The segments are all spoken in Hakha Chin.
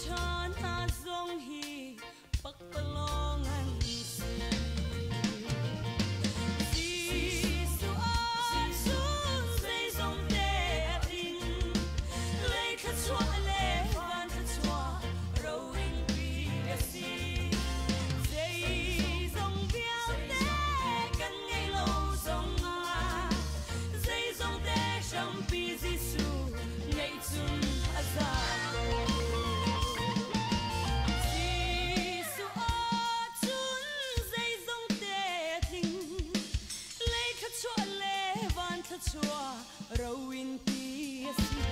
ṭha hna zong hi pakpalawng an si. Jesuh ahcun zeizong te a tling, lei thluachuah le van thluachuah roingpi a si. Zeizong vialte kan ngeih lo zongah, zeizong te hrampi Jesuh ngeih cun a za ko. Jesuh ahcun zeizong te a tling, lei thluachuah le van thluachuah roinpi a si.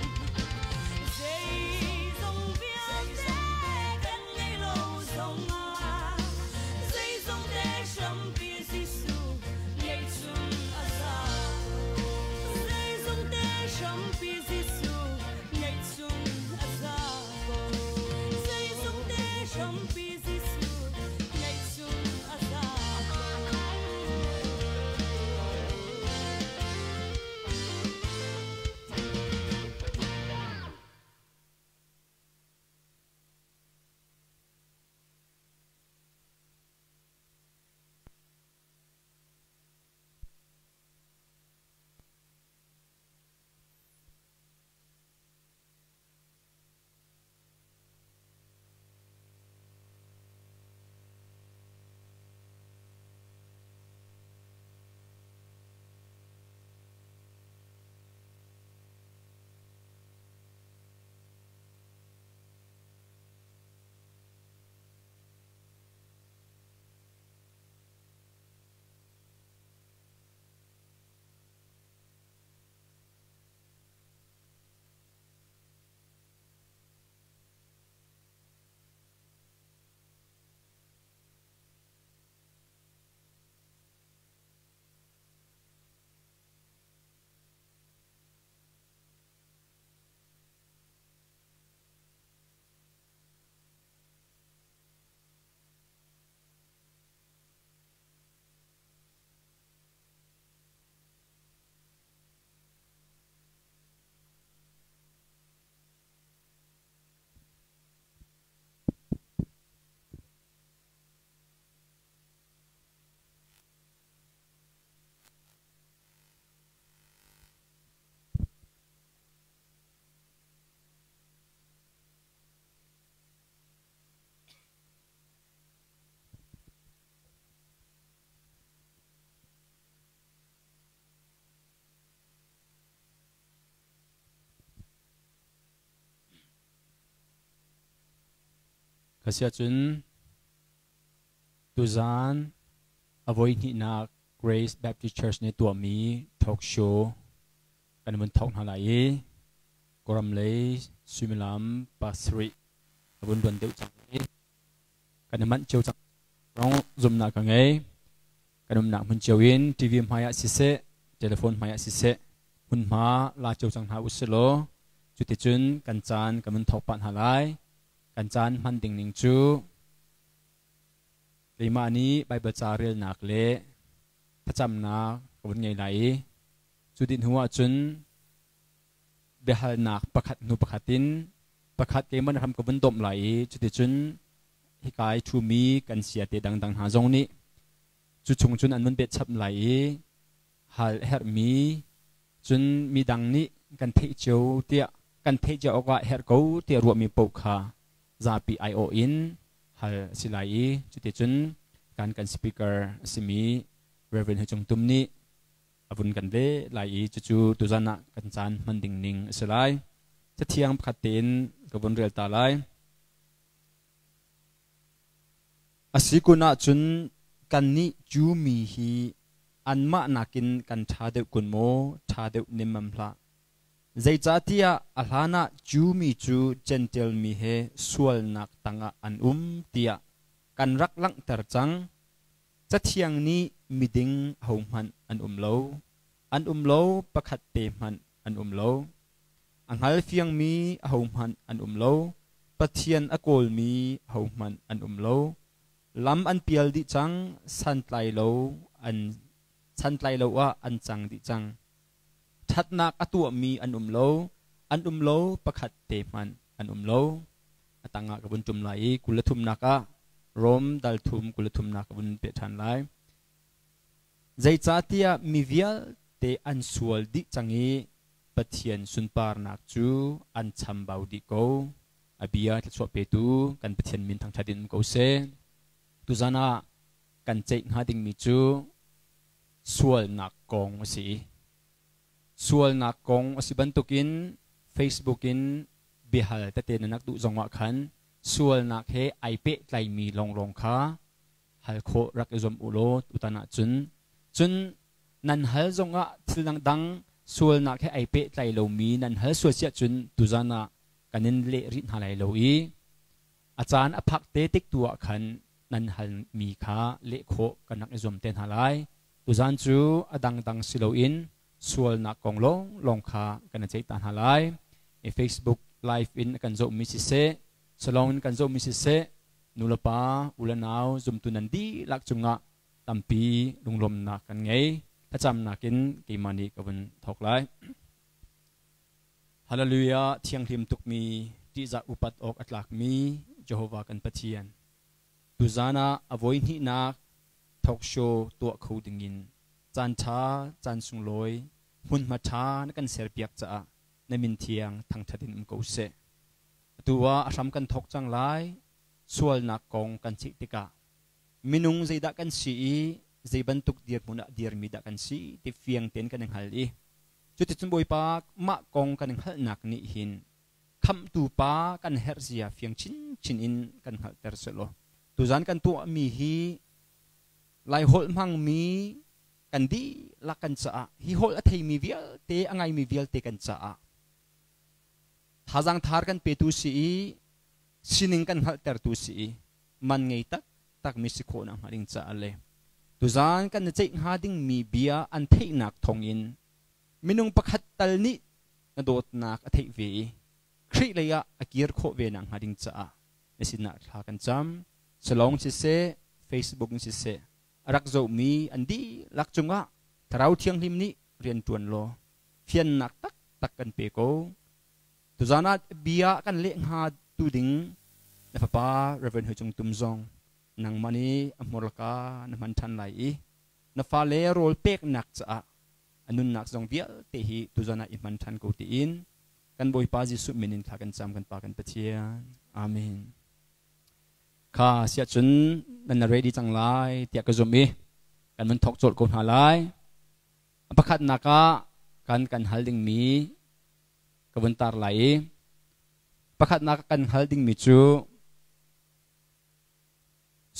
Zeizong vialte kan ngeih lo zongah, zeizong te hrampi Jesuh ngeih cun a za ko. Zeizong te hrampi Jesuh ngeih cun a za ko. Zeizong te hrampi Jesuh ngeih cun a za ko. Ka si ahcun tuzaan a voihnihnak Grace Baptist Church nih tuahmi talk show kan vun thawk hna lai i Kawlram lei suimilam pasarih a vun luan deuh cang i kan i manh cio cang. Rong zumnak ka ngei. Kan umnak hmun cio in TV hmai ah siseh, telephone hmai ah siseh, hmunhma la cio cang hna usih law cuticun kan caan kan vun thawk pah hna lai. Kan caan hman ding ning cu keimah nih Baibal ca relnak le thlacamnak ka vun ngei lai i cu dih hnu ahcun biahalnak pakhat hnu pakhat in pakhat keimah na hram ka vun domh lai i cuticun hika i ṭhumi kan siate dangdang hna zong nih cu chung cun an vun bet chap lai i hal a herhmi cun midang nih kan theih cio tiah kan theih cio awkah herh ko tiah ruahmi paoh kha zapi aiawh in hal a si lai i cuticun kan kan speaker a simi Reverend Hu Cung Tum nih a vun kan ve lai i cucu tuzan ah kan caan hman ding ning a si lai. Cathiang pakhat tein ka vun rel ta lai. A si kun ahcun kannih Jew mi hi anmah nakin kan ṭha deuh kun maw? Ṭha deuh nemmam hlah. Zeicahtiah a hlanah Jew mi cu Jentail mi he sualnak tangah an um tiah kan rak langhter cang. Cathiang nih miding ahohmanh an um lo, an um lo, pakhat te hmanh an um lo. A hngalfiangmi ahohmanh an um lo, Pathian a kawlmi ahohmanh an um lo. Lam an pial dih cang, santlai lo an santlai lo ah an cang dih cang. Ṭhatnak a tuahmi an um lo, an um lo, pakhat te hmanh an um lo. Atangah ka vun tum lai i 23nak ah Rom dal thum 23nak ka vun peh ṭhan lai. Zeicahtiah mi vialte an sual dih cang i Pathian sunparnak cu an chambau dih ko. A bia thluachuah petu kan Pathian min thangṭhat in um ko seh. Tuzan ah kan ceih hnga dingmi cu sualnak kong a si. Sualnak kong a si bantukin Facebook in biahal tete na nak duh zongah khan sualnak he ai pehtlaimi lawnglawng kha hal khawh rak i zuam u law tutan ahcun cun nan hal zongah thil dangdang sualnak he ai pehtlai lomi nan hal sual siah cun tuzan ah kan in leh rih hna lai lo i a caan a phak te tik tu ah khan nan halmi kha leh khawh kan rak i zuam te hna lai. Tuzan cu a dangdang si loin sualnak kong lawnglawng kha kan i ceih ta hna lai. Facebook live in kan zohmi siseh, salong in kan zohmi siseh, nulepa, u le nau, zumtu nan dihlak cungah tampi lunglawmnak kan ngei. Thlacamnak in keimah nih ka vun thawk lai. Hallelujah! Thianghlim tukmi, ṭihzah upat awk a tlakmi Jehovah kan Pathian. Tuzan ah a voihnihnak talk show tuah kho dingin caan ṭha, caan sunglawi, hmunhma ṭha na kan serpiak caah na min thiang thangṭhat in um ko seh. Atu ah a hram kan thawk cang lai. Sualnak kong kan ceih tikah minung zeidah kan si i zei bantuk dirhmun ah dirmi dah kan si ti fiang tein kan i hngal i cuticun Bawipa mah kong kan i hngalhnak nih hin Khamhtu pa kan herh zia fiang chinchin in kan hngalhter sehlaw tuzan kan tuahmi hi Laiholh hmangmi kan dihlak kan caah hi holh a theimi vialte a ngaimi vialte kan caah thazaang thar kan petu si i sining kan hngalhtertu si i man ngei taktakmi si khawh nakhnga ding caah le tuzan kan i ceih hnga dingmi bia an theihnak thawngin minung pakhat tal nih na dawtnak a theih ve i Khrih lei ah a kir khawh ve nakhnga ding caah na sinah thla kan cam. Salong siseh, Facebook in siseh, a rak zohmi an dihlak cungah Thlarau Thianghlim nih rian ṭuan law fiannak taktak kan pe ko. Tuzan ah bia kan leh hnga tu ding na fapa Reverend Hoi Cung Tum zong nangmah nih a hmurka na hman ṭhan lai i na fale rawl peknak caah a nunnak zong vialte hi tuzan ah i hman ṭhan ko tiin kan Bawipa Jesuh min in thla kan cam kan Pa kan Pathian. Amen. Kha siah cun nan ready cang lai tiah ka zumh i kan vun thawk colh ko hna lai. A pakhatnak ah kan kan hal dingmi ka vun tar lai i pakhatnak kan hal dingmi cu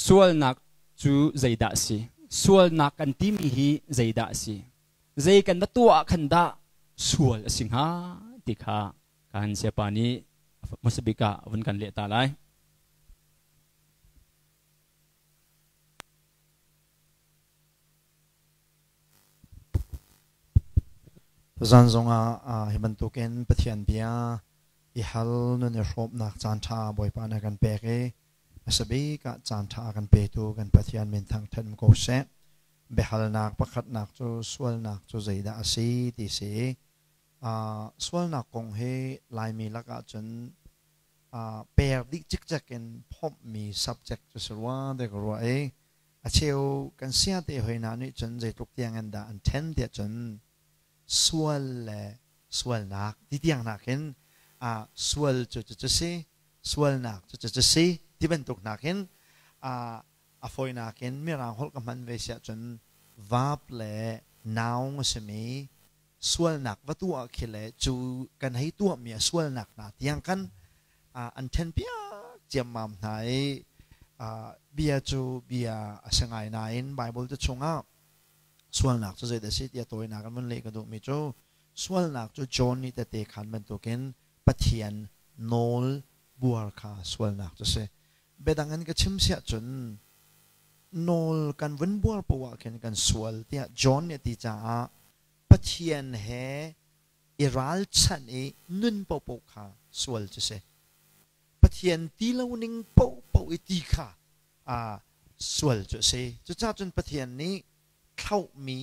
sualnak cu zeidah a si? Sualnak kan timi hi zeidah a si? Zei kan va tuah ah khan dah sual a si hnga ti kha kan siapa nih hmasa bik ah vun kan leh ta lai. Zan zongah hi bantukin Pathian bia i hal nun i hrawmnak caan ṭha Bawipa na kan pek i hmasa bik ah caan ṭha kan petu kan Pathian min thangṭhat ko seh. Biahalnak pakhatnak cu sualnak cu zeidah a si ti si. Sualnak kong hi Laimi lakah cun per dih cikcek in phomhmi subject cu si rua ti ka ruah i a cheu kan sia te hoi hna nih cun zeitluk tiang in dah an ṭhen tiah cun sual le sualnak ti tiang nakin sual cu cu si sualnak cu cu si ti bantuk nakin a fawinak in mirang holh ka hman ve siah cun verb le noun a simi sualnak va tuah khi le cu kan hei tuahmi a sualnak hna tiang khan an ṭhen piak ciammam hna i bia cu bia a si ngai nain Bible te chungah sualnak cu zeidah a si tiah tawinak in vun leh ka duhmi cu sualnak cu John nih tete khan bantukin Pathian nawl buar kha sualnak cu si. Biadang in ka chim siah cun nawl kan vun buar poah ah khin kan sual tiah John nih a ti caah Pathian he i ralchanh i nun paohpaoh kha sual cu si. Pathian ti lo ning paohpaoh i ti kha sual cu a si. Cucaah cun Pathian nih thlauhmi,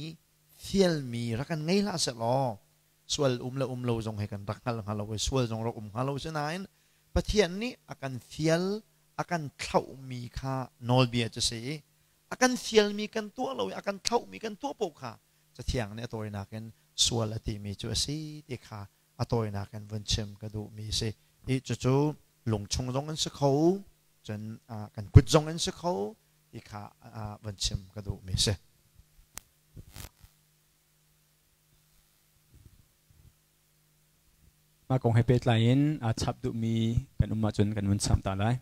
fialmi rak kan ngei hlah seh law sual um le um lo zong he kan rak hngal hnga lo i sual zong rak um hnga lo. Sinain Pathian nih a kan fial a kan thlauhmi kha nawlbia cu si i a kan fialmi kan tuah lo i a kan thlauhmi kan tuah paoh kha Cathiang nih a tawinak in sual a timi cu a si ti kha a tawinak in vun chim ka duhmi a si. I cucu lungchung zong in si kho, cun kan kut zong in si kho ti kha vun chim ka duhmi a si. Mah kong he pehtlai in aa chap duhmi kan um ahcun kan vun cham ta lai.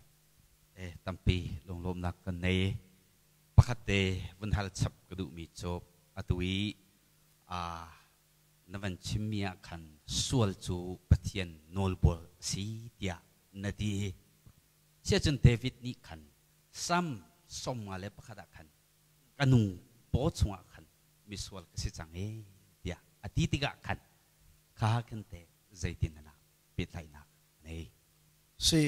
Tampi lunglawmhnak kan nei. Pakhat te vun hal chap ka duhmi cu atu i na van chimmi ah khan sual cu Pathian nawlbual a si tiah na ti. Siahcun David nih khan Salm 51 ah khan ka nu paw chungah khan misual ka si cang ee tiah a ti tikah khan kha khan teh zeitin na pehtlaihnak nei? Si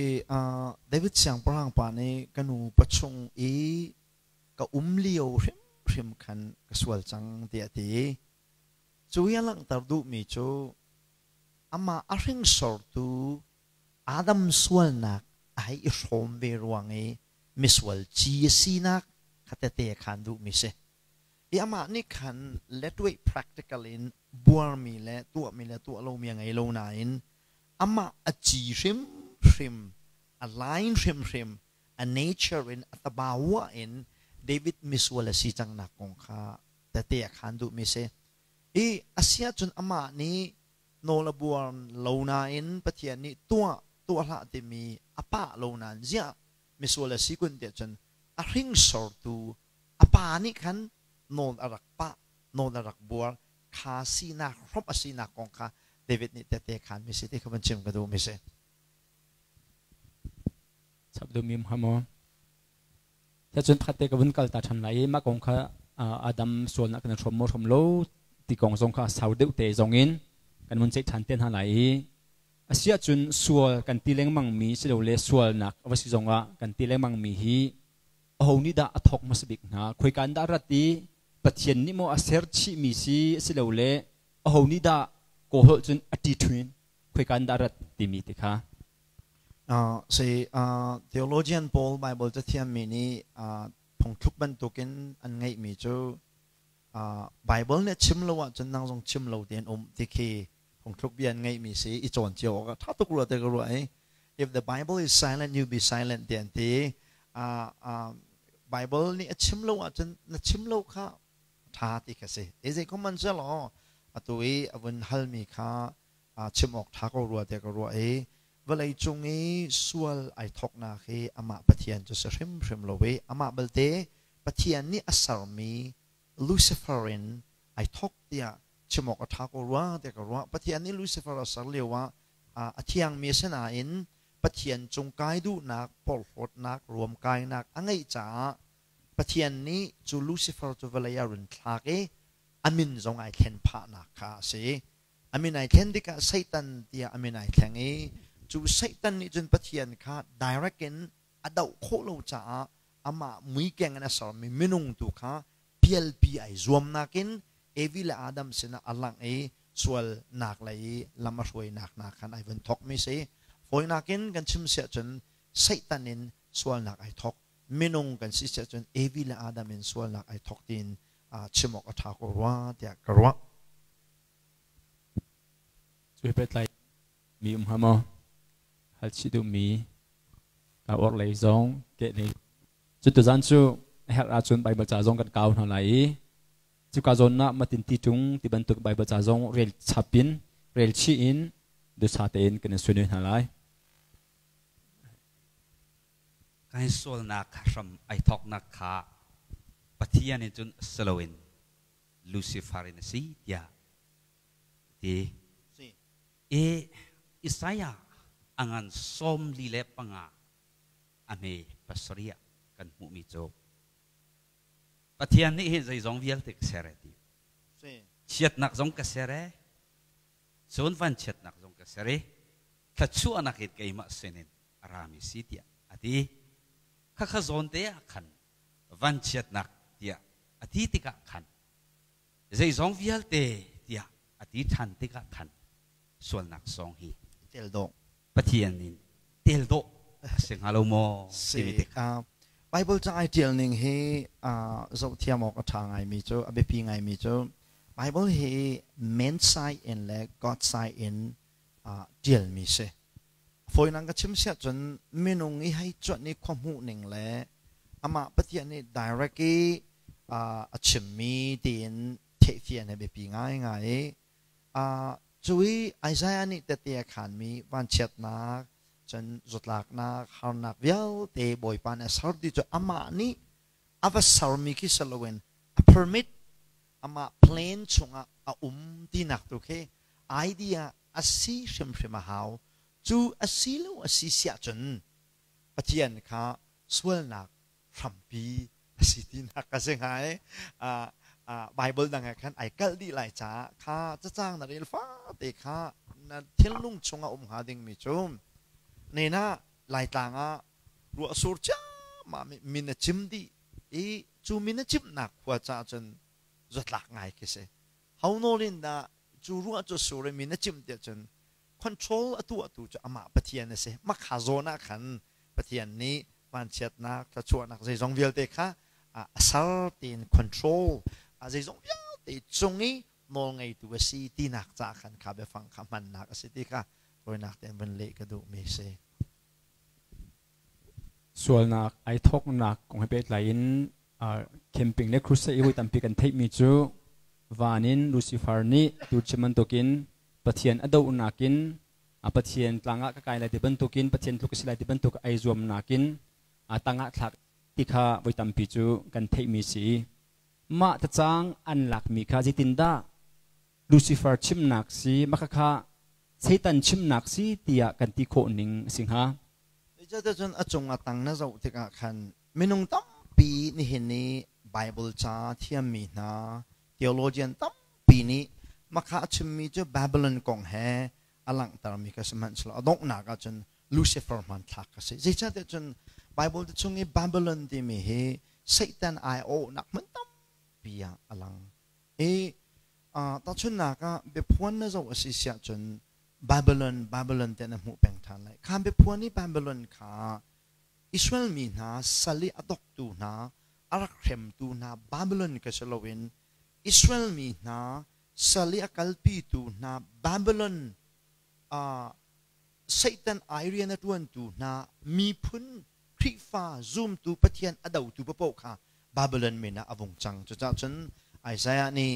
David siangpahrang pa nih ka nu pachung i ka um lio hrimhrim khan ka sual cang tiah a ti. Cu i a langhter duhmi cu amah a hringsortu Adam sualnak a hei i hrawm ve ruang i misual ci a sinak kha tete a khan duhmi si. I amah nih khan letway practical in buarmi le tuahmi le tuah lomi a ngei lo nain amah a ci hrimhrim, a line hrimhrim, a nature in a tabawa in David misual a si cangnak kong kha tete a khan duhmi si. I a si ahcun amah nih nawl a buar lo nain Pathian nih tuah tuah hlah timi a pah lo nain ziah misual a si kun tiah cun a hringsortu a pa nih khan nawl a rak pah nawl a rak buar kha sinak hrawmh a sinak kong kha David nih tete khan mi si ti kha van chim ka duh mi si. Chap duh mi hamo. Cun pakhat te ka vun kal ta ṭhan lai i mah kong kha Adam sualnak kan hrawm maw hrawm lo ti kong zong kha sau deuh te zong in kan vun ceih ṭhan te hna lai i a si ahcun sual kan ti lengmangmi silole sualnak a va si zongah kan ti lengmangmi hi aho nih dah a thawk hmasa bik hna khoika in dah rat i Pathian nih maw a ser chihmi si silole aho nih dah kawlholh cun a ṭi ṭhuin khoika in dah rat timi ti kha. Si theologian pawl Bible cathiammi nih phungthluk bantukin an ngeihmi cu Bible nih chim lo ahcun nang zong chim lo tein um ti khi phungthluk bia an ngeihmi si i cawn cio awk ah ṭha tuk rua te ka ruah i if the Bible is silent you be silent ti an ti. Bible nih a chim lo ahcun na chim lo kha ṭha ti kha si. E zei kom man selaw atu i a vun halmi kha chim awk ṭha ko rua tiah ka ruah i vawlei cung i sual ai thawknak hi amah Pathian cu si hrimhrim lo i amah balte Pathian nih a sermi Lucifer in ai thawk tiah chim awk a ṭha ko rua tiah ka ruah. Pathian nih Lucifer a ser lio ah a thiangmi a si nain Pathian cung kai duhnak, porhlawtnak, ruamkainak a ngeih caah Pathian nih cu Lucifer cu vawlei ah run thlak i a min zong ai thlen phahnak kha a si. A min ai thlen tikah Satan tiah a min ai thleng i cu Satan nih cun Pathian kha direct in a doh khawh lo caah amah muikeng in a sermi minung tu kha pialpi ai zuamnak in Evi le Adam sinah a langh i sualnak lei i lam a hruainak hna khan ai vun thawkmi si. Fawinak in kan chim siah cun Satan in sualnak ai thawk. Minung kan si siah cun Evi le Adam in sualnak ai thawk tiin chim awk a ṭha ko rua tiah ka ruah. Cu pehtlai mi um hnga maw? Hal chih duhmi ka orh lei zong keh lei. Cu tuzan cu a herh ahcun Baibal ca zong kan kau hna lai i cuka zawn ah matin ti ṭung ti bantuk Baibal ca zong rel chap in rel chih in dusa tein kan in sunui hna lai. Kai sualnak hram ai thawknak kha Pathian in cun si loin Lucifer in a si tiah ti. I Isaiah a ngan 45 a hme 7 ah kan hmuhmi cu Pathian nih hin zeizong vialte ka ser e ti. Chiatnak zong ka ser e, cun vanchiatnak zong ka ser i thluachuahnak in keimah sinin a rami si tiah a ti. Khakha zawn te ah khan vanchiatnak tiah a ti tikah khan zeizong vialte tiah a ti ṭhan tikah khan sualnak song hi tel dawh Pathian in Tel dawh a si hnga lo maw timi Si. te kha. Bible ca ai ṭial ning hi zohthiam awk a ṭha ngaimi cu, a biapi ngaimi cu Bible hi man side in le God side in ṭialmi si. Fawinak ka chim siah cun minung i hei cuanh i khua hmuh ning le amah Pathian nih direct i a chimmi tiin theihfian hi biapi ngaingai i cu i Isaiah nih tehte a khaanmi vanchiatnak, cun zawtlaknak, harnak vialte Bawipa nih a ser ti cu amah nih a va sermi khi si loin a permit, amah plan chungah a um tinak tu khi idea a si hrimhrim a hau. Cu a si lo a si siah cun Pathian kha sualnak hrampi a si tinak ka si hnga i Bible dang ah khan ai kalh dih lai caah kha cacang na rel fate kha na thinlung chungah um hnga dingmi cu nena Laitlang ah ruah sur ciammam i min a cim dih i cu min a cimnak khua caah cun zatlak ngai khi si. Ho nawl in dah cu ruah cu sur i min a cim tiah cun control a tuahtu cu amah Pathian a si. Makha zawn ah khan Pathian nih vanchiatnak, thluachuahnak zeizong vialte kha a ser tiin control a zeizong vialte cung i nawlngeitu a si tinak ca khan kha biafang kha hmannak a si ti kha tawinak tein vun leh ka duhmi a si. Sualnak ai thawknak kong he pehtlai in camping le crusade i voi tampi kan theihmi cu van in Lucifer nih tu chim bantukin Pathian a dohnak in Pathian tlang ah ka kai lai ti bantukin Pathian tluk ka si lai ti bantuk ai zuamnak in tang ah thlak ti kha voi tampi cu kan theihmi si. Mah tacang an lakmi kha zeitindah Lucifer chimnak si mah kha Satan chimnak si tiah kan ti khawh ning a si hnga? Zeicahtiah a cung a tang na zoh tikah khan minung tampi nihin ni Bible ca thiammi hna theologian tampi nih makha a chimmi cu Babylon kong he a langhtermi kha sihmanhsehlaw a donghnak ahcun Lucifer hmanthlak a si. Zeicahtiah cun Bible te chung i Babylon timi hi Satan aiawhnak hmun tampi ah a lang. I tahchunhnak ah biaphuan na zoh a si siah cun Babylon Babylon te na hmuh peng ṭhan lai. Kha biaphuan i Babylon kha Israel mi hna sal i a doktu hna, a rak hremtu hna Babylon kha si loin Israel mi hna sal i a kalpitu hna Babylon Satan ai rian a ṭuantu hna miphun Khrihfa zumtu Pathian a dotu paoh kha Babylon min ah a vung cang. Cucaah cun Isaiah nih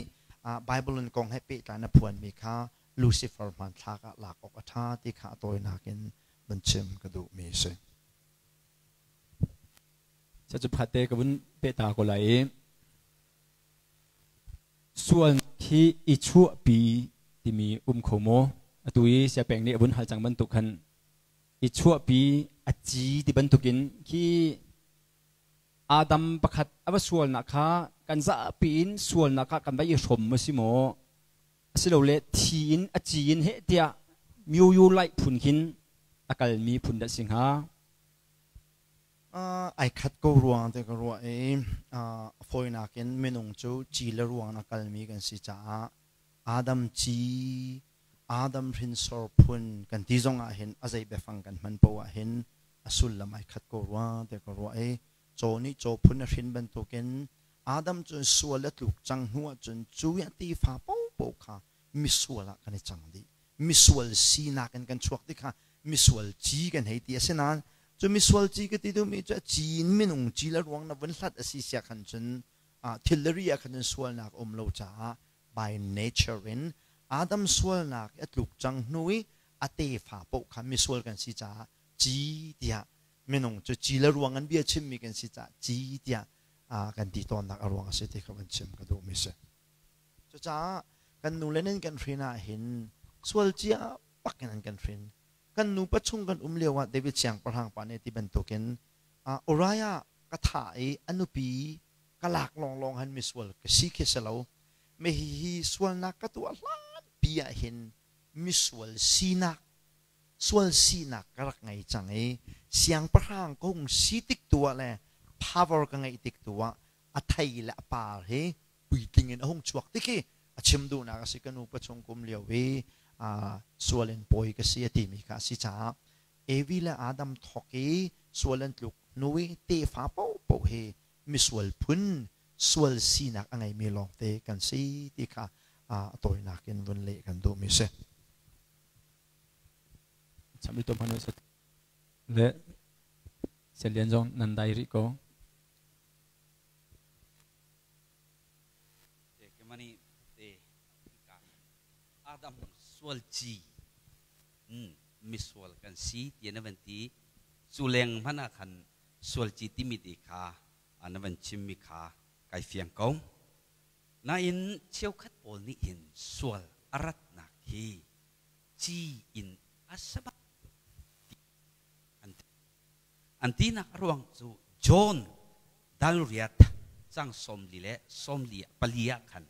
Babylon kong he pehtlai in a phuanmi kha Lucifer hmanthlak ah lak awk a ṭha ti kha a tawinak in vun chim ka duhmi a si. Cu phate ka vun peh ta ko lai i sual hi i chuahpi timi um kho maw? Atu i siapeng nih a vun hal cang bantuk khan i chuahpi a ci ti bantukin khi Adam pakhat a va sualnak kha kan zapi in sualnak kha kan va i hrom a si maw? Asilole thi in a ci in heh tiah myoyo laih phun khin a kalmi phun dah si hnga? Ai khat ko ruang te ka ruah i a fawinak in minung cu ci le ruang a kalmi kan si caah Adam ci, Adam hrinsor phun kan ti zong ah hin a zei biafang kan hman poah ah hin a sullam ai khat ko rua te ka ruah i caw nih caw phun a hrin bantukin Adam cu sual a tluk cang hnu ahcun cu i a tefa paohpaoh kha misual ah kan i cang dih. Misual sinak in kan chuak ti kha misual ci kan hei ti. Asinain cu misual ci ka ti duhmi cu a ci in minung ci le ruang na vun hlat a si sia khan cun thilri ah khan cun sualnak a um lo caah by nature in Adam sualnak a tluk cang hnu i a tefa paoh kha misual kan si caah ci tiah minung cu ci le ruang an bia chimmi kan si caah ci tiah kan ti tawnnak a ruang a si ti kha van chim ka duhmi si. Cucaah kan nu le nan kan hrin ah hin sual cia bak in an kan hrin. Kan nupa chung kan um lio ah David siangpahrang pa nih ti bantukin Uriah ka thah i a nupi ka lak lawnglawng han misual ka si khi si lo. Me hihi sualnak ka tuah hlan pi ah hin misual sinak sual sinak ka rak ngei cang i siangpahrang ka hung si tik tu ah le power ka ngeih tik tu ah a thei le a par hi puitling in a hung chuak ti khi a chim duhnak a si. Ka nu pa chung kum lio i sual in pawi ka si a timi kha a si caah. Evi le Adam thawk i sual an tluk hnu i tefa paohpaoh hi misual phun sual sinak a ngeimi lawngte kan si ti kha a tawinak in vun leh kan duhmi si. Le Selian zong nan dai rih ko. Adam sual ci misual kan si ti na van ti cu leng hmanh ah khan sual ci timi ti kha na van chimmi kha kai fiang ko. Nain cheukhat pawl nih hin sual a ratnak hi ci in a sabak an tinak a ruang cu John dalriat cang 44 le 44 ah khan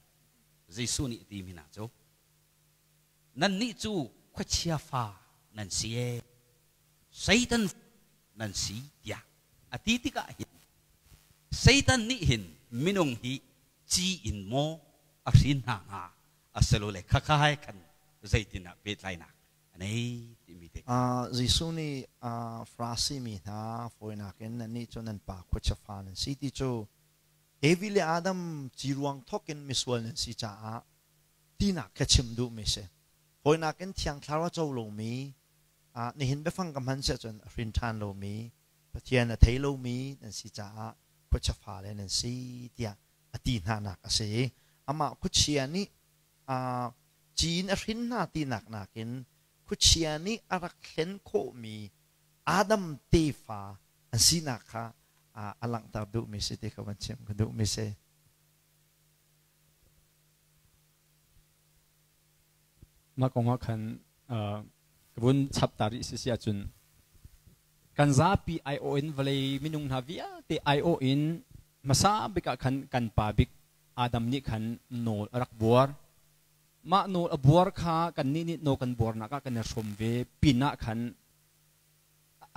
Jesuh nih ti mi hna cu nannih cu khuachia fa nan si e Satan nan si tiah a ti tikah hin Satan nih hin minung hi ci in maw a hrin hna hnga asilole khakha he khan zeitin ah pehtlainak a nei timi te Jesuh nih Farasi mi hna fawinak in nannih cu nan pa khuachia fa nan si ti cu Evi le Adam ci ruang thawk in misual nan si caah tinak kha chim duhmi si. Fawinak in Thiang Thlarau a co lomi, nihin biafang ka hman siah cun a hrin ṭhan lomi, Pathian a thei lomi nan si caah khuachia fale nan si tiah a ti hnanak a si. Amah khuachia nih ci in a hrin hna tinak nakin khuachia nih a rak hlen khawhmi Adam tefa an sinak kha a langhter duhmi si ti kha van chim ka duhmi si. Mah kong ah khan ka vun chap ta rih si si ahcun kan zapi aiawh in vawlei minung hna vialte aiawh in hmasa bik ah khan kan pa bik Adam nih khan nawl a rak buar. Mah nawl a buar kha kannih nih nawl kan buarnak ah kan i hrawm ve pinah khan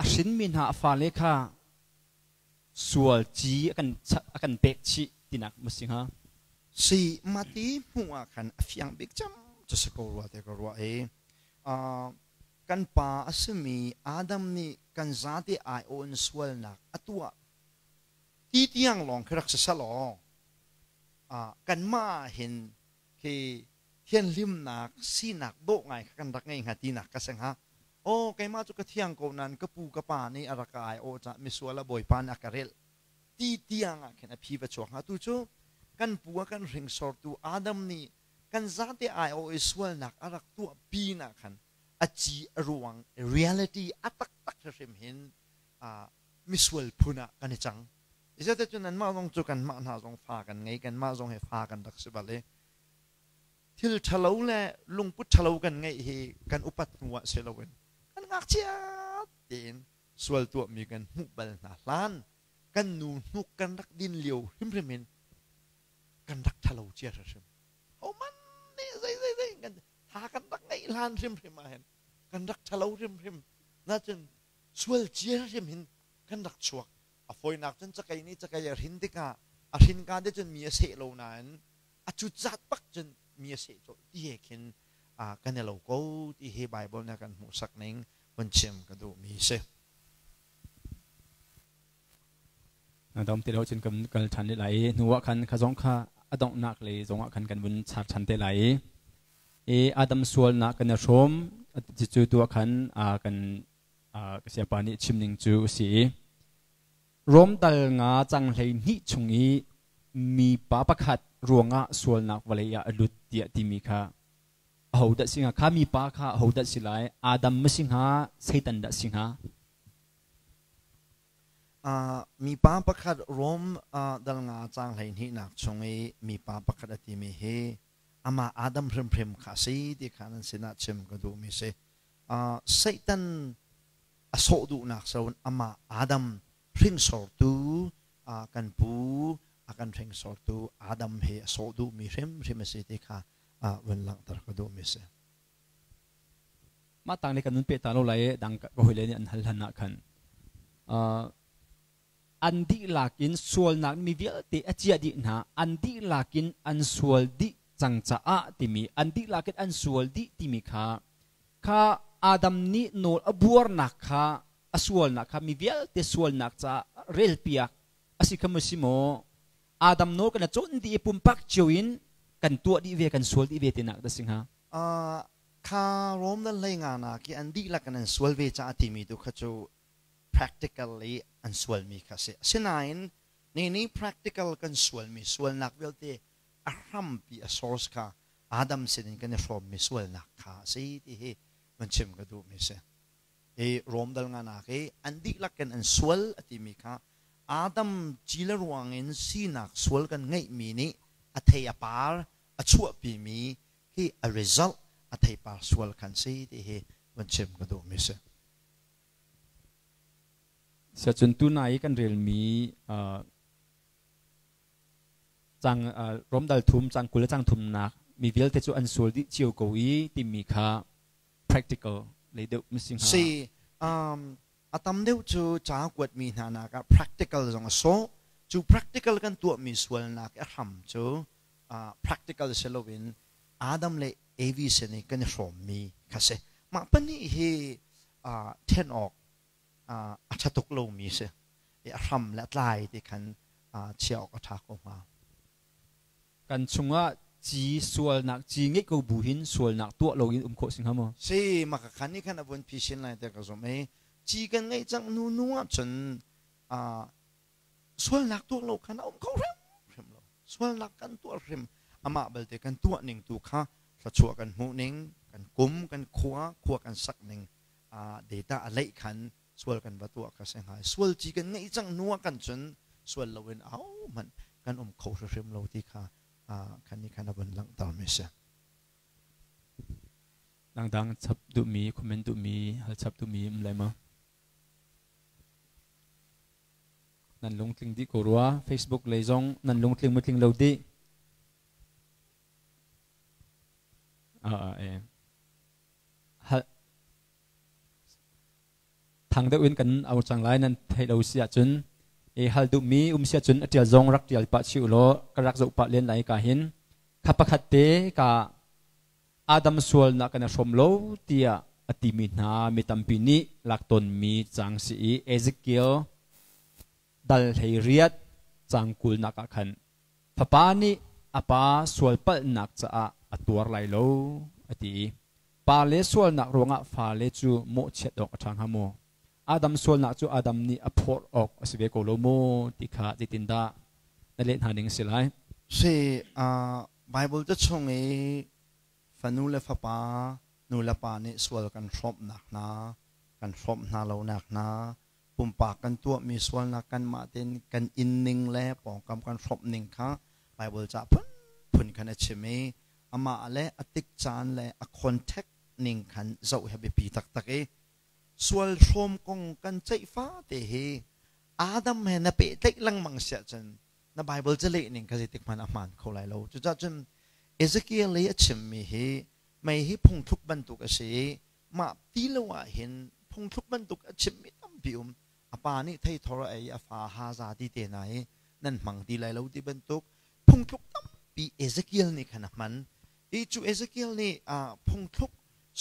a hrinmi hna a fale kha sual ci a kan pek chih tinak ma si hnga? Si mati hmuh ah khan a fiang bik cem cu si ko rua te ka ruah i kan pa a simi Adam nih kan zate aiawh in sualnak a tuah ti tiang lawng khi rak si selaw kanmah hin khi thianhlimnak sinak dawh ngai kha kan rak ngei hnga tinak ka si hnga. Aw keimah cu ka thiang ko nain ka pu ka pa nih a rak ka ai-awh caah misual a bawipa nih a ka relh ti tiang ah khin a phi va chuak hnga. Tu cu kan pu a kan hringsortu Adam nih kan zate ai-awh i sualnak a rak tuah pinah khan a ci a ruang reality a taktak hrim hin misual phun ah kan i cang. Zeicahtiah nanmah zong cu kanmah hna zong fa kan ngei, kanmah zong hi fa kan rak si bal i thil ṭhalo le lungput ṭhalo kan ngeih hi kan upat hnu ah si loin kan ngakchia tein sual tuahmi kan hmuh bal hna hlan kan nu hnuk kan rak din lio hrimhrim in kan rak ṭhalo cia hrimhrim. Homan nih zei zei zei kan tha kan rak ngeih hlan hrimhrim ah hin kan rak ṭhalo hrimhrim. Nacun sual cia hrim hin kan rak chuak. A fawinak cun cakei nih cakei a hrin tikah a hrin ka te cun mi a seh lo nain a cutzat bak cun mi a seh colh ti he khin kan i lo ko ti hi Bible nih a kan hmuhsak ning vun chim ka duhmi si. Dom ti lo cun kan kal ṭhan lai i hnu ah khan kha zong kha a donghnak lei zong ah khan kan vun char ṭhan te lai i Adam sualnak kan i hrawm cucu tu ah khan kan ka siapa nih chim ning cu a si i Rom dal nga cang 12 chung i mipa pakhat ruangah sualnak vawlei ah a lut tiah timi kha ahodah si hnga? Kha mipa kha ahodah si lai? Adam ma si hnga? Satan dah si hnga? Mipa pakhat Rom dal nga cang 12nak chung i mipa pakhat a timi hi amah Adam hrimhrim kha a si ti kha nan sinah chim ka duhmi si. Satan a sawh duhnak so amah Adam hringsortu kan pu a kan hringsortu Adam he a sawh duhmi hrimhrim a si ti kha vun langhter ka duhmi si. Mah tang le kan nun pe ta lo lai dang ka hawile nih an hal hlan ah khan an dihlak in sualnak mi vialte a ciah dih hna an dihlak in an sual dih cang caah timi an dihlak in an sual dih timi kha kha Adam nih nawl a buarnak kha a sualnak kha mi vialte sualnak caah relpiak a si kha maw si maw Adam nawl kan cawn dih i pumpak cio in kan tuah dih ve kan sual dih ve tinak dah si hnga? Kha Rom dal hlei nga nak i an dihlak in an sual ve caah timi tu kha cu practically an sualmi kha a si. Asinain ni nih practical kan sualmi sualnak vialte a hrampi a source kha Adam sinin kan i hrawmmi sualnak kha a si ti hi van chim ka duhmi a si. Hi Rom dal nganak i an dihlak in an sual a timi kha Adam ci le ruangin sinak sual kan ngeihmi nih a thei a par a chuahpimi hi a result a theipar sual khan si ti hi van chim ka duhmi a si. Siacun tunai i kan relmi cang Romdal thum cang 20 le cang thumnak mi vialte cu an sual dih cio ko i timi kha practical lei deuh mising ha. Si a tam deuh cu ca kuatmi hna nak ah practical zong a sawh. Cu practical kan tuahmi sualnak a hram cu practical si loin Adam le Evi sin i kan i hrawmmi kha si. Mah pahnih hi ṭhen awk a ṭha tuk lomi si. A hram le a tlai ti khan chiah awk a ṭha ko hnga. Kan chungah ci sualnak ci ngeih ko bu hin sualnak tuah loin um khawh si hnga maw? Si, mah ka khan nih khan a vun phisin lai tiah ka zumh i ci kan ngeih cang hnu hnu ahcun sualnak tuah lo khan a um kho hrimhrim lo. Sualnak kan tuah hrim amah belte kan tuah ning tu kha thluachuah kan hmuh ning, kan kum, kan khua, khua kan sak ning data a leih khan sual kan va tuah kha si hnga. Sual ci kan ngeih cang hnu ah kan cun sual loin ahohmanh kan um kho hrimhrim lo ti kha kan nih khan a vun langhter mi si. Dangdang chap duhmi, comment duhmi, hal chap duhmi um lai ma? Nan lungtling dih ko rua. Facebook lei zong nan lungtling mutling lo dih. Thang deuh in kan au cang lai nan theih lo si ahcun e hal duhmi um si ahcun a ṭial zong rak ṭial pah chih ulaw ka rak zoh pah len lai ka hin kha pakhat te ka Adam sualnak kan i hrawm lo tiah a timi hna mi tampi nih lak tawnmi cang si i Ezekiel dal 18 cang 20 nak ah khan fapa nih a pa sualpalhnak caah a tuar lai lo a ti i pale sualnak ruangah fale cu mawhchiat awk a ṭha hnga maw? Adam sualnak cu Adam nih a phorh awk a si ve ko lo maw ti kha zeitindah na leh hna ning a si lai? Si, Bible ca chung i fanu le fapa, nu le pa nih sual kan hrawmhnak hna, kan hrawmh hna lonak hna, pumpak kan tuahmi sualnak kanmah tein kan inning le pawngkam kan hrawmh ning kha Bible ca phunphun khan a chim i amah le a tik caan le a contact ning khan zoh hi a biapi taktak i sual hrawm kong kan ceih fate hi Adam he na pehtlaih lengmang si ahcun na Bible caleh ning kha zeitik hmanh a hmaan kho lai lo. Cucaah cun Ezekiel i a chimmi hi mei hi phungthluk bantuk a si i mah ti lo ah hin phungthluk bantuk a chimmi tampi um. A pa nih theithor a ei, a fa haza ti te hna hi nan hmang ti lai lo ti bantuk phungthluk tampi Ezekiel nih khan a hman. I cu Ezekiel nih phungthluk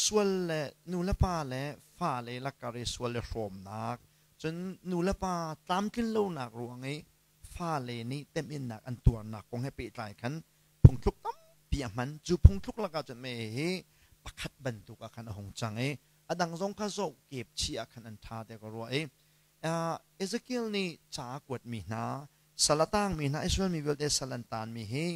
sual le nu le pa le fale lakar i sual i hrawmnak, cun nu le pa tlamtlin lonak ruang i fale nih temhinnak an tuarnak kong he pehtlai khan phungthluk tampi a hman. Cu phungthluk lakah cun mei hi pakhat bantuk ah khan a hung cang i a dang zong kha zoh kep chih ah khan an ṭha tiah ka ruah i Ezekiel nih ca a kuatmi hna, sal a tangmi hna, Israel mi vialte sal an taanmi hi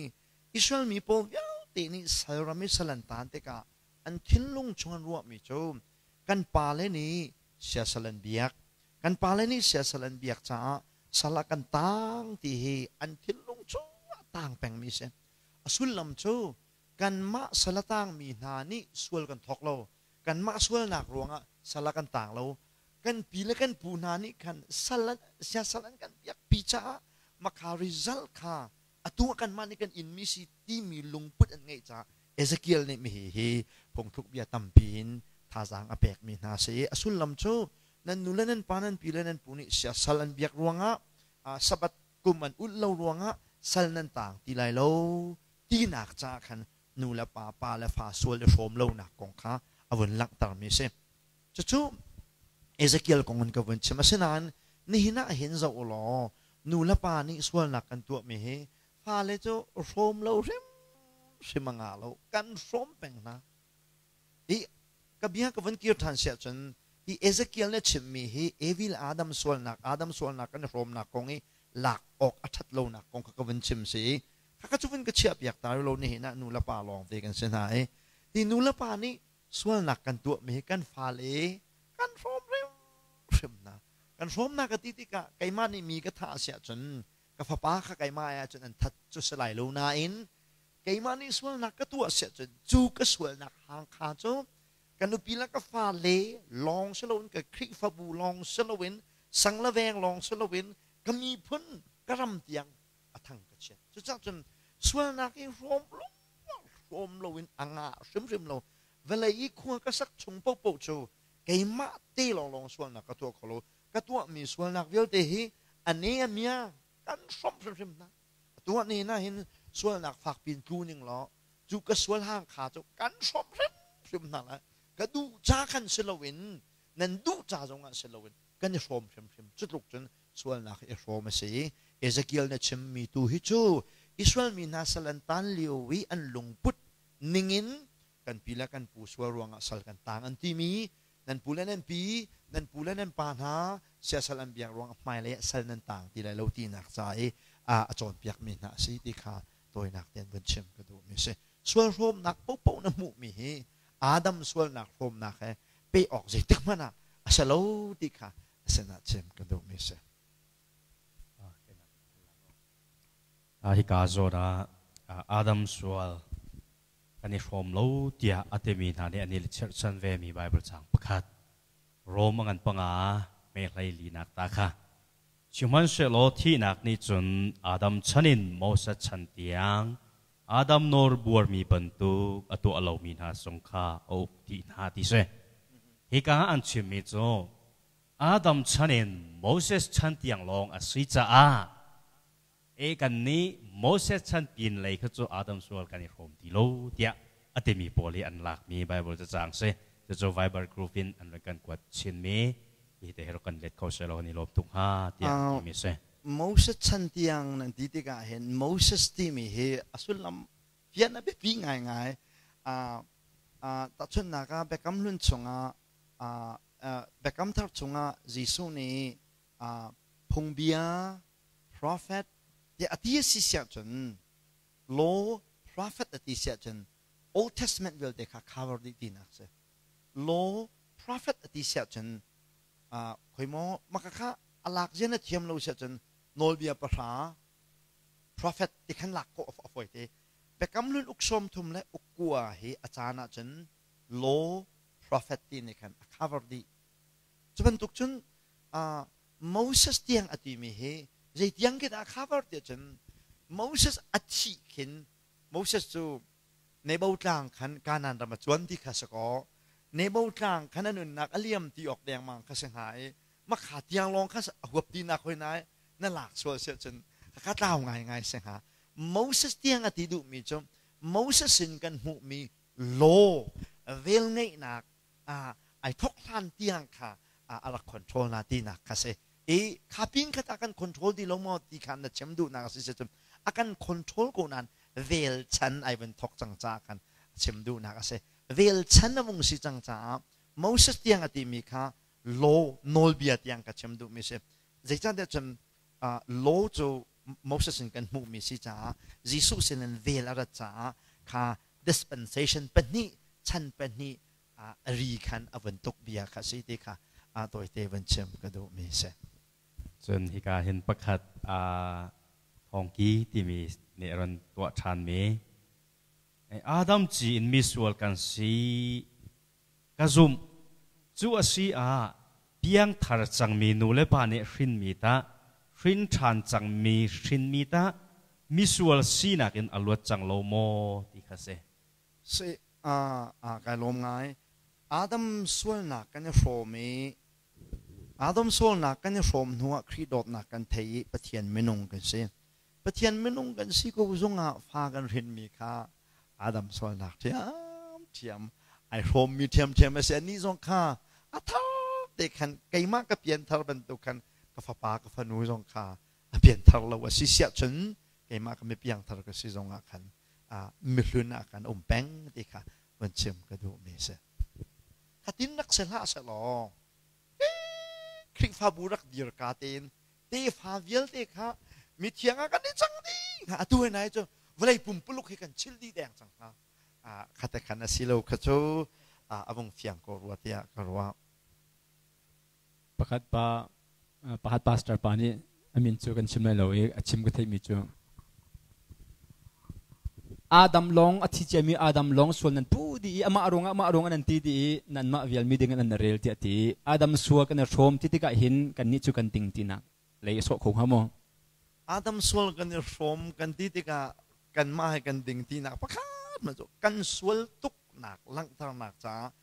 Israel mi pawl vialte nih sal ram i sal an taan tikah an thinlung chung an ruahmi cu kan pale nih siasal an biak, kan pale nih siasal an biak caah sal ah kan taang ti hi an thinlung chungah taang pengmi a si. A sullam cu kanmah sal a taangmi hna nih sual kan thawk lo. Kanmah sualnak ruangah sal ah kan taang lo. Kan pi le kan pu hna nih khan sal an, siasal an kan biakpi caah makha result kha atu ah kanmah nih kan inmi si timi lungput an ngeih caah Ezekiel nih mihi hi phungthluk bia tampi in thazaang a pekmi hna si i a sullam cu nan nu le nan pa nan pi le nan pu nih siasal an biak ruangah Sabbath kum an ulh lo ruangah sal nan taang ti lai lo tinak caah khan nu le pa, pa le fa sual i hrawm lonak kong kha a vun langhtermi a si. Cucu Ezekiel kong in ka vun chim. Asinain nihin ah hin zoh u law nu le pa nih sualnak kan tuahmi hi fale cu hrawm lo hrimhrim a ngah lo. Kan hrawm peng hna. I ka bia ka vun kir ṭhan siah cun hi Ezekiel nih a chimmi hi Evi le Adam sualnak, Adam sualnak kan i hrawmnak kong i lak awk a ṭhat lonak kong kha ka vun chim si i khakha cu vun ka chiahpiak ta rih lo. Nihin ah nu le pa lawng te kan si hna i hi nu le pa nih sualnak kan tuahmi hi kan fale kan hrawm hrimhrim hna. Kan hrawmnak ka ti tikah keimah nih mi ka thah a si ahcun ka fapa kha keimah ai ahcun an that cu si lai lo nain keimah nih sualnak ka tuah si ahcun cu ka sualnak hang kha cu ka nupi le ka fale lawng si loin, ka Khrihfabu lawng si loin, sang le veng lawng si loin, ka miphun, ka ram tiang a thang ka chiat. Cucaah cun sualnak i hrawm lo hrawm loin a ngah hrimhrim lo. Vawlei i khua ka sak chung paohpaoh cu keimah te lawnglawng sualnak ka tuah kho lo. Ka tuahmi sualnak vialte hi a ne a mia kan hrawmh hrimhrim hna. Atu ah ni na hin sualnak fak pin tlu ning law cu ka sual hang kha cu kan hrawmh hrimhrim hna lai. Ka duh ca khan si loin, nan duh ca zongah si loin kan i hrawm hrimhrim. Cu tluk cun sualnak i hrawm a si. Ezekiel na chimmi tu hi cu Israel mi hna sal an tan lio i an lungput ningin kan pi le kan pu sual ruangah sal kan tang an timi, nan pu le nan pi, nan pu le nan pa hna siasal an biak ruangah hmailei ah sal nan tang ti lai lo tinak ca i a cawnpiakmi hna a si ti kha tawinak tein vun chim ka duhmi a si. Sual hrawmnak paohpaoh na hmuhmi hi Adam sualnak hrawmnak he peh awk zeitik hmanh ah a si lo ti kha a sinah chim ka duhmi a si. Hika zawn ah Adam sual kan i hrawm lo tiah a timi hna nih an i chirhchan vemi Baibal caang pakhat Rom a ngan panga mehlei linak ta kha. Sihmanhsehlaw thihnak nih cun Adam chan in Moses chan tiang Adam nawr buarmi bantuk a tuah lomi hna zong kha a uk dih hna ti si. Hika ah an chimmi cu Adam chan in Moses chan tiang lawng a si caah e kan nih Moses chan pin lei kha cu Adam sual kan i hrawm ti lo tiah a timi pawl hi an lakmi Bible cacang si. Cucu Viber group in an rak kan kuat chinmi hi te hi rak kan let kho selaw kan i lawm tuk hnga tiah timi si. Moses chan tiang nan ti tikah hin Moses timi hi a sullam fian a biapi ngaingai. Tahchunhnak ah Biakam Hlun chungah, Biakam Thar chungah Jesuh nih phungbia, prophet tiah a ti a si siah cun, law, prophet a ti siah cun Old Testament vialte kha cover dih tinak si. Law, prophet a ti siah cun khoi maw maka kha a lak zia na thiam lo siah cun nawlbia pahra, prophet ti khan lak khawh a fawi te. Biakam Hlun uk 30 le uk 9 hi a caan ah cun law, prophet ti nih khan a cover dih. Cu bantuk cun Moses tiang a timi hi zei tiang khi dah a cover tiah cun Moses a thih khin Moses cu Nebo tlang khan Kanaan ram a cuan ti kha si kaw, Nebo tlang khan a nunnak a liam ti awk dengmang kha si hnga i makha tiang lawng kha a huap tinak hoi nai na lak sual si ahcun ka tlau ngaingai si hnga. Moses tiang a ti duhmi cu Moses in kan hmuhmi law, velngeihnak ai thok hlan tiang kha a rak control na tinak kha si. I kha pin kha ta kan control ti lo maw ti kha na chim duhnak a si si cun a kan control ko nain vel chan ai vun thok cang caah khan chim duhnak a si. Vel chan a vung si cang caah Moses tiang a timi kha law, nawlbia tiang ka chim duhmi si. Zeicahtiah cun law cu Moses in kan hmuhmi si caah Jesuh sinin vel a rat caah kha dispensation pahnih, chan pahnih ri khan a vun tuk bia kha si ti kha tawite vun chim ka duhmi si. Cun hika hin pakhat thawngki timi nih a ron tuah ṭhanmi Adam ci in misual kan si ka zumh. Cu a si ah piangthar cangmi nu le pa nih hrinmi tah, hrin ṭhan cangmi hrinmi tah misual sinak in a luat cang lo maw ti kha si. Si, kai lawm ngai. Adam sualnak kan i hrawm i Adam sualnak kan i hrawm hnuah Khrih dawtnak kan thei i Pathian minung kan si. Pathian minung kan si ko zongah fa kan hrinmi kha Adam sualnak ṭhiamṭhiam ai hrawmmi ṭhiamṭhiam a si. Anih zong kha A thar te khan keimah ka pianthar bantuk khan ka fapa ka fanu zong kha a pianthar lo a si siah cun keimah ka mi piangthar ka si zong ah khan mihlun ah kan um peng ti kha van chim ka duh mi si. Khatin rak si hlah selaw Khrihfabu rak dir ka tein tefa vialte kha mithiang ah kan i cang dih hnga. Atu he nai cu vawlei pumpuluk hi kan chil dih deng cang hnga. Khate khan a si lo kha cu a vung fiang ko rua tiah ka ruah. Pakhat pa pakhat pastor pa nih a min cu kan chim lai lo i a chim ka theihmi cu Adam lawng a thi ciami Adam lawng sual nan pu dih i amah ruangah amah ruangah nan ti dih i nanmah vial mi ding nan rel tiah ti. Adam sual kan i hrawm ti tikah hin kannih cu kan ding tinak lei a sawh kho hnga maw? Adam sual kan i hrawm kan ti tikah kanmah he kan ding tinak pakhat man cu kan sual tuknak langhternak caah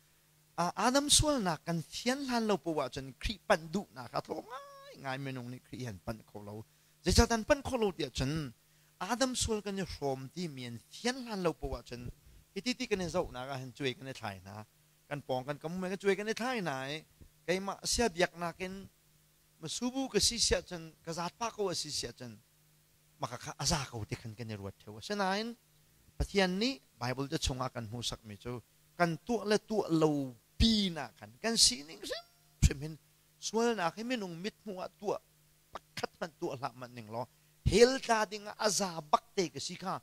Adam sualnak kan fian hlan lo poah ahcun Khrih panh duhnak a tlawm ngaingai. Minung nih Khrih hi an panh kho lo. Zeicahtiah an panh kho lo tiah cun Adam sual kan i hrawm timi an fian hlan lo poah ahcun hiti ti kan i zohnak ah hin cuai kan i thlai hna, kan pawng kan kam kan cuai kan i thlai hna i keimah sia biaknak in masubu ka si siah cun ka zaat pah ko a si siah cun maka kha a za ko ti khan kan i ruat theo. Asinain Pathian nih Bible te chungah kan hmuhsakmi cu kan tuah le tuah lo pin ah khan kan sining hrimhrim hin sualnak hi minung mithmuh ah tuah pakhat hmanh tuah hlah manh ning law hell tla ding ah a za bak te ka si kha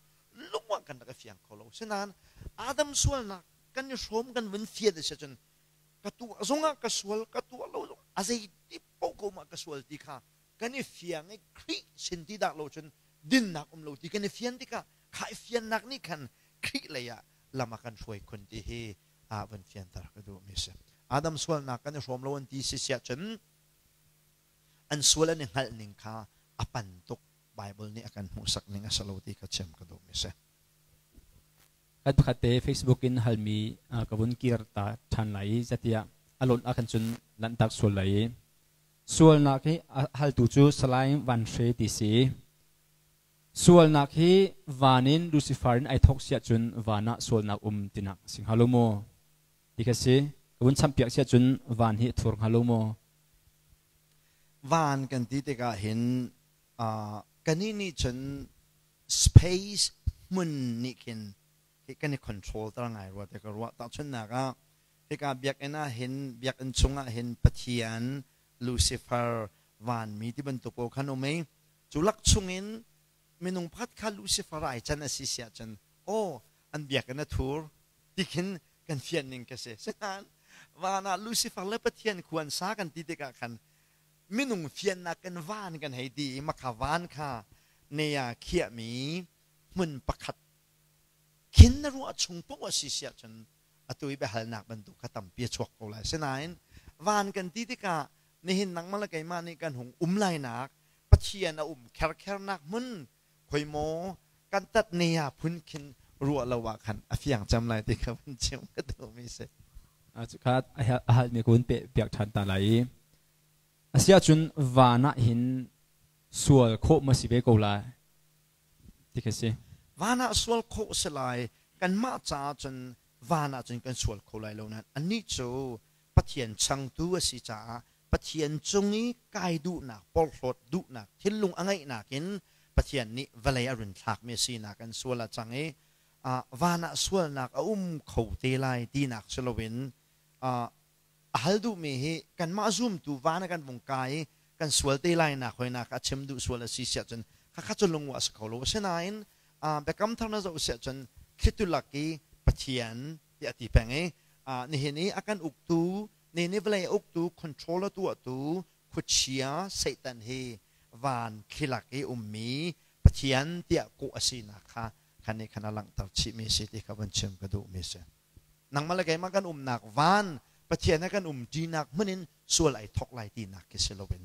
lung ah kan rak i fiang kho lo. Sinain Adam sualnak kan i hrawm kan vun fian a si cun ka tuah zongah ka sual, ka tuah lo zong a zei ti paoh ko ma ka sual ti kha kan i fiang i Khrih sin ti dah lo cun dinnak um lo ti kan i fian tikah kha i fiannak nih khan Khrih lei ah lam a kan hruai khun ti hi ah van fianter ka duh mi si. Adam sualnak kan i hrawm lo an ti si siah cun an sual an i hngalh ning kha a pan tuk, Bible nih a kan hmuhsak ning a si lo ti kha chim ka duh mi si. Kan pakhat te Facebook in halmi ka vun kir ta ṭhan lai i zatiah a lawnh ah khan cun lanhtak sual lai i sualnak hi haltu cu Salai Van Hre ti si. Sualnak hi van in Lucifer in ai thawk siah cun van ah sualnak um tinak si hnga lo maw ti kha si. Ka vun champiak siah cun van hi a thur hnga lo maw? Van kan ti tikah hin kanih nih cun space hmun nih khin hi kan i control ter ngai rua ti ka ruah. Tahchunhnak ah hika biakinn ah hin biakinn chungah hin Pathian, Lucifer, vanmi ti bantuk pawl khan um i cu lak chungin minung pakhat kha Lucifer ai can a si siah cun aw an biakinn a thur ti khin kan fian ning ka si. Sinain van ah Lucifer le Pathian khu an sa kan ti tikah khan minung fiannak kan van kan hei ti i makha van kha nea khiahmi hmun pakhat khin na ruah chung paoh a si siah cun atu i biahalnak bantuk kha tampi a chuak ko lai. Sinain van kan ti tikah nihin nangmah le keimah nih kan hung um lainak Pathian a um kherkhernak hmun khoi maw kan tat ne ah phun khin ruah lo ah khan a fiang cem lai ti kha van chim ka duhmi si. Kha a halmi kun pe piak ṭhan ta lai i asiahcun van ah hin sual khawh ma si ve ko lai ti kha si. Van ah sual khawh si lai. Kanmah caah cun van ah cun kan sual kho lai lo nain anih cu Pathian changtu a si caah Pathian cung i kai duhnak, porhlawt duhnak thinlung a ngeihnak in Pathian nih vawlei a run thlakmi a sinak in sual a cang i van ah sualnak a um kho te lai tinak si loin a hal duhmi hi kanmah zumtu van ah kan vung kai i kan sual te lai nak hoinak a chim duh sual a si siah cun khakha cu lungwa a si kho lo. Asinain Biakam Thar na zoh siah cun thlitu lak i Pathian tiah a ti peng i nihin i a kan uktu, nihin i vawlei a uktu, control a tuahtu khuachia Satan hi van thlilak i ummi Pathian tiah kawh a sinak kha khan nih khan a langhter chihmi si ti kha van chim ka duhmi si. Nangmah le keimah kan umnak van Pathian he kan um ṭinak hmun in sual ai thawk lai tinak khi si loin.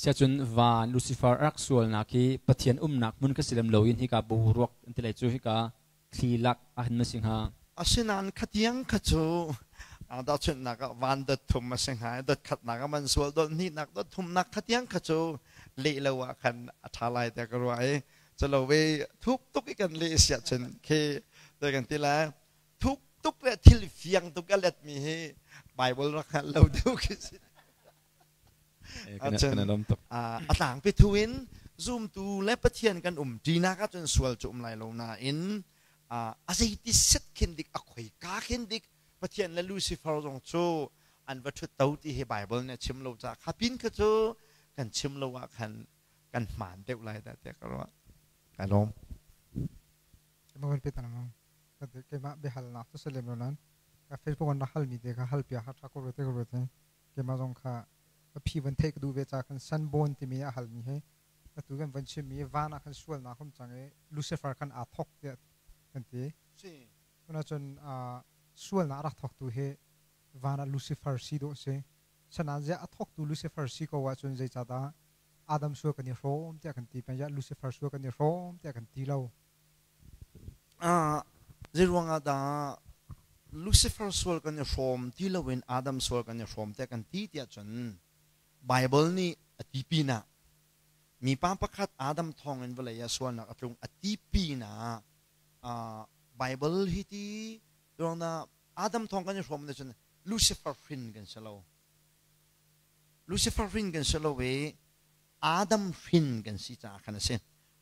Siacun van Lucifer rak sualnak hi Pathian umnak hmun kha si lem loin hika boruak an ti lai cu hika thli lak ah hin ma si hnga? Asinain khatiang kha cu tahchunhnak ah van dot thum a si hnga i dot khatnak ah man sual, dot hnihnak, dot thumnak khatiang kha cu leh lo ah khan a ṭha lai tiah ka ruah i culo ve thuk tuk i kan leh siah cun khi te kan ti lai thuk Tuk le thil fiang tuk a let mi hi Bible rak hngal lo deuh khi si. A tlangpi thu in zumtu le Pathian kan um ṭinak ahcun sual cu um lai lo nain a zeiti set khin dik a khoika khin dik Pathian le Lucifer zong cu an va ṭhut to ti hi Bible nih a chim lo caah kha pin kha cu kan chim lo ah khan kan hmaan deuh lai dah tiah ka ruah. Ka lawm. Keimah biahalnak cu si lem lo nain ka Facebook an rak halmi te kha halpiak kha ṭha ko rua te ka ruat i keimah zong kha a phi van theih ka duh ve caah khan Sanborn timi a halmi hi atu kan van chimmi van ah khan sualnak um cang i Lucifer khan aa thawk tiah kan ti. Tunah cun sualnak a rak thawktu hi van ah Lucifer si dawh a si. Sanain ziah a thawktu Lucifer si ko ahcun zeicahdah Adam sual kan i hrawm tiah kan ti peng, ziah Lucifer sual kan i hrawm tiah kan ti lo. Zeiruang ah dah Lucifer sual kan i hrawm ti loin Adam sual kan i hrawm tiah kan ti tiah cun Baibal nih a ti pinah mipa pakhat Adam thawngin vawlei ah sualnak a tlung a ti pinah Baibal hi ti ruangah Adam thawng kan i hrawm na cun Lucifer hrin kan si lo. Lucifer hrin kan si lo i Adam hrin kan si caah khan a si.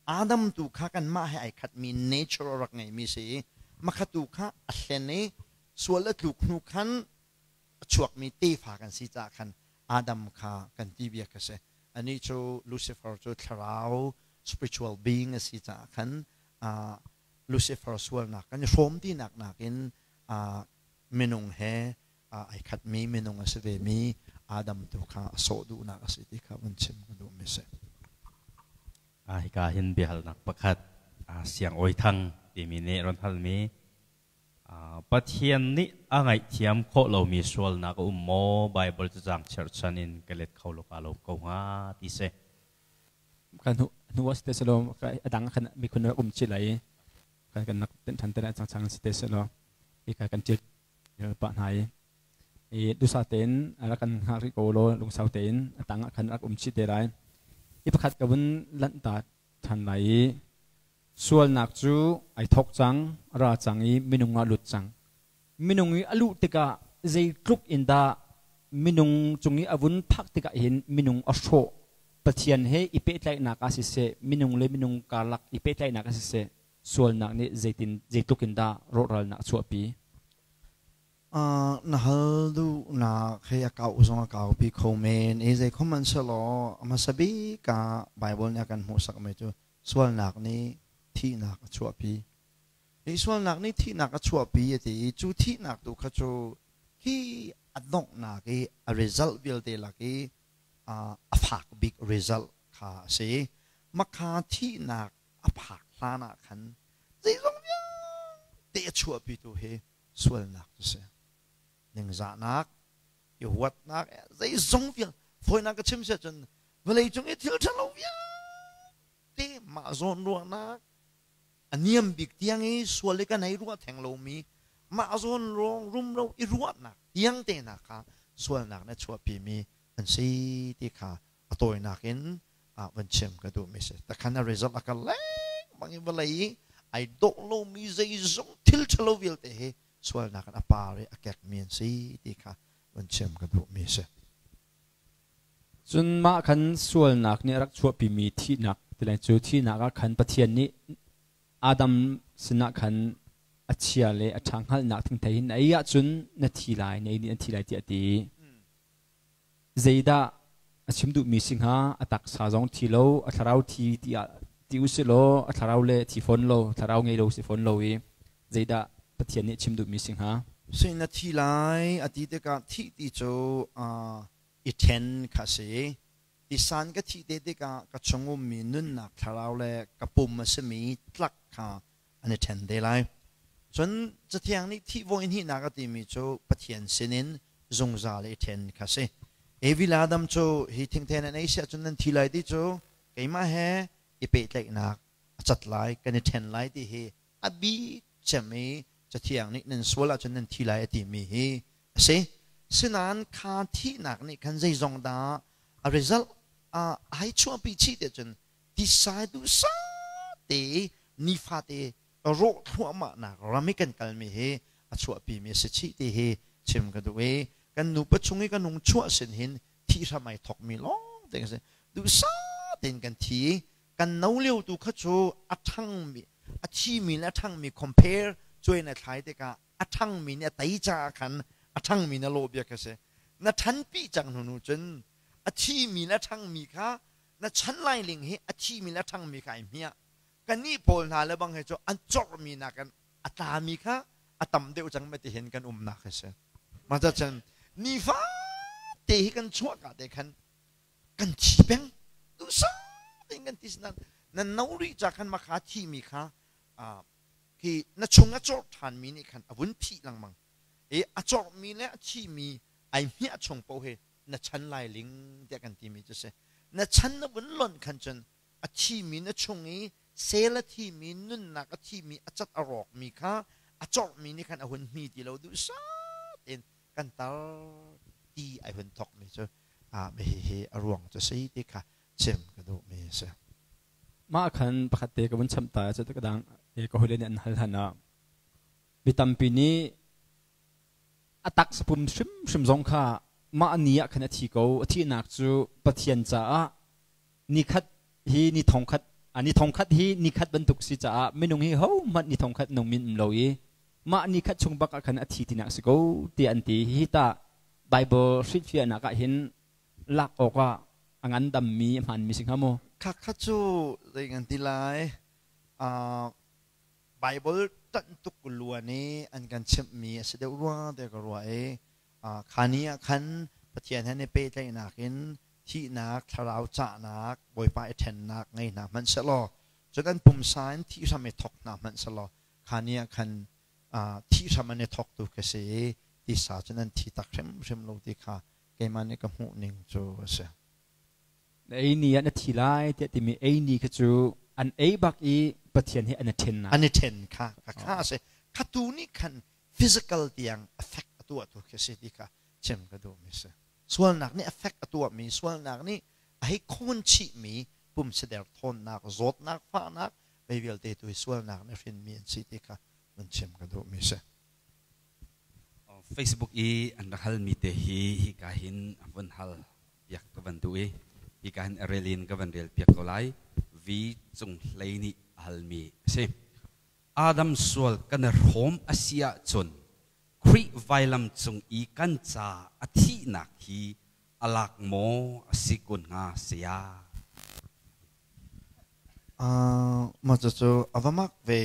Adam tu kha kanmah he ai khatmi nature a rak ngeimi si i makhatu kha a hlen i sual a tluk hnu khan a chuakmi tefa kan si caah khan Adam kha kan ti bia kha si. Anih cu Lucifer cu thlarau spiritual being a si caah khan Lucifer sualnak kan i hrawm tinak nakin minung he ai khatmi minung a si vemi Adam tu kha a sawh duhnak a si ti kha vun chim ka duhmi si. Hika hin biahalnak pakhat Siang Awi Thang timi nih ron halmi Pathian nih a ngaihthiam khawh lomi sualnak a um maw? Bible cacang cherhchan in ka let kho lo ka lo ko hnga ti si. Kan hnu hnu ah si te selaw a dang khan mikhun rak um chih lai i kan kan nak ten than te lai chang chang si te selaw hika kan ṭial pah hna i dusa tein rak kan hngak rih ko law lungsau tein a tang ah khan rak um chih te lai. I pakhat ka vun lanh ta ṭhan lai i sualnak cu ai thawk cang, ra cang i minung ah lut cang. Minung i a luh tikah zeitluk in dah minung cung i a vun phak tikah hin minung a hrawh. Pathian he i pehtlaihnak ah siseh, minung le minung karlak i pehtlaihnak ah siseh, sualnak nih zeitin zeitluk in dah rawhralnak a chuahpi? Na hal duhnak he a kau zong a kaupi kho men i zei khom hmanhsehlaw a hmasa bik ah Bible nih a kan hmuhsakmi cu sualnak nih thihnak a chuahpi. Hi sualnak nih thihnak a chuahpi a ti i cu thihnak tu kha cu hi a donghnak i a result vialte lak i a fak bik result kha a si. Makha thihnak a phak hlan ah khan zeizong vialte a chuahpitu hi sualnak cu si. Ningzahnak, i huatnak, zeizong vial fawinak ka chim si ahcun vawleicung i thil ṭhalo vialte mah zawn ruahnak a niam bik tiang i sual i kan hei ruah theng lomi mah zawn ruang rumro i ruahnak tiang te hna kha sualnak na chuahpimi an si ti kha a tawinak in van chim ka duhmi si. Takhan a result a kal lengmang i vawlei i ai dawh lomi zeizong thil ṭhalo vialte hi sualnak in a par i a kekmi an si ti kha van chim ka duhmi si. Cun mah khan sualnak nih a rak chuahpimi thihnak ti lai cu thihnak ah khan Pathian nih Adam sinah khan a chia le a ṭha hngalhnak thingthei hin na ei ahcun na thi lai, na ei nih na thi lai tiah a ti. Zeidah a chim duhmi si hnga? A taksa zong thi lo, a thlarau thi tiah ti u si law a thlarau le thi fawn lo, thlarau ngei lo si fawn lo i zeidah Pathian nih chim duhmi si hnga? Sui na thi lai a ti tikah thih ti cu i ṭhen kha a si. Tisan ka thih te tikah ka chung ummi nunnak thlarau le ka pum a simi tlak kha an i ṭhen te lai. Cun Cathiang nih thih voi hnihnak a timi cu Pathian sinin zungzal i ṭhen kha a si. Evi le Adam cu hi thingthen an ei si ahcun nan thi lai ti cu keimah he i pehtlaihnak a cat lai, kan i ṭhen lai ti hi a bik cem i Cathiang nih nan sual ahcun nan thi lai a timi hi a si. Sinain kha thihnak nih khan zeizong dah a result a ai chuahpi chih te cun tisai duhsah te nifate rawh thluahmahnak ram i kan kalmi hi a chuahpimi a si chih ti hi chim ka duh i kan nupa chung i kan hung chuah sin hin thih hram ai thokmi lawng te kan si. Duhsah tein kan thi i kan no lio tu kha cu a ṭhangmi a thimi le a ṭhangmi compare cuai na thlai tikah a ṭhangmi nih a tei caah khan a ṭhangmi na lawh bia kha si. Na ṭhanpi cang hnu hnu cun a thimi le a ṭhangmi kha na chan lai ling hi a thimi le a ṭhangmi kha ai hmiah. Kannih pawl hna le bang he cu an corhmi nakin a tlami kha a tam deuh cang ti hin kan umnak hi si. Mah cun nifate hi kan chuahka te khan kan thi peng duhsah tein kan ti sinan na no rih ca khan makha thimi kha khi na chung a corh ṭhanmi nih khan a vun phih lengmang i a corhmi le a thimi ai hmiah chung paoh hi na chan lai ling tiah kan timi cu si. Na chan na vun lonh khan cun a thimi na chung i sel a thimi nunnak a thimi a cat a rawkmi kha a corhmi nih khan a hun hmi ti lo duhsah tein kan tar ti ai hun thokmi cu hihi a ruang cu si ti kha chim ka duhmi a si. Mah khan pakhat te ka vun chamh ta cu ka dang ka hawile nih an hal han ah mi tampi nih a taksapum hrimhrim zong kha mah ni ah khan a thi ko. A thihnak cu Pathian caah nikhat hi ni thongkhat ni thongkhat hi nikhat bantuk si caah minung hi hohmanh ni thongkhat nung min um lo i mah nikhat chung bak ah khan a thi tinak si ko tiah an ti. Hihi tah Bible hrilhfiahnak ah hin lak awkah a ngandammi a hmaanmi si hnga maw? Khakha cu zei ngan ti lai? Bible ṭanh tuk luan i an kan chimhmi a si deuh rua tiah ka ruah i kha ni ah khan Pathian he i pehtlaihnak in thihnak, thlarau cahnak, Bawipa i ṭhennak ngei hna hmanh sehlaw cun an pumsa in thih hram i thawk hna hmanh sehlaw kha ni ah khan thih hram an i thawktu khi si i tisa cun an thi tak hrimhrim lo ti kha keimah nih ka hmuh ning cu a si. Na ei ni ah na thi lai tiah timi ei ni kha cu an ei bak i Pathian he an i ṭhennak. An i ṭhen kha kha a si. Kha tu nih khan physical tiang affect a tuahtu khi si ti kha chim ka duhmi si. Sualnak nih affect a tuahmi, sualnak nih a hei khawn chihmi pumsader thawnnak, zawtnak, fahnak, mei vialte tu hi sualnak nih hrinmi an si ti kha vun chim ka duhmi si. Facebook i an rak halmi te hi hika hin vun hal piak ka van duh i hika hin rel in ka van rel piak ko lai. V cung hlei nih a halmi a si. Adam sual kan i hrawm a si ahcun Khrih vailam cung i kan ca a thihnak hi a lak maw a si kun hnga saya? Mah cucu a va mak ve.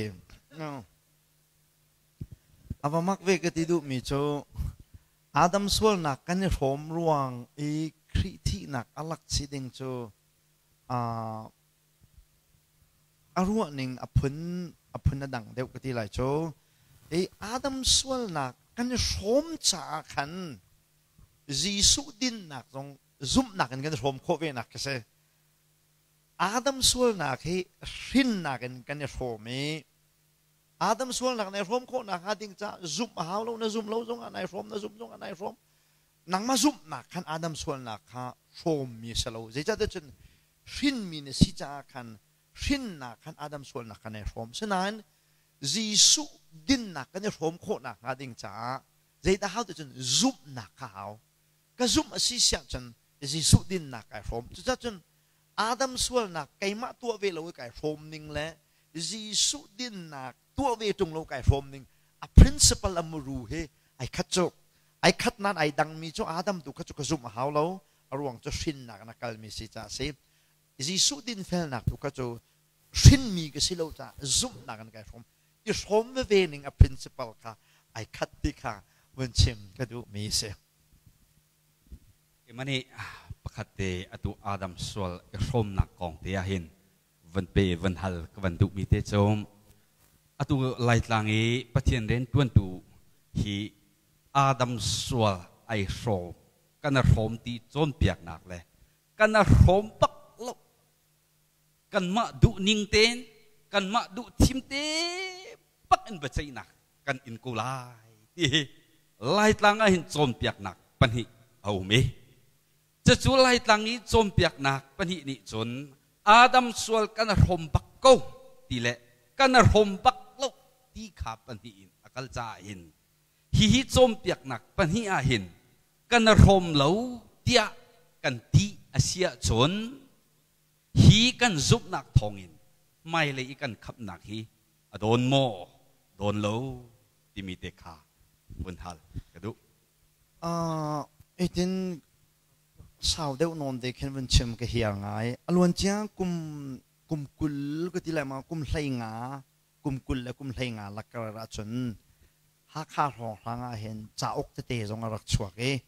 A va mak ve ka ti duhmi cu Adam sualnak kan i hrawm ruang i Khrih thihnak a lak si ding cu a ruahning a phun a phun a dang deuh ka ti lai cu. I Adam sualnak kan i hrawm caah khan Jesuh dinnak zong zumhnak in kan i hrawm khawh ve nak khi si. Adam sualnak hi hrinnak in kan i hrawm i Adam sualnak nai hrawm khawh nakhnga ding caah zumh a hau lo, na zumh lo zongah nai hrawm, na zumh zongah nai hrawm. Nangmah zumhnak khan Adam sualnak kha hrawmmi a si lo. Zeicahtiah cun hrinmi na si caah khan hrinnak khan Adam sualnak kha nai hrawm. Sinain Jesuh dinnak kan i hrawm khawh nakhnga ding caah zeidah hau ti cun zumhnak kha hau. Ka zumh a si siah cun Jesuh dinnak kai hrawm. Cucaah cun Adam sualnak keimah tuah ve lo i kai hrawm ning le Jesuh dinnak tuah ve ṭung lo kai hrawm ning a principle a muru hi ai khat cu. Ai khat nain ai dangmi cu Adam tu kha cu ka zumh a hau lo. A ruang cu hrinnak in a kalmi si caah a si. Jesuh dinfelnak tu kha cu hrinmi ka si lo caah zumhnak in kai hrawm. I hrawm veve ning a principle kha ai khat ti kha vun chim ka duhmi si. Keimah nih pakhat te atu Adam sual i hrawmnak kong te ah hin van pe van hal ka van duhmi te cu atu Laitlang i Pathian rian ṭuantu hi Adam sual ai hrawm kan i hrawm ti cawnpiaknak le kan i hrawm bak lo kanmah duh ning tein kanmah duh thim te bak in biaceihnak kan in ko lai ti hi Laitlang ah hin cawnpiaknak pahnih a um i cucu Laitlang i cawnpiaknak pahnih nih cun Adam sual kan hrawm bak ko ti le kan hrawm bak lo ti kha pahnih in a kal caah hin Hihi cawnpiaknak pahnih ah hin kan hrawm lo tiah kan ti a si ahcun hi kan zumhnak thawngin hmailei i kan khamhnak hi a dawn maw dawn lo timi te kha vun hal ka duh. Itin sau deuh nawn te khin vun chim ka hiar ngai. A luancia kum kum 20 ka ti lai ma, kum 15, kum 20 le kum 15 lakar ahcun Hakha hrawnghrang ah hin cauk tete zong a rak chuak i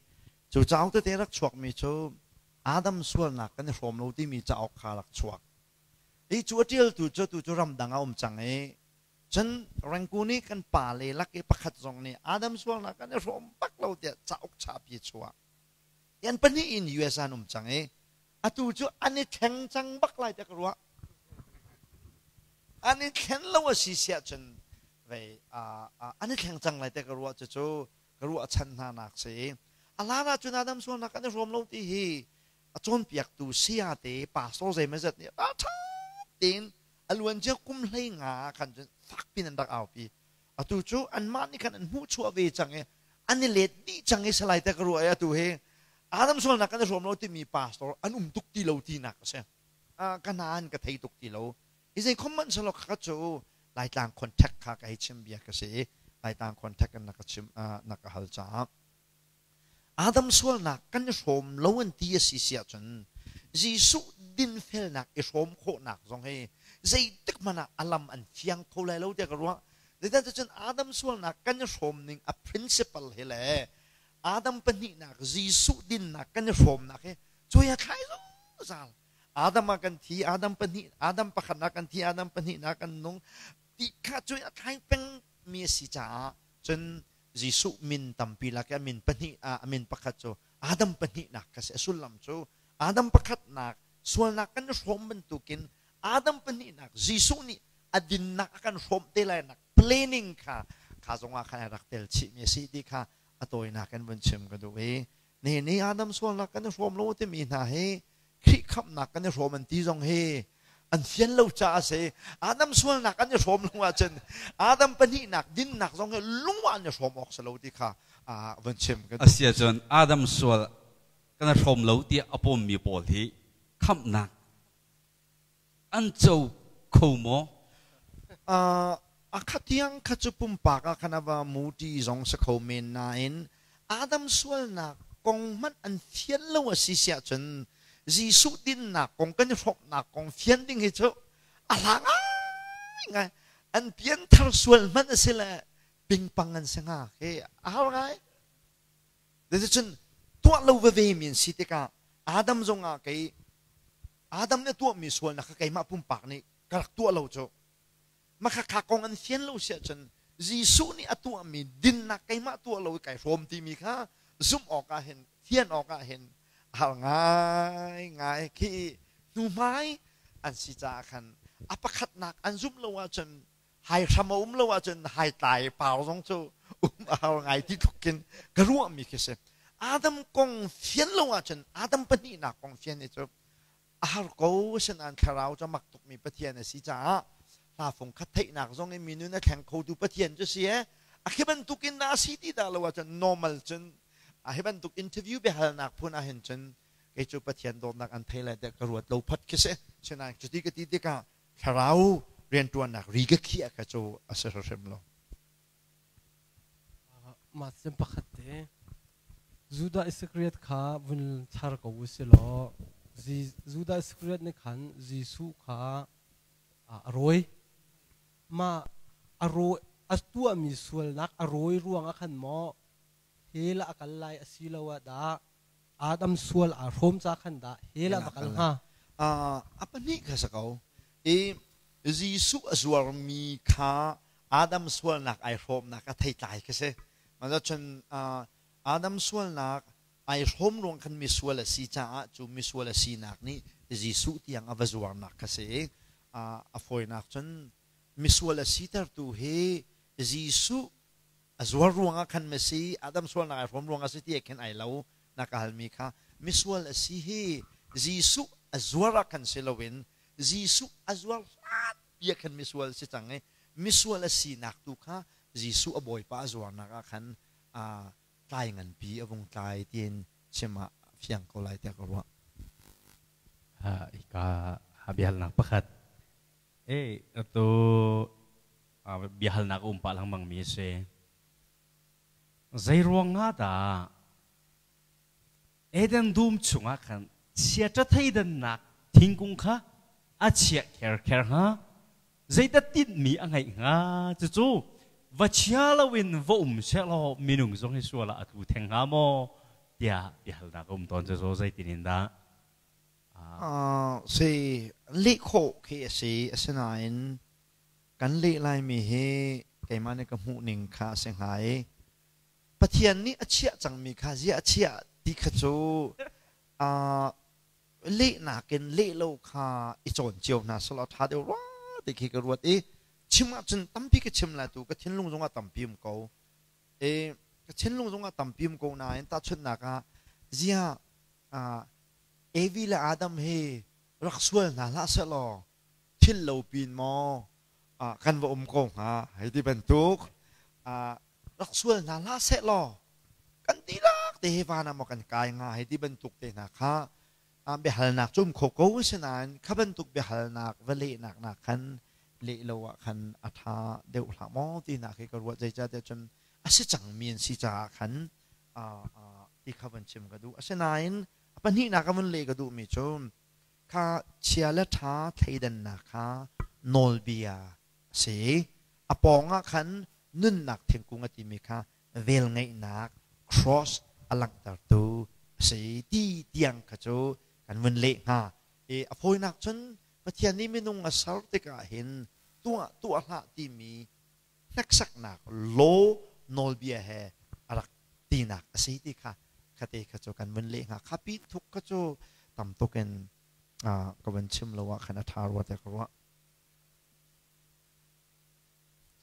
cu cauk tete rak chuakmi cu Adam sualnak kan i hrawm lo timi cauk kha rak chuak. I cu a ṭialtu cu tu cu ramdang a um cang i cun Rangoon i kan pa le lak i pakhat zong nih Adam sualnak kan i hrawm bak lo tiah cauk chapi chuah. An pahnih in US an um cang i atu cu an i thleng cang bak lai tiah ka ruah. An i thlen lo a si siah cun vei an i thleng cang lai tiah ka ruah. Cucu ka ruah chan hna nak si. A hlan ah cun Adam sualnak kan i hrawm lo ti hi a cawnpiaktu saya te pastor zeimawzat nih a ṭha tein a luancia kum 15 ah khan cun fak pin an rak aupi. Atu cu anmah nih khan an hmuhchuah ve cang i an i let dih cang i salai te ka ruah i atu hi Adam sualnak kan i hrawm lo timi pastor an um tuk ti lo tinak a si. Ka hna an ka thei tuk ti lo. I zei khom hmanh selaw kha cu Laitlang contact kha ka hei chim bia ka si i Laitlang contact in na ka chim na ka hal caah Adam sualnak kan i hrawm lo an ti a si si ahcun Jesuh dinfelnak i hrawm khawhnak zong hi zeitik hmanh ah a lam an fiang kho lai lo tiah ka ruah. Zeicahtiah cun Adam sualnak kan i hrawm ning a principle hi le Adam pahnihnak Jesuh dinnak kan i hrawmnak hi cuai a thlai zungzal. Adam ah kan thi, Adam pahnih, Adam pakhatnak kan thi, Adam pahnihnak kan nung ti kha cuai a thlai peng mi a si caah cun Jesuh min tampi lak i a min pahnih ah a min pakhat cu Adam pahnihnak kha si. A sullam cu Adam pakhatnak sualnak kan i hrawm bantukin Adam pahnihnak Jesuh nih a dinnak a kan hrawm te lai nak planning kha kha zongah khan a rak tel chihmi a si ti kha a tawinak in vun chim ka duh i ni ni Adam sualnak kan i hrawm lo timi hna hi Khrih khamhnak kan i hrawm an ti zong hi an fian lo caah a si. Adam sualnak an i hrawm lo ahcun Adam pahnihnak dinnak zong hi lung ah an i hrawm awk si lo ti kha vun chim ka duh. Asi ahcun Adam sual kan i hrawm lo tiah a pawmmi pawl hi khamhnak an co kho maw? A khatiang kha cu pumpak ah khan a va muti zong si kho men nain Adam sualnak kong hmanh an fian lo a si siah cun Jesuh dinnak kong kan i hrawmhnak kong fian ding hi cu a hla ngaingai. An pianthar sual hmanh a si le pingpang an si hnga khi a har ngai. Cun tuah lo veve mi an si tikah Adam zongah kei Adam nih tuahmi sualnak kha keimah pumpak nih ka rak tuah lo cu makhakha kong an fian lo si ahcun Jesuh nih a tuahmi dinnak keimah tuah lo i kai hrawm timi kha zumh awk ah hin fian awk ah hin a har ngai ngai khi hnuhmai an si caah khan a pakhatnak an zumh lo ahcun hai hram a um lo ahcun hai tlai par zong cu um a har ngai ti tluk khin ka ruahmi khi si. Adam kong fian lo ahcun Adam pahnihnak kong fian hi cu a har ko. Asinain thlarau cu mak tukmi Pathian a si caah hla fung khat theihnak zong in mi nun a thleng khotu Pathian cu si e a khi bantukin dah a si ti dah lo ahcun normal cun a hi bantuk interview biahalnak phun ah hin cun kei cu Pathian dawtnak an thei lai tiah ka ruat lo phat khi si. Sinain cuti ka ti tikah thlarau rianṭuannak ri ka khiah kha cu a si hrim lo. Mah cem pakhat te Judah Iscariot kha vun char ko u si law Judah Iscariot nih khan Jesuh kha a rawi. Mah a rawi a tuahmi sualnak a rawi ruangah khan maw hell ah a kal lai asiloah dah Adam sual aa hrawm ca khan dah hell ah va kal hnga? A pahnih kha si ko. I Jesuh a zuarmi kha Adam sualnak ai hrawmnak a theitlai khi si. Mah cun Adam sualnak ai hrawm ruang khan misual a si caah cu misual a sinak nih Jesuh tiang a va zuarnak kha si. A fawinak cun misual a sitertu hi Jesuh a zuar ruangah khan Messi Adam sualnak ai hrawm ruangah si ti khin ai lo na ka halmi kha misual a si hi Jesuh a zuar ah khan si loin Jesuh a zuar hlan pi ah khan misual si cang i misual a sinak tu kha Jesuh a Bawipa a zuarnak ah khan Tlai nganpi a vung tlai tiin chim ah fiang ko lai tiah ka ruah. Hika biahalnak pakhat. E atu biahalnak um pah lengmang mi a si. Zei ruangah dah Eden dum chungah khan chiaṭa theidannak thingkung kha a chiah kherkher hnga? Zeidah tinhmi a ngeih hnga? Cucu va chia loin va um sehlaw minung zong hi sual ah a tlu theng hnga maw? tiah biahalnak a um tawn. Cucu zeitin in dah? Si leh khawh khi a si. Asinain kan leh laimi hi keimah nih ka hmuhning kha a si hnga i Pathian nih a chiah cangmi kha ziah a chiah ti kha cu lehnak in leh lo kha i cawn cio hna selaw ṭha deuh rua ti khi ka ruat i chim ahcun tampi ka chim lai tu ka thinlung zongah tampi um ko. I ka thinlung zongah tampi um ko nain tahchunhnak ah ziah Evi le Adam hi rak sual hna hlah sehlaw thil lo pin maw kan va um ko hnga hei ti bantuk rak sual hna hlah sehlaw kan dihlak te hi van ah maw kan kai hnga hei ti bantuk te hna kha biahalnak cu um kho ko asinain kha bantuk biahalnak va lehnak nak khan leh lo ah khan a ṭha deuh hlah maw tinak hi ka ruah. Zeicahtiah cun a si cangmi an si caah khan ti kha van chim ka duh. Asinain a pahnihnak a vun leh ka duhmi cu kha chia le ṭha thleidannak kha nawlbia a si. A pawngah khan nunnak thingkung a timi kha velngeihnak cross a langhtertu a si ti tiang kha cu kan vun leh hnga. I a fawinak cun Pathian nih minung a ser tikah hin tuah tuah hlah timi hneksaknak law nawlbia he a rak tinak a si ti kha khate kha cu kan vun leh hnga. Kha pi thuk kha cu tam tuk in ka vun chim lo ah khan a ṭha rua tiah ka ruah.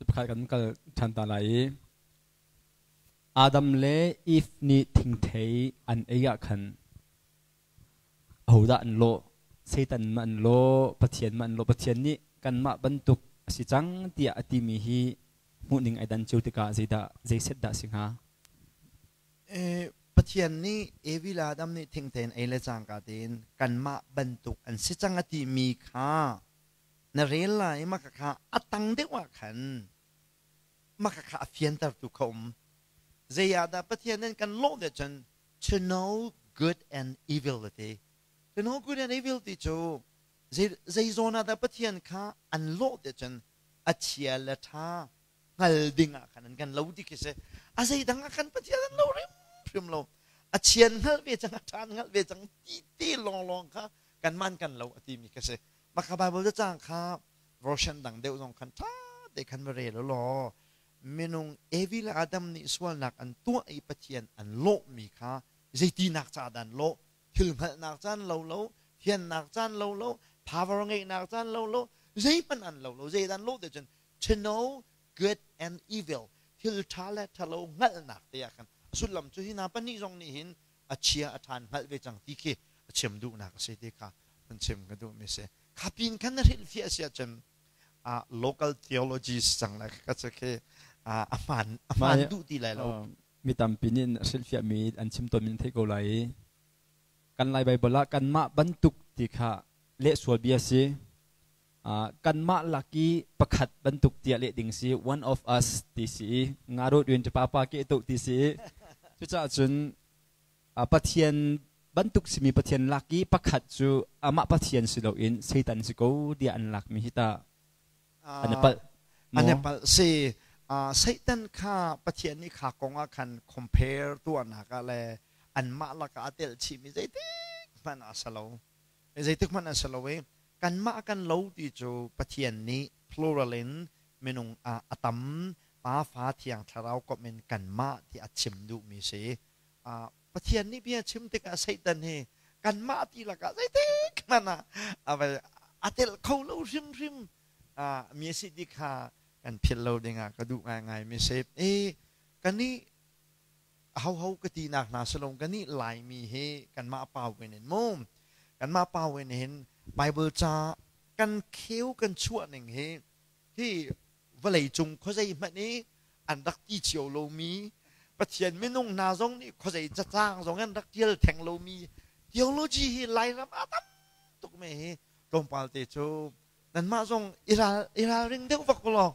Pakhat kan kal ṭhan ta lai i Adam le Eve nih thingthei an ei ah khan ahodah an lawh? Satan ma an lawh? Pathian ma an lawh? Pathian nih kanmah bantuk a si cang tiah a timi hi hmuhning ai dan cio tikah zeidah zeiset dah si hnga? Pathian nih Evi le Adam nih thingthei an ei le cangka tein kanmah bantuk an si cang a timi kha na rel lai i mah kha a tang deuh ah khan mah kha a fiantertu kha um. Zei ah dah Pathian nih kan lawh deuh cun to know good and evil ti. To know good and evil ti cu zei zawn ah dah Pathian kha an lawh deuh cun a chia le ṭha hngal ding ah khan an kan lo ti khi si. A zeidang ah khan Pathian an lo hrimhrim lo. A chian hngalh ve cang, a ṭha hngalh ve cang ti ti lawnglawng kha kanmah kan lo a timi kha si. Mah kha Bible cacang kha version dang deuh zong khan ṭha te khan va rel u law minung Evi le Adam nih sualnak an tuah i Pathian an lawhmi kha zeitinak ca dah an lawh? Thil hngalhnak caan lo lo, thiannak caan lo lo, power ngeihnak caan lo lo, zeihmanh an lo lo. Zeidah an lawh ti cun to know good and evil, thil ṭha le ṭhalo hngalhnak te ah khan a sullam cu hi hna pahnih zong nih hin a chia a ṭhan hngalh ve cang ti khi a chim duhnak a si ti kha hun chim ka duhmi si. Kha pin khan na hrilhfiah si ahcun local theologies cang lai ka cu khi a hmaan a hmaan duh ti lai lo. Mi tampi nih hrilhfiahmi an chim tawnmi nan theih ko lai i kan Lai Baibal ah kanmah bantuk ti kha leh sual bia si. Kanmah lak i pakhat bantuk tiah leh ding si, one of us ti si i nga rawt yun pa pa ke to ti si. Cucaah cun Pathian bantuk simi Pathian lak i pakhat cu amah Pathian si loin Satan si ko tiah an lakmi hi ta an i palh. An i palh si. Satan kha Pathian nih kha kong ah khan compare tuahnak ah le anmah lakah a telh chihmi zeitik hmanh ah a si lo. Zeitik hmanh a si lo i kanmah kan lo ti cu Pathian nih plural in minung ah a tam Pa Fa Thiang Thlarau komh in kanmah ti a chim duhmi si. Pathian nih bia chim tikah Satan hi kanmah ti lakah zeitik hmanh ah a telh kho lo hrimhrim mi a si ti kha kan philh lo dingah ka duh ngaingai mi si. I kanih ahoho ka tinak hna silong kanih Laimi hi kanmah pawin in mu kanmah pawin hin Bible ca kan kheu kan chuah ning hi hi vawlei cung khuazei hmanh i an rak ti cio lomi. Pathian minung hna zong nih khuazei cacang zong an rak tial theng lomi theology hi Lairam ah tam tuk me hi tlawmpal te cu nanmah zong i ralring deuh vak law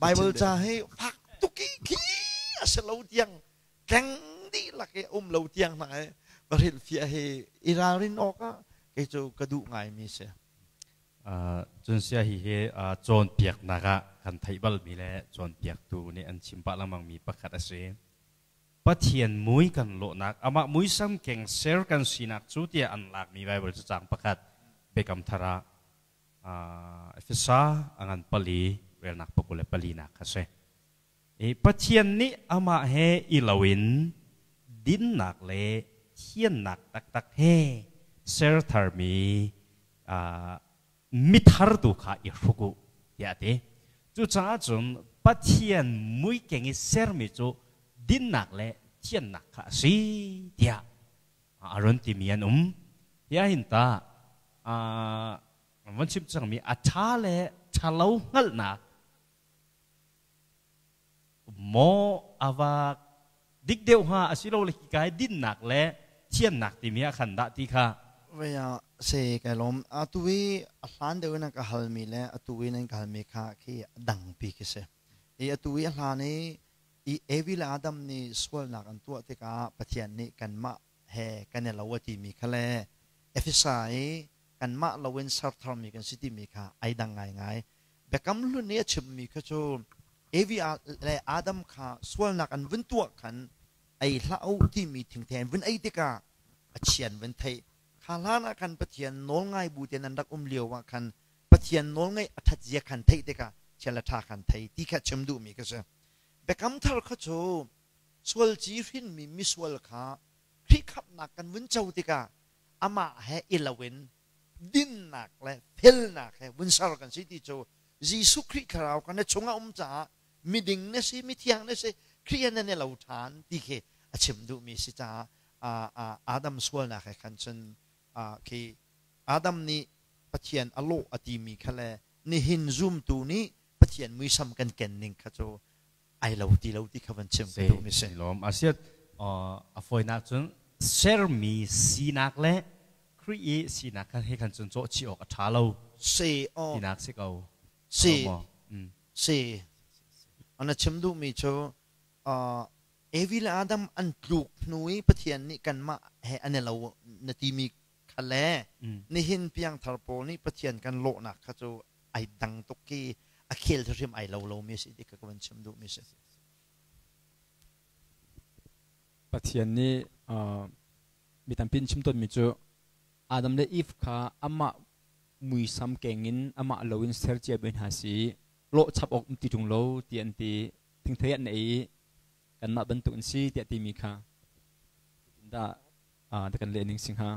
Bible ca hi fak tuk i khi a si lo tiang tleng dihlak i um lo tiang hna i va hrilhfiah hi i ralrin awk ah kei cu ka duh ngaimi si. Cun sia hi hi cawnpiaknak ah kan theih balmi le cawnpiaktu nih an chim pah lengmangmi pakhat a si. Pathian mui kan lawhnak, amah muisam keng ser kan sinak cu tiah an lakmi Baibal cacang pakhat Biakam Thar ah Efesa a ngan pali relnak pakul le palinak kha si. I Pathian nih amah he i loin dinnak le thiannak taktak he ser tharmi mithar tu kha i hruk u tiah a ti. Cucaah cun Pathian muikeng i sermi cu dinnak le thiannak kha a si tiah a run timi an um. Hi ahhin tah van chim cangmi a ṭha le ṭhalo hngalhnak maw a va dik deuh hnga asilole hika i dinnak le thiannak timi ah khan dah ti kha Vei ah se kai lawm. Atu i a hlan deuh in a ka halmi le atu i nan ka halmi kha khi a dangpi khi si. I atu i a hlan i i Evi le Adam nih sualnak an tuah tikah Pathian nih kanmah he kan i lo a timi kha le Efesa i kanmah loin ser tharmi kan si timi kha ai dang ngaingai. Biakam Hlun i a chimmi kha cu Evi le Adam kha sualnak an vun tuah khan ei hlah u timi thingthei an vun ei tikah a chian vun theih. Kha hlan ah khan Pathian nawlngai bu tein an rak um lio ah khan Pathian nawlngaih a ṭhat zia khan theih tikah chia le ṭha khan thei ti kha chim duhmi ka si. Biakam Thar kha cu sualci hrinmi misual kha Khrih khamhnak kan vun co tikah amah he i loin dinnak le felnak he vun ser kan si ti cu Jesuh Khrih thlarau kha na chungah um caah miding na si mithiang na si Khrih he nan i lo ṭhan ti khi a chim duhmi si caah Adam sualnak he khan cun khi Adam nih Pathian a lawh a timi kha le nihin zumtu nih Pathian muisam kan ken ning kha cu ai lo ti lo ti kha van chim ka duhmi si. Lawm asiat a fawinak cun sermi sinak le Khrih i sinak kha he khan cun cawh chih awk a ṭha lo. Si aw. Tinak si ko. Si. Si. Ana chim duhmi cu Evi le Adam an tluk hnu i Pathian nih kanmah he an i lo na timi kha le nihin piangthar pawl nih Pathian kan lawhnak kha cu ai dang tuk khi a khel hrim ai lo lomi a si ti kha ka van chim duhmi si. Pathian nih mi tampi in chim tawnmi cu Adam le Eve kha amah muisam keng in amah lo in ser cia mi hna si lawh chap awk um ti ṭung lo ti an ti thingthei an ei i kanmah bantuk an si tiah timi kha dah kan leh ning si hnga.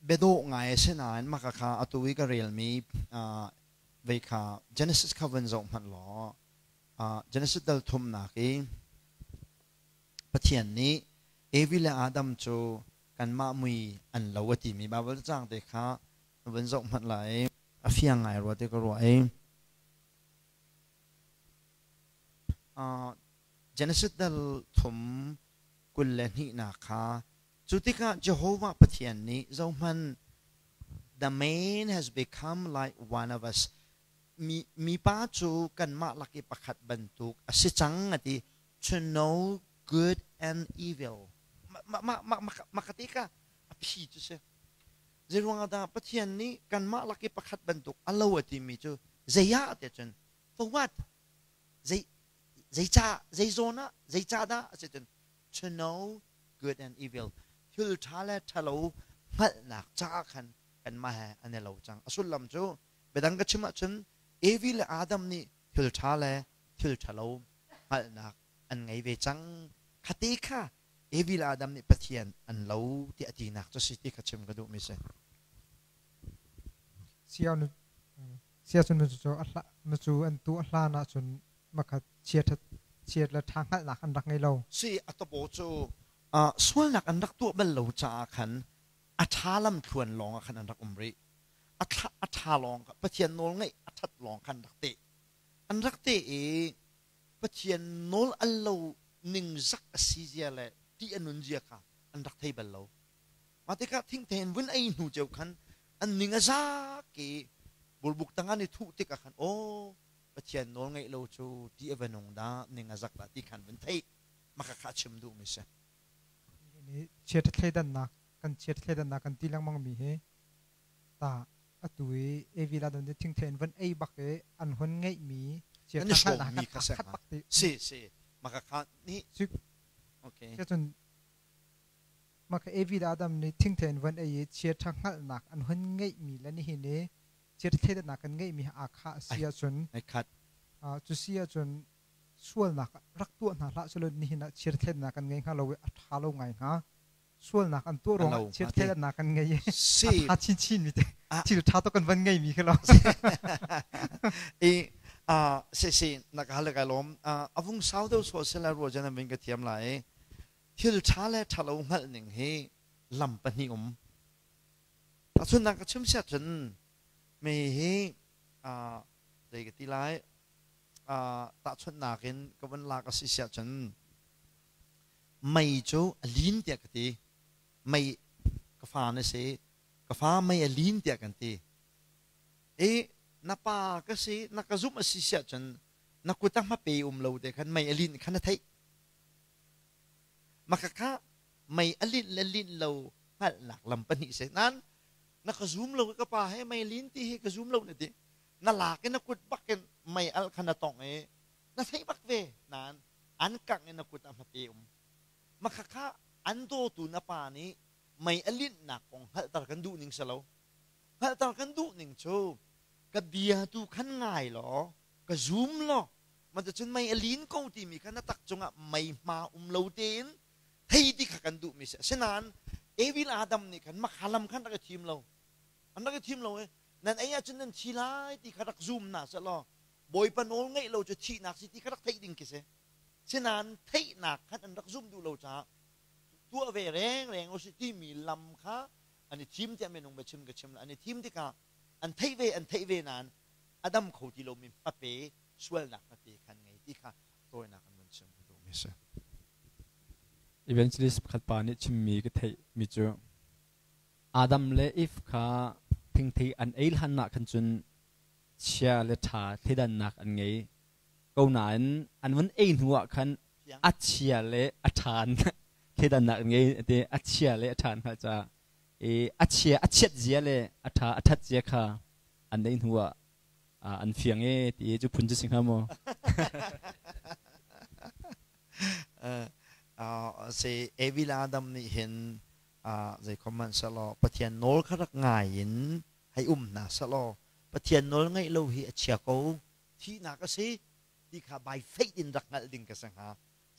Biadawh ngai a si nain maka kha atu i ka relmi vei kha Genesis kha van zoh hmanh law Genesis dal thumnak i Pathian nih Evi le Adam cu kanmah mui an lo a timi Baibal cacang te kha van zoh hmanh lai a fiang ngai rua ti ka ruah i Genesis dal thum 22nak kha Cu tikah Jehovah Pathian nih zohhmanh, the man has become like one of us. Mi, mipa cu kanmah lak i pakhat bantuk a si cang a ti. To know good and evil. Ma, ma, ma, ma, ma ka ti ka a phi cu si. Zeiruang ah dah Pathian nih kanmah lak i pakhat bantuk a lo a timi cu zei ah ti cun for what? Zei zeicah zei zawn ah zeicah dah a si cun to know good and evil thil ṭha le ṭhalo hngalhnak caah khan kanmah he an i lo cang a sullam cu biadang ka chim ahcun Evi le Adam nih thil ṭha le thil ṭhalo hngalhnak an ngei ve cang khate kha Evi le Adam nih Pathian an lo tiah tinak cu si ti kha chim ka duhmi si. Sia cun cu cu an tu a hlan ahcun makhat chiat chiat le ṭha hngalhnak an rak ngei lo. Si a tapaw cu sualnak an rak tuah bal lo caah khan a ṭha lamthluan lawng ah khan an rak um rih. A ṭha lawng Pathian nawl ngaih a ṭhat lawng khan rak teh. An rak teh i Pathian nawl al lo ningzak a si zia le ṭih a nun zia kha an rak thei bal lo. Mah tikah thingthei in vun ei hnu ceu khan an ning a zak i burbuk tang an i thuh tikah khan aw Pathian nawl ngeih lo cu ṭih a va nung dah ning a zak dah ti khan vun theih maka kha a chim duhmi si. Chiat thleidannak kan chiat thleidannak kan ti lengmang mi hi ta atu i Evi la don thingthei in van ei bak i an hun ngeihmi chia tha hngalhnak mi kha khat bak ti si si maka kha ni okay cun maka Evi la Adam nih thingthei in van ei i chia tha hngalhnak an hun ngeihmi le nihin i chia thleidannak kan ngeihmi aa kha a si ahcun ai khat cu si ahcun sualnak rak tuah hna hlah selaw nihin ah chia thleidannak kan ngei hnga lo i a ṭha lo ngai hnga sualnak an tuah ruangah chiattheidannak kan ngei i a ṭha chinchin mi te thil ṭha tuk kan van ngei mi khi lo i si si na ka hal kai lawm avung sau deuh so sela ruwa jan vin ka thiam lai thil ṭha le ṭha lo hngalh ning hi lam pahnih um tahchunnak ka chim siat cun mi hi zei ka ti lai tahchunhnak in ka van lak a si siah cun Mei cu a lin tiah ka ti. Mei ka fa na si. Ka fa mei a lin tiah kan ti. I na pa ka si, na ka zumh a si siah cun na kut ah hmape um lo te khan mei a linh khan na theih. Maka kha mei a linh le linh lo hngalhnak lam pahnih si. Nain na ka zum lo ka pa he mei lin ti hi ka zum lo na ti. Na lak in na kut bak in mei al kha na tongh i na theih bak ve. Nain an kangh in na kut ah hmape um. Makhakha an dawtu na pa nih mei a linhnak kong hngalhter kan duh ning si lo. Hngalhter kan duh ning cu ka bia tu khan ngai law ka zum law cun mei a lin ko timi kha na tak cungah mei hma um lo tein thei ti kha kan duhmi si. Asinain Evil Adam nih khan makha lam khan rak i thim lo. An rak i thim lo i nan ei ahcun nan thi lai ti kha rak zum hna seh law Bawipa nawl ngeih lo cu thihnak si ti kha rak theih ding khi si. Sinain theihnak khan an rak zumh duh lo caah tuah ve rengreng usih timi lam kha an i thim tiah minung biachim ka chim an i thim tikah an theih ve an theih ve nain a dam kho ti lomi hmape sualnak hmape khan ngei ti kha tawinak an vun chim ka duhmi si. Evangelist pakhat pa nih chimmi ka theih mi cu Adam le Eve kha thingthei an ei hlan ah khan cun chia le ṭha thleidannak an ngei ko nain an vun ei hnu ah khan a chia le a ṭha thleidannak an ngei ti a chia le a ṭha an hngalh caah i a chia a chiat zia le a ṭha a ṭhat zia kha an ei hnu ah an fiang e ti cu phun cu si hnga maw? Si Evil Adam nih hin zei khom hmanh selaw Pathian nawl kha rak ngai in hei um hna selaw Pathian nawl ngaih lo hi a chia ko thihnak a si ti kha by faith in rak hngalh ding ka si hnga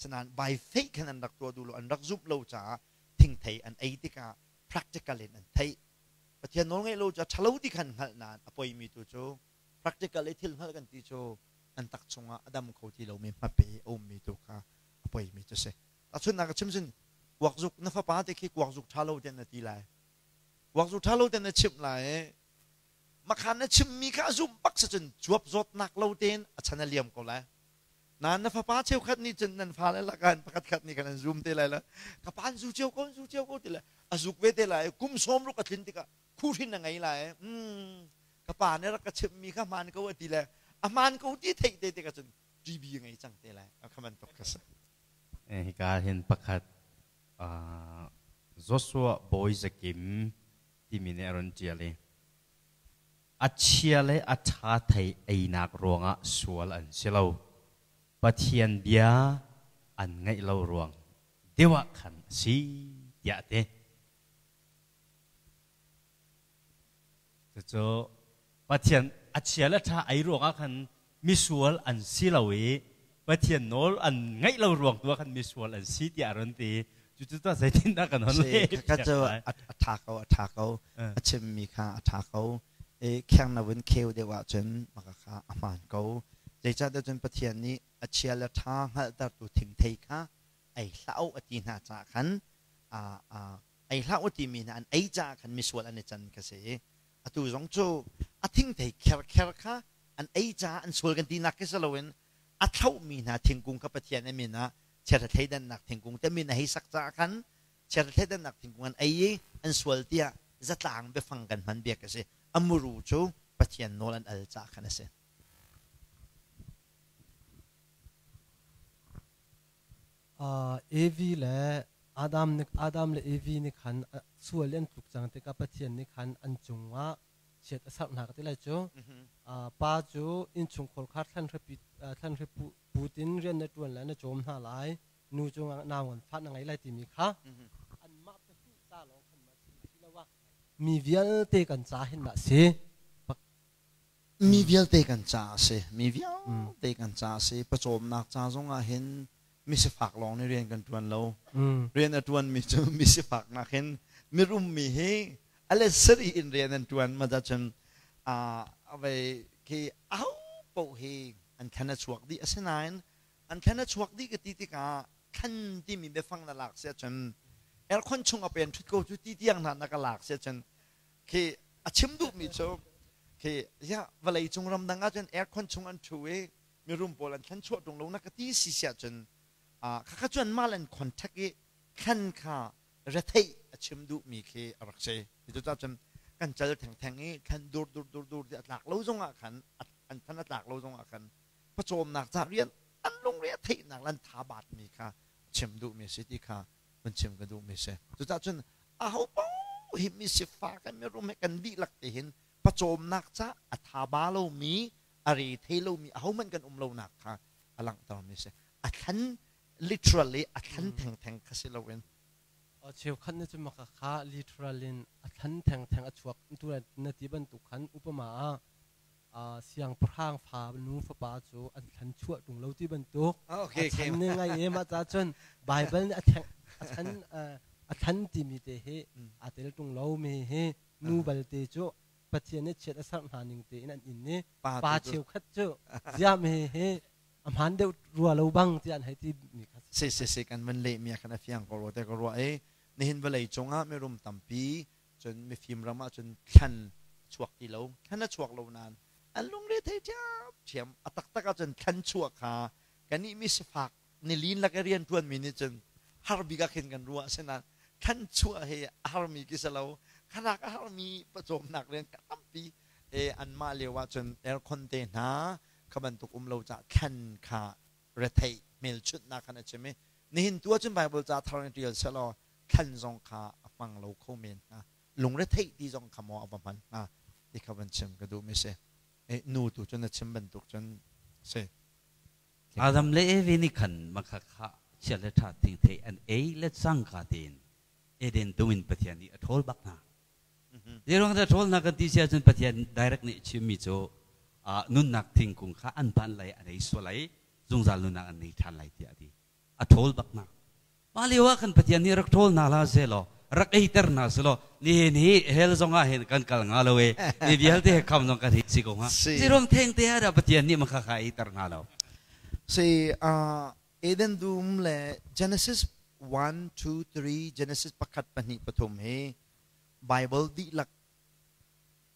sinain by faith khan an rak tuah duh lo an rak zumh lo caah thingthei an ei tikah practical in an theih Pathian nawl ngaih lo cu a ṭhalo ti khan hngalh nain a poimi tu cu practical i thil hngalh kan ti cu an tak chungah a dam kho ti lomi hmape a ummi tu kha a poimi cu si tahchunhnak ka chim cun kuakzuk na fapa te khi kuakzuk ṭha lo tiah na ti lai kuakzuk ṭha lo tiah na chimh lai i makhan na chimmi kha a zumh bak si cun cuap zawtnak lo tein a chan a liam ko lai nain na fapa cheukhat nih cun nan fale lakah pakhat khat nih khan an zum te lai la ka pa an zu cio ko an zu cio ko ti le a zuk ve te lai kum sawm ruk a tlin tikah khuhrin a ngei lai ka pa nih rak ka chimhmi kha hmaan ko a ti le a hmaan ko ti theih te tikah cun TB a ngei cang te lai kha bantuk kha si Hika hin pakhat Joshua Bawi Zakim timi nih a run ṭial i a chia le a ṭha thei einak ruangah sual an si lo. Pathian bia an ngaih lo ruang deuh ah khan a si tiah a ti. Cucu Pathian a chia le ṭha ei ruangah khan misual an si lo i Pathian nawl an ngaih lo ruang tu ah khan misual an si tiah a run ti. Cucu tuah zeitindah kan hon leh? Ka cu a ṭha ko, a ṭha ko. A chimmi kha a ṭha ko. I kheng na vun kheu deuh ahcun maka kha a hmaan ko. Zeicahtiah cun Pathian nih a chia le ṭha hngalhtertu thingthei kha ei hlah u a ti hna caah khan ei hlah u timi hna an ei caah khan misual an i can ka si. Atu zong cu a thingthei kherkher kha an ei caah an sual kan tinak khi si loin A thlauhmi hna thingkung kha Pathian a min ah chiahra thleidannak thingkung te min a hei sak caah khan chiahra thleidannak thingkung an ei i an sual tiah zatlang biafang kan hman biak a si. A muru cu Pathian nawl an al caah khan a si. Evi le Adam nih Adam le Evi nih khan sual an tluk cang tikah Pathian nih khan an cungah chiat a serh hna ka ti lai cu. Pa cu innchungkhar kha thlanhri put in rian na ṭuan lai na cawm hna lai nu cu nau ngan fah na ngei lai timi kha anmah pahnih ca lawng khan ma si siloah mi vialte kan ca hin dah si. Mi vialte kan ca a si. Mi vialte kan ca a si. Pawcawmnak ca zong ah hin misifak lawng nih rian kan ṭuan lo. Rian a ṭuanmi cu misifak nakin mirummi hi a let sarih in rian an ṭuan. Mah cun vei khi aho paoh hi an thlan a chuak dih. Asinain an thlan a chuak dih ka ti tikah thlan timi biafang na lak si ahcun aircon chung a pen ṭhut ko cu ti tiang hna na ka lak si ahcun khi a chim duhmi cu khi ya vawlei cung ramdang ah cun aircon chung an ṭhu i mirum pawl an thlan chuah ṭung lo na ka ti si siah cun khakha cu anmah le an contact i thlan kha retheih a chim duhmi khi a rak si. Cucaah cun kan cal thengtheng i thlan dur dur dur dur ti a tlak lo zongah khan an thlan a tlak lo zongah khan pawcawmnak ca rian an lungre a theihnak le an tha baatmi kha chim duhmi a si ti kha vun chim ka duhmi a si. Cucaah cun aho paoh hi misifak he mirum he kan dihlak te hin pawcawmnak ca a tha ba lomi a re thei lomi ahohmanh kan um lonak kha a langhtermi a si. A thlan literally a thlan thengtheng kha si loin. Cheukhat nih cun maka kha literal in a thlan thengtheng a chuak tu na ti bantuk khan upama ah siangpahrang fa nu fapa cu an thlan chuah ṭung lo ti bantuk a chan nih ngai e mah ca cun Bible nih a theng a chan a thlan timi te hi aa tel ṭung lo mi hi nu balte cu Pathian nih chiat a serh hna ning tein an inn i pa cheukhat cu ziah mi hi a hmaan deuh rua lo bang tiah an hei ti mi kha si si si kan van leh mi ah khan a fiang ko rua te ka ruah i nihin vawlei cungah mirum tampi cun mifim ram ah cun thlan a chuak ti lo thlan a chuak lo nain an lungre thei ṭhiamṭhiam a taktak ah cun thlan chuah kha kannih mi sifak nilin lak i rian ṭuanmi nih cun har bik ah khin kan ruah asinain thlan chuah hi a harmi khi si lo khanak a harmi pawcawmnak rian tampi e anmah lio ah cun aircon te hna kha bantuk um lo cah thlan kha retheih hmelchunhnak khan a chim i nihin tu ahcun Bible ca thar in ṭial sehlaw thlan zong kha a hmang lo kho men hnga lungretheih ti zong kha maw a va hman hnga ti kha van chim ka duhmi si nu tu cun na chim bantuk cun si. Adam le Evi nih khan makha kha chia le ṭha thingthei an ei le cangka tein Eden dum in Pathian nih a ṭhawl bak hna. Zeiruang dah ṭhawl hna kan ti si ahcun Pathian direct nih chimmi cu nunnak thingkung kha an phan lai an ei sual lai zungzal nunnak an nei ṭhan lai tiah a ti. A ṭhawl bak hna. Mah lio ah khan Pathian nih rak ṭhawl hna hlah sehlaw rak eiter hna sehlaw nihin hi hell zong ah hin kan kal hnga lo e mi vialte he kham zong kan hi si ko hnga. Zeiruang theng te ah dah Pathian nih makha kha eiter hna lo. Si Eden dum le Genesis 1 2 3 Genesis pakhat pahnih pathum hi Bible dihlak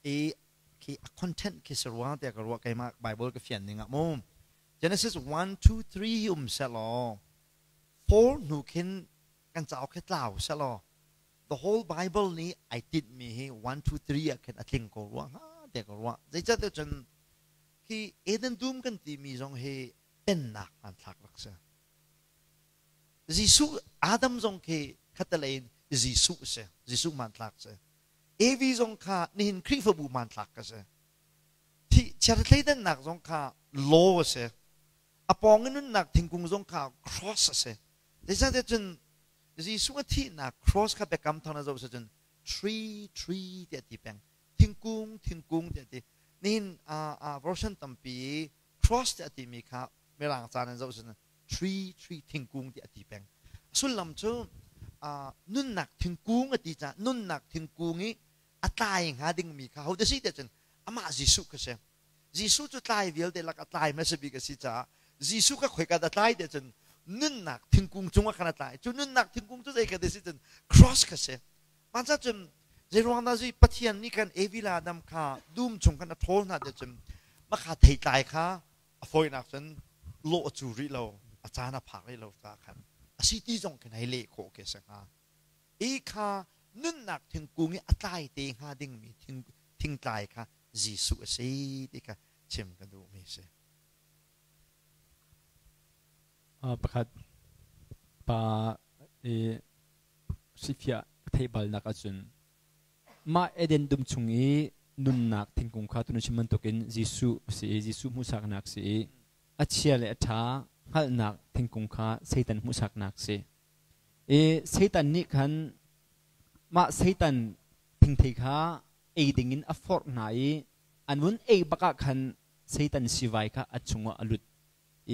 i khi a content khi si rua tiah ka ruah keimah Bible ka fian ning ah mu Genesis 1 2 3 hi um sehlaw 4 hnu khin kan cauk khi tlau sehlaw the whole Bible nih ai tinhmi hi 1 2 3 ah khin a tling ko rua hnga tiah ka ruah zeicahtiah cun khi Eden dum kan timi zong hi pennak hmanthlak rak si Jesuh Adam zong khi khatalei in Jesuh si Jesuh hmanthlak si Evi zong kha nihin Khrihfabu hmanthlak ka si thi chiatthleidannak zong kha law a si a pawng in nunnak thingkung zong kha cross a si zeicahtiah cun Jesuh a thihnak cross kha biakam thar na zoh si cun tree tree tiah ti peng thingkung thingkung tiah ti nihin version tampi cross tiah timi kha mirang ca nan zoh cun tree tree thingkung tiah a ti peng sullam cu nunnak thingkung a ti caah nunnak thingkung i a tlai hnga dingmi kha ho si tiah cun amah Jesuh kha si Jesuh cu tlai vialte lak a tlai hmasa bik a si caah Jesuh kha khoika dah tlai tiah cun nunnak thingkung cungah khan a tlai cu nunnak thingkung cu zei kha si cun cross kha si Mah cun zeiruang dah zi Pathian nih khan Evi le Adam kha dum chung khan a ṭhawl hna tiah cun makha theitlai kha a fawinak cun Lawh cu rih lo, a caan a phak rih lo ca khan a si ti zong khin hei leh khawh khi a si hnga. I kha nunnak thingkung i a tlai te hnga dingmi thingtlai kha Jesuh a si ti kha chim ka duhmi a si. Pakhat pa i sifia theih balnak ahcun mah Eden dum chung i nunnak thingkung kha tunu chim bantukin Jesuh si i Jesuh hmuhsaknak si i a chia le a ṭha hngalhnak thingkung kha Satan hmuhsaknak si. I Satan nih khan mah Satan thingthei kha ei dingin a forh hna i an vun ei bak ah khan Satan sivai kha a chungah a lut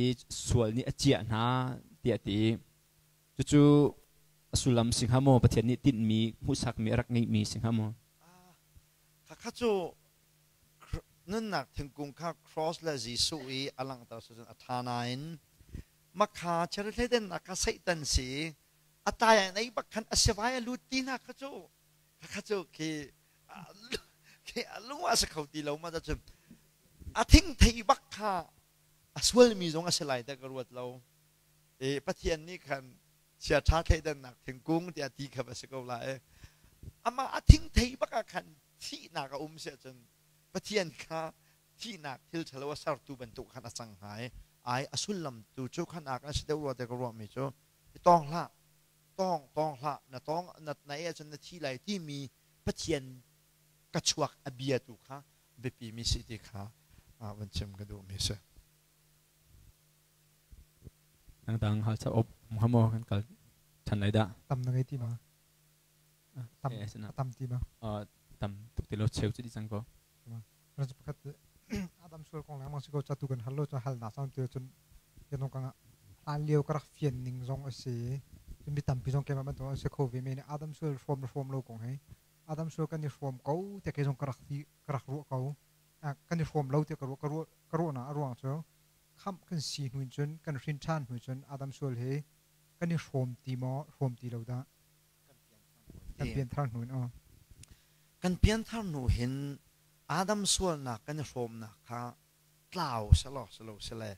i sual nih a ciah hna tiah a ti. Cucu a sullam si hnga maw? Pathian nih tinhmi hmuhsakmi a rak ngeihmi si hnga maw? Khakha cu nunnak thingkung kha cross le Jesuh i a langhter cu a ṭha nain makha cherithledennak kha Satan si a tai ah ei bak khan a sivai a lut ti hna kha cu khakha cu khi khi a lung a si kho ti lo ma cun a thing thei bak kha a sualmi zong a si lai te ka ruat lo. I Pathian nih khan chia ṭha thleidannak thingkung tiah ti kha va si ko lai. Amah a thing thei bak ah khan thihnak a um si ahcun Pathian kha thihnak thil ṭhalo a sertu bantuk khan a cang hnga i ai a sullam tu cu khan a kan si deuh rua te ka ruahmi cu tawng hlah, tawng tawng hlah, na tawng na na ei ahcun na thi lai timi Pathian ka chuak a bia tu kha biapi mi si ti kha van chim ka duhmi si. Dangdang hal cha op hamo kan kal than lai dah. Tam na ngei ti ma? Tam tam ti ma? Tam tuk ti lo cheu chu di cang ko. Ran pakhat Adam sual kong lengmang si ko cha tu kan hal lo cun hal na sang tu cun yanong kanga hlan lio ka rak fian ning zong a si. Cun mi tampi zong keimah bantuk an si kho ve men. Adam sual hrawm le hrawm lo kong he Adam sual kan i hrawm ko te ke zong ka rak ti ka rak ruah ko. Kan i hrawm lo te ka ruah ka ruah ka ruahnak a ruang cu khamh kan si hnu in cun kan hrin ṭhan hnu cun Adam sual hi kan i hrawm ti maw hrawm ti lo dah? Kan pianthar hnu in aw. Kan pianthar hnu hin Adam sualnak kan i hrawmnak kha tlau selaw selo sele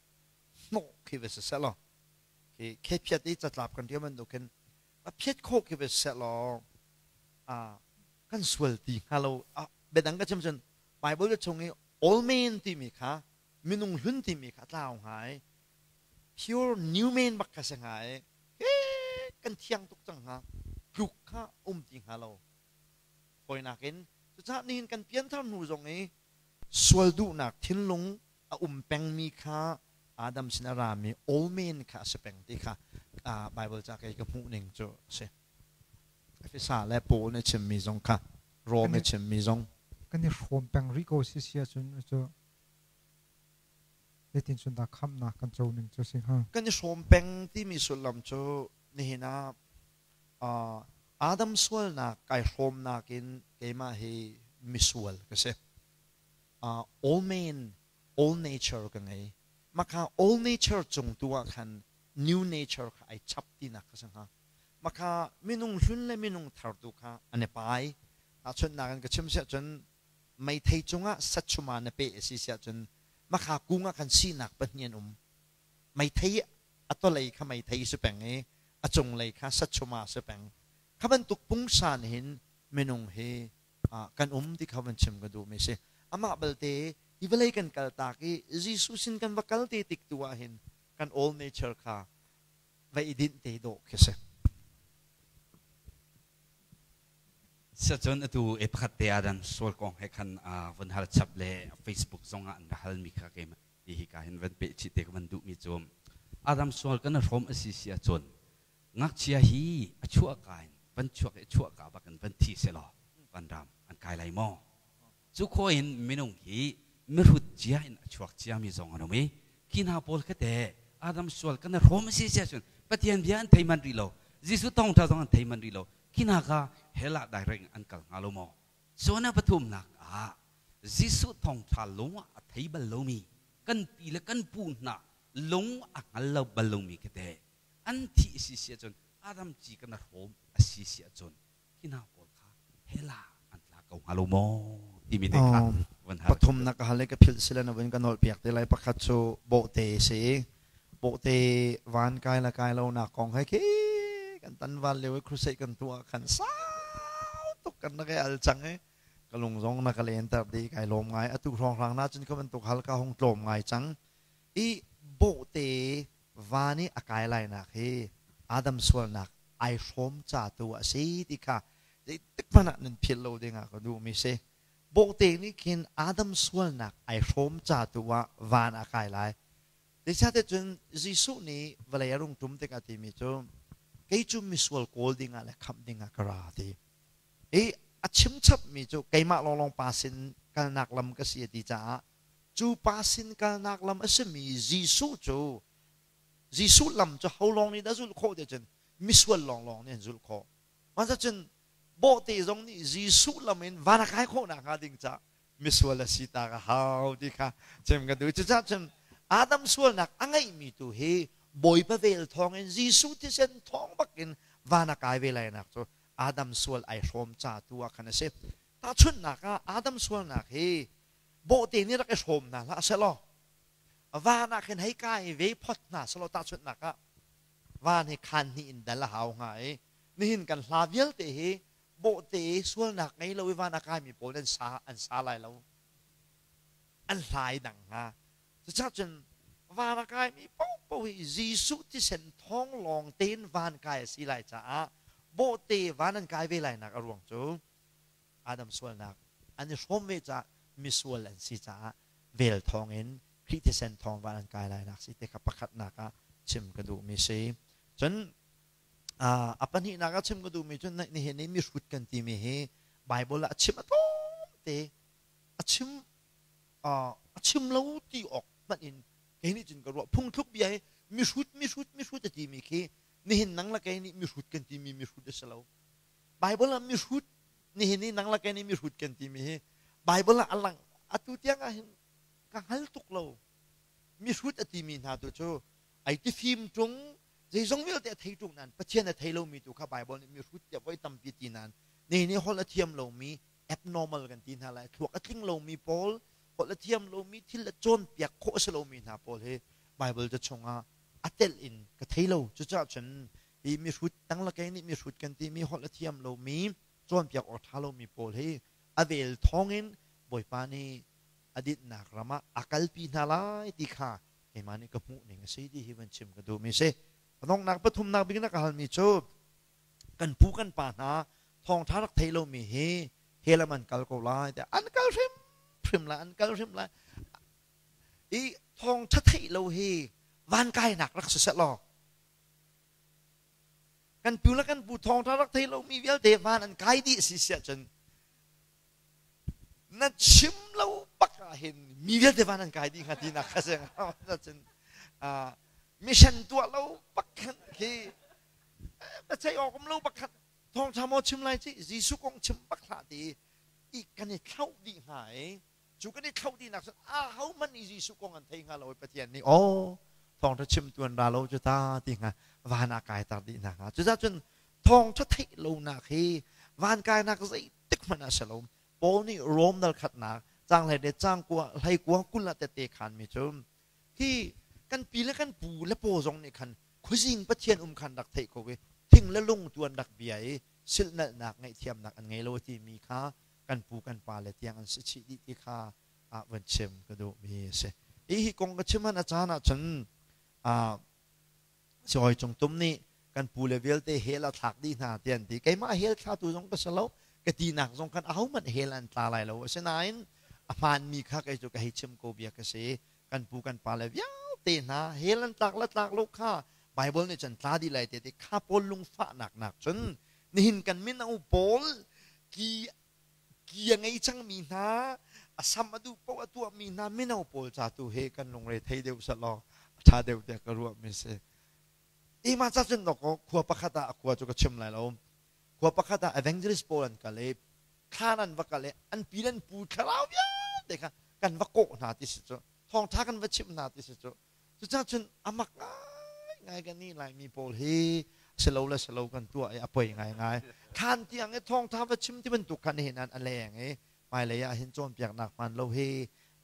hnawh khi va si selaw khi khephiat i catlap kan riam bantuk khin a phiat khawh khi va si selaw kan sual ti hnga lo. Biadang ka chim cun Bible chung i old man timi kha, minung hlun timi kha tlau hnga i pure new man bak kha si hnga i kan thiang tuk cang hnga, tluk kha um ti hnga lo fawinak in. Cucaah nihin kan pianthar hnu zong i sual duhnak thinlung a um pengmi kha Adam sin a rami old man kha a si peng ti kha Bible ca kei ka hmuh ning cu a si. Efesa le Paul nih chimmi zong kha, Rom i chimmi zong. Kan i hrawm peng rih ko si si ahcun cu zeitin cun dah khamhnak kan co ning cu si hnga? Kan i hrawm peng timi sullam cu nihin ah Adam sualnak kai hrawmnak in keimah hi misual ka si. Old man, old nature ka ngei. Maka old nature cung tu ah khan new nature kha ai chap tinak ka si hnga. Maka minung hlun le minung thar tu kha an i pai. Tahchunhnak in ka chim siah cun meithei cungah satchuma na peh a si siah cun makha kung ah khan sinak pahnih an um. Meithei a tolei kha meithei si peng i a cunglei kha satchuma si peng. Kha bantuk pungsan hin minung hi kan um ti kha van chim ka duhmi si. Amah balte hi vawlei kan kaltak i Jesuh sin kan va kal te tik tu ah hin kan old nature kha va i dinh te dawh khi si. Siacun atu e pakhat te ah dan sual kong he khan vun hal chap le Facebook zong ah an ra halmi kha keimah hi hi ka hin van peh chih te ka van duhmi cu Adam sual kan hrawm a si si ahcun ngakchia hi a chuah ka in van chuak i chuah ka bak in van thi selaw van ram an kai lai maw? Cu khaw in minung hi mihrut cia in a chuak ciami zong an um i khi hna pawl kha teh Adam sual kan hrawm a si si ahcun Pathian bia an thei manh rih lo, Jesuh thawngṭha zong an thei manh rih lo, khi hna kha hell ah direct in an kal hnga lo maw? Cun a pathumnak ah Jesuh thawngṭha lung ah a thei bal lomi kan pi le kan pu hna lung a hngal lo bal lomi khi teh an thih a si si ahcun Adam ci kan hrawm a si si ahcun hi hna pawl kha hell ah an tla ko hnga lo maw timi te kha van hal. Pathumnak ka hal i ka philh sila na vun ka nolh piak te lai. Pakhat cu bawhte si. Bawhte van kai la kai lo nak kong he khi kan tan val lio i crusade kan tuah khan sau tuk kan rak i al cang i ka lung zong na ka len ter di kai lawm ngai. Atu hrawnghrang na cun ka bantuk hal ka hung tlawm ngai cang. I bawhte van i a kai lai nak hi Adam sualnak ai hrawm ca tu a si ti kha zeitik hmanh ah nan philh lo ding ah ka duh mi si. Bawhte nih khin Adam sualnak ai hrawm ca tu ah van a kai lai. Zeicahtiah cun Jesuh nih vawlei a rung ṭum tikah timi cu kei cu misual kawl dingah le khamh dingah ka ra ti. I a chim chapmi cu keimah lawnglawng pa sin kalnak lam ka si a ti caah cu pa sin kalnak lam a simi Jesuh cu Jesuh lam cu ho lawng nih dah zulh khawh ti cun misual lawnglawng nih an zulh khawh. Mah cun bawhte zong nih Jesuh lam in van a kai khawh nakhnga ding caah misual a si ta ka hau ti kha chim ka duh. Cucaah cun Adam sualnak a ngeihmi tu hi Bawipa vel thawngin Jesuh thisen thawng bakin van a kai ve lai nak cu Adam sual ai hrawm ca tu ah khan a si. Tahchunhnak ah Adam sualnak hi bawhte nih rak i hrawm hna hlah selaw van ah khin hei kai ve phot hna selaw tahchunhnak ah van hi khan hnih in dal a hau hnga i nihin kan hla vialte hi bawhte sualnak ngei lo i van a kaimi pawl an sa an sa lai lo an hlai dang hnga cucaah cun van a kaimi paohpaoh hi Jesuh thisen thawng lawng tein van kai a si lai caah bawhte van an kai ve lai nak a ruang cu Adam sualnak an i hrawm ve caah misual an si caah vel thawng in Khrih thisen thawng van an kai lai nak si te kha pakhatnak ah chim ka duhmi si cun A pahnihnak ah chim ka duhmi cu nihin i mihrut kan timi hi Baibal ah a chim a tlawmte a chim a chim lo ti awk hmanh in kei nih cun ka ruah. Phungthluk bia hi mihrut mihrut mihrut a timi khi nihin nang le kei nih mihrut kan timi mihrut a si lo. Baibal ah mihrut nihin i nang le kei nih mihrut kan timi hi Baibal ah a lang atu tiang ah hin ka hngal tuk lo. Mihrut a timi hna tu cu ai tifim ṭung zeizong vialte a thei ṭung nain Pathian a thei lomi tu kha Baibal nih mihrut tiah voi tampi ti nain ni nih holh a thiam lomi abnormal kan ti hna lai thluak a tling lomi pawl holh a thiam lomi thil a cawnpiak khawh a si lomi hna pawl hi Baibal ca chungah a telh in ka thei lo cucaah cun hi mihrut tanglakei nih mihrut kan timi holh a thiam lomi cawnpiak awk ṭha lomi pawl hi a vel thawngin Bawipa nih a dinhnak ram ah a kalpi hna lai ti kha keimah nih ka hmuh ning a si ti hi van chim ka duhmi si. A donghnak pathumnak bik na ka halmi cu kan pu kan pa hna thawngṭha rak thei lomi hi hell ah an kal ko lai tiah an kal hrimhrim lai an kal hrim lai i thawngṭha theih lo hi van kainak rak si seh law kan pu le kan pu thawngṭha rak thei lomi vialte van an kai dih si siah cun na chim lo bak ah hin mi vialte van an kai dih hnga tinak kha si cun mission tuah lo bak khan khi na chei awk um lo bak khan thawngṭha maw chim lai ci Jesuh kong chim bak hlah ti i kan i thlauh dih hnga i cu kan i thlauh dihnak cun a ho hmanh nih Jesuh kong an thei hnga lo i Pathian nih aw thawngṭha chim tuan ra lo cu ta ti hnga van ah kai tar dih hna hnga cucaah cun thawngṭha theih lonak hi van kainak zeitik hmanh ah si lo Paul nih Rom dal khatnak cang hlei le cang kua hlei kua kul ah tette khan mi cu hi kan pi le kan pu le paw zong nih khan khuazing Pathian um khan rak theih ko i thing le lung tu an rak bia i silhnalhnak ngaihthiamnak an ngei lo a timi kha kan pu kan pa le tiang an si chih dih ti kha ah van chim ka duhmi a si. Hi hi kong ka chim han a caan ahcun sihawi cung tum nih kan pu le vialte hell a thlak dih hna ti an ti. Keimah hell thlatu zong ka si lo, ka tinak zong khan ahohmanh hell an tla lai lo. Asinain a hmaanmi kha kei cu ka hei chim ko bia ka si. Kan pu kan pa le vialte hna hell an tlak le tlak lo kha Bible nih cun tla dih lai te ti kha pawl lungfahnak nak cun nihin kan mino pawl ki ki a ngei cangmi hna a sam a duh paoh a tuahmi hna mino pawl ca tu he kan lungre thei deuh selaw a ṭha deuh tiah ka ruahmi si. Ima ca cun dok khua pakhat ah a khua cu ka chim lai lo. Khua pakhat ah evangelist pawl an kal i thlan an va kal i an pi le an pu thlarau vialte kha kan va kawh hna ti si cu thawngṭha kan va chimh hna ti si cu Cucaah cun a mak ngaingai kan nih Laimi pawl hi silo le silo kan tuah i a poi ngaingai. Thlan tiang i thawngtha va chim ti bantuk khan hin an a leng i hmailei ah hin cawnpiaknak hmaan lo hi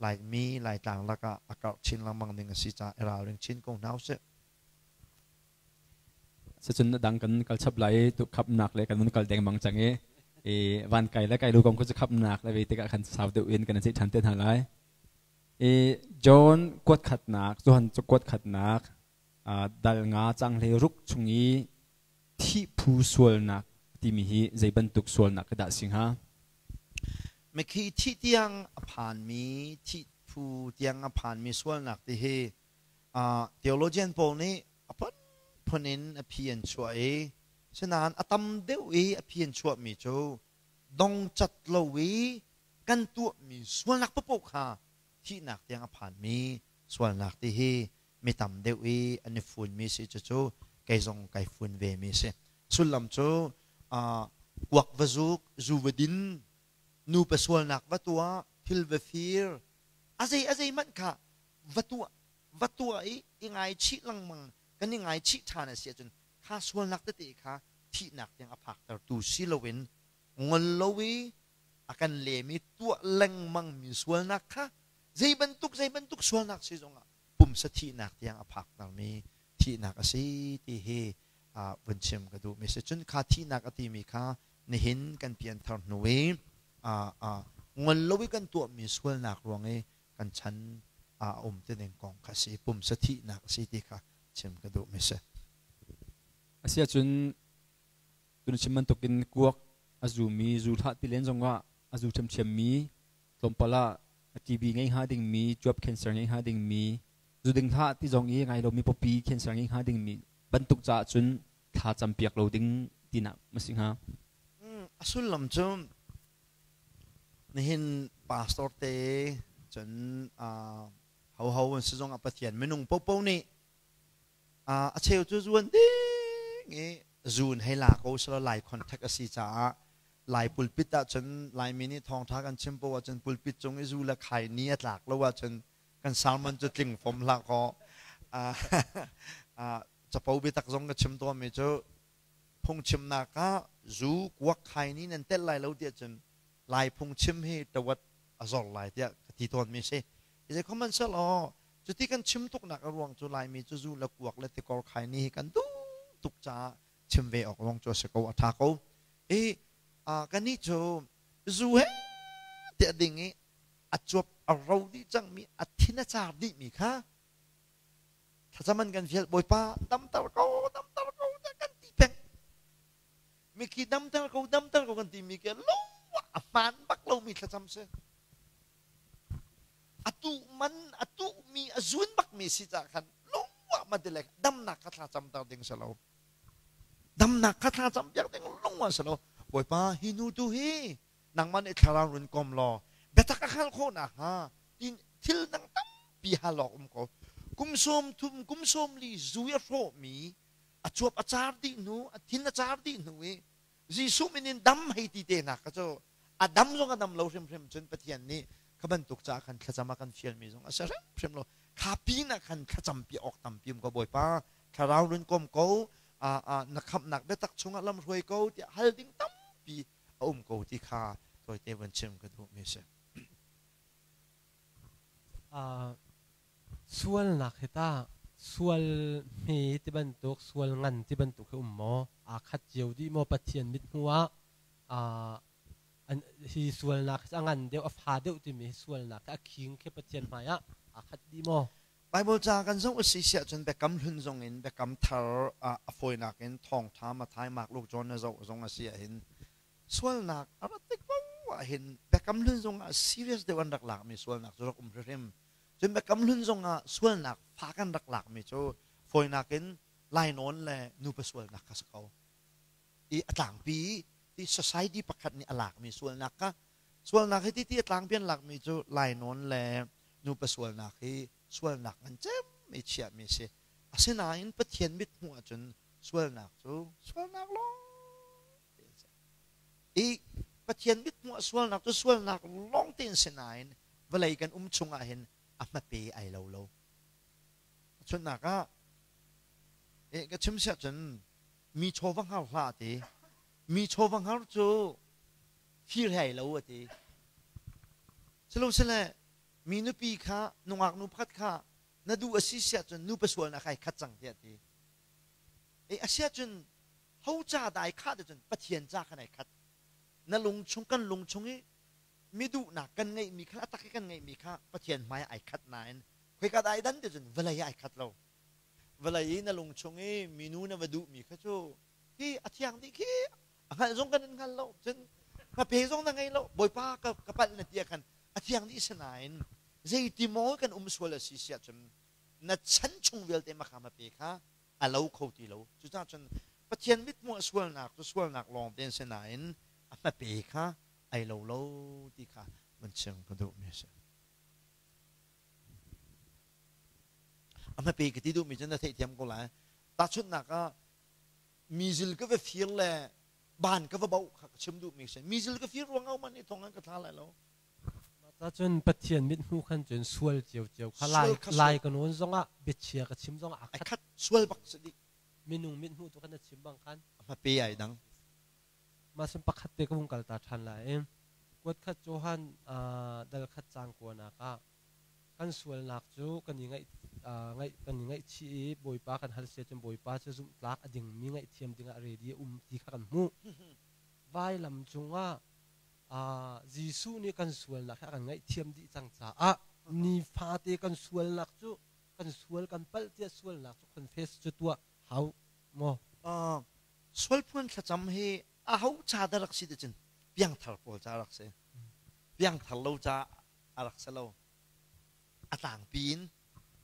Laimi Laitlang lakah a karh chin lengmang ding a si caah i ralring chin ko hna usih. Sicun dang kan kal chap lai tu khapnak le kan mun kal dengmang cang i i van kai le kai lu kong khu cu khapnak le ve tikah khan sau deuh in kan ceih ṭhan te hna lai. I John kuat khatnak Johan cu kuat khatnak dal nga cang hle ruk chung i thih phu sualnak timi hi zei bantuk sualnak ka dah si hnga? Mikhi thih tiang a phanmi thih phu tiang a phanmi sualnak ti hi theologian pawl nih a phunphun in a phi an chuah i sinain a tam deuh i a phi an chuahmi cu dongcat lo i kan tuahmi sualnak paohpaoh kha thihnak tiang a phanmi sualnak ti hi mi tam deuh i an i funmi si. Cucu kei zong kai fun ve mi si. Sullam cu kuak va zuk, zu va din, nupa sualnak va tuah, thil va fir, a zei a zei hmanh kha va tuah va tuah i i ngaichih lengmang kan i ngaichih ṭhan a si ahcun kha sualnak tete kha thihnak tiang a phaktertu si loin ngol lo i a kan lem i tuah lengmang mi sualnak kha zei bantuk zei bantuk sualnak si zongah pumsa thihnak tiang a phaktermi thihnak a si ti hi vun chim ka duh mi si. Cun kha thihnak a timi kha nihin kan pianthar hnu i ngol lo i kan tuahmi sualnak ruang i kan chan a um ti ning kong kha si, pumsa thihnak a si ti kha chim ka duh mi si. Asiahcun tun chim bantukin kuak a zumi zu hlah ti len zongah a zu ṭhiamṭhiam mi tlawmpal ah TB ngei hnga dingmi, cuap cancer ngei hnga dingmi, zu ding hlah ti zong i ngai lomi pawpi cancer ngei hnga dingmi bantuk caah cun thla campiak lo ding tinak ma si hnga? A sullam cu nihin pastor te cun hoho an si zongah Pathian minung popo nih a cheu cu zuan ding i zun hei la ko selaw Lai contact a si caah Lai pulpit ahcun Laimi nih thawngṭha kan chim poah ahcun pulpit cung i zu le khai ni a tlak lo ahcun kan sermon cu tling fom hlah kaw capo biatak zong ka chim tawnmi cu phungchimnak ah zu kuak khai ni nan telh lai lo tiah cun Lai phungchim hi tawat a zor lai tiah ka ti tawnmi si. Zei khom an selaw cuti kan chim tuknak a ruang cu Laimi cu zu le kuak le tikor khai ni hi kan duh tuk caah chim ve awk lawng cu a si ko, a ṭha ko. I kannih cu zu he tiah ding i a cuap a ro dih cangmi, a thin a car dihmi kha thlacam an kan fial, Bawipa damter ko, damter ko tiah kan ti peng. Mikhi damter ko, damter ko kan timi khi lo a hmaan bak lomi thlacam si. A tuh man, a tuhmi, a zun bakmi si caah khan lungwah ma ti le damnak kha thla camter ding si lo. Damnak kha thla cam piak ding lungwah si lo. Bawipa, hi nu tu hi nangmah nih thlarau run kom law biatak a hngalh khawh nakhnga tin thil dang tampi hal awk um ko. Kum 30, kum 40 zu i a hrawhmi a cuap a car dih hnu, a thin a car dih hnu i Jesuh min in dam hei ti te hna kha cu a dam zong a dam lo hrimhrim. Cun Pathian nih kha bantuk caah khan thlacam a kan fialmi zong a si hrimhrim lo. Kha pin ah khan thlacam pi awk tampi um ko. Bawipa thlarau run kom ko, na khamhnak biatak chungah lam hruai ko tiah hal ding tampi a um ko ti kha tawite vun chim ka duhmi si. Sualnak hi tah sual hme ti bantuk, sual ngan ti bantuk hi um maw? Aa khat cio dih maw Pathian mithmuh ah? Hi sualnak hi a ngan deuh, a fa deuh timi hi sualnak hi a khing khi Pathian hmai ah aa khat dih maw? Bible ca kan zoh a si siah cun Biakam Hlun zong in Biakam Thar ah a fawinak in Thawngṭha Matthai, Mark, Luke, John na zoh zong a si ahhin sualnak a rat tik paoh ahhin Biakam Hlun zong ah serious deuh an rak lakmi sualnak cu rak um hrimhrim. Cun Biakam Hlun zong ah sualnak fak an rak lakmi cu fawinak in lainawn le nupa sualnak kha si ko. I a tlangpi ti society pakhat nih a lakmi sualnak kha sualnak hi ti ti a tlangpi an lakmi cu lainawn le nupa sualnak hi sualnak ngan cem i chiahmi a si. Asinain Pathian mithmuh ahcun sualnak cu sualnak lawng te an si. I Pathian mithmuh ah sualnak cu sualnak lawng te an si nain vawlei kan um chungah hin a hmape ai lo lo. Chunnak ah ka chim siah cun mi chaw va hngar hlah a ti. Mi chaw va hngar cu fir he ai lo a ti. Silo sile Mi nupi kha nungak nu pakhat kha na duh a si siah cun nupa sualnak ai khat cang tiah a ti. E a siah cun ho ca dah ai khah ti cun Pathian ca khan ai khat. Na lung chung kan lung chung i mi duhnak kan ngeihmi kha a tak i kan ngeihmi kha Pathian hmai ai khat nain khoika dah ai dan ti cun vawlei ah ai khat lo. Vawlei i na lung chung i minu na va duhmi kha cu hi a thiang dih khi a hngalh zong kan in hngal lo cun hmape zong na ngei lo Bawipa ka, ka palh na ti ah khan a thiang dih sinain zeiti maw kan um sual a si siah cun na chan chung vialte makha hmape kha a lo kho ti lo. Cucaah cun Pathian mithmuh sualnak cu sualnak lawng te an si nain a hmape kha ai lo lo ti kha vun chim ka duhmi a si. A hmape ka ti duhmi cu na theihthiam ko lai. Tahchunhnak ah mizil ka va fir le ban ka va boh kha ka chim duhmi a si. Mizil ka fir ruangah man nih thong an ka thla lai lo. Mah cun Pathian mithmuh khan cun sual ciocio kha lai lai ka nawn zongah biachia ka chim zongah a khat. Sual bak si dih. Minung mithmuh tu khan na chim bang khan. A hmape ai dang. Mah sin pakhat te ka vung kal ta ṭhan lai i kuat khat Johan dal khat caang kuanak ah kan sualnak cu kan i ngaih ngaih kan i ngaihchih i Bawipa kan hal sia cun Bawipa cu zumhtlak a dingmi ngaihthiam dingah ready a um ti kha kan hmuh. Vailam cungah Jesuh nih kan sualnak hi a kan ngaihthiam dih cang caah nifate kan sualnak cu kan sual kan palh tiah sualnak cu confess cu tuah hau maw? Sualphuan thlacam hi aho ca dah rak si ti cun piangthar pawl ca rak si. Piangthar lo ca a rak si lo. A tlangpi in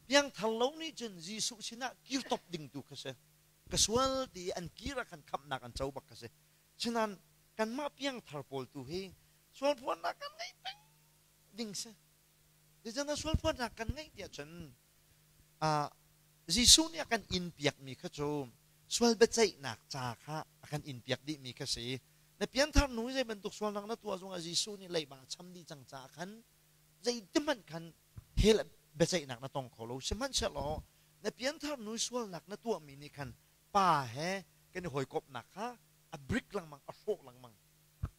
piangthar lo nih cun Jesuh sinah kir top ding tu kha si. Ka sual ti an kir ah khan khamhnak an co bak kha si. Cunan kanmah piangthar pawl tu hi sualphuannak kan ngeih peng ding si. Zeicahtiah sualphuannak kan ngeih tiah cun Jesuh nih a kan inn piakmi kha cu sual biaceihnak ca kha a kan inn piak dihmi kha si. Na pianthar nu zei bantuk sualnak na tuah zongah Jesuh nih leiba a cham dih cang caah khan zeitihmanh khan hell biaceihnak na tong kho lo. Sihmanhsehlaw na pianthar nu sualnak na tuahmi nih khan pa he kan i hawikomhnak kha a brik lengmang a hrawh lengmang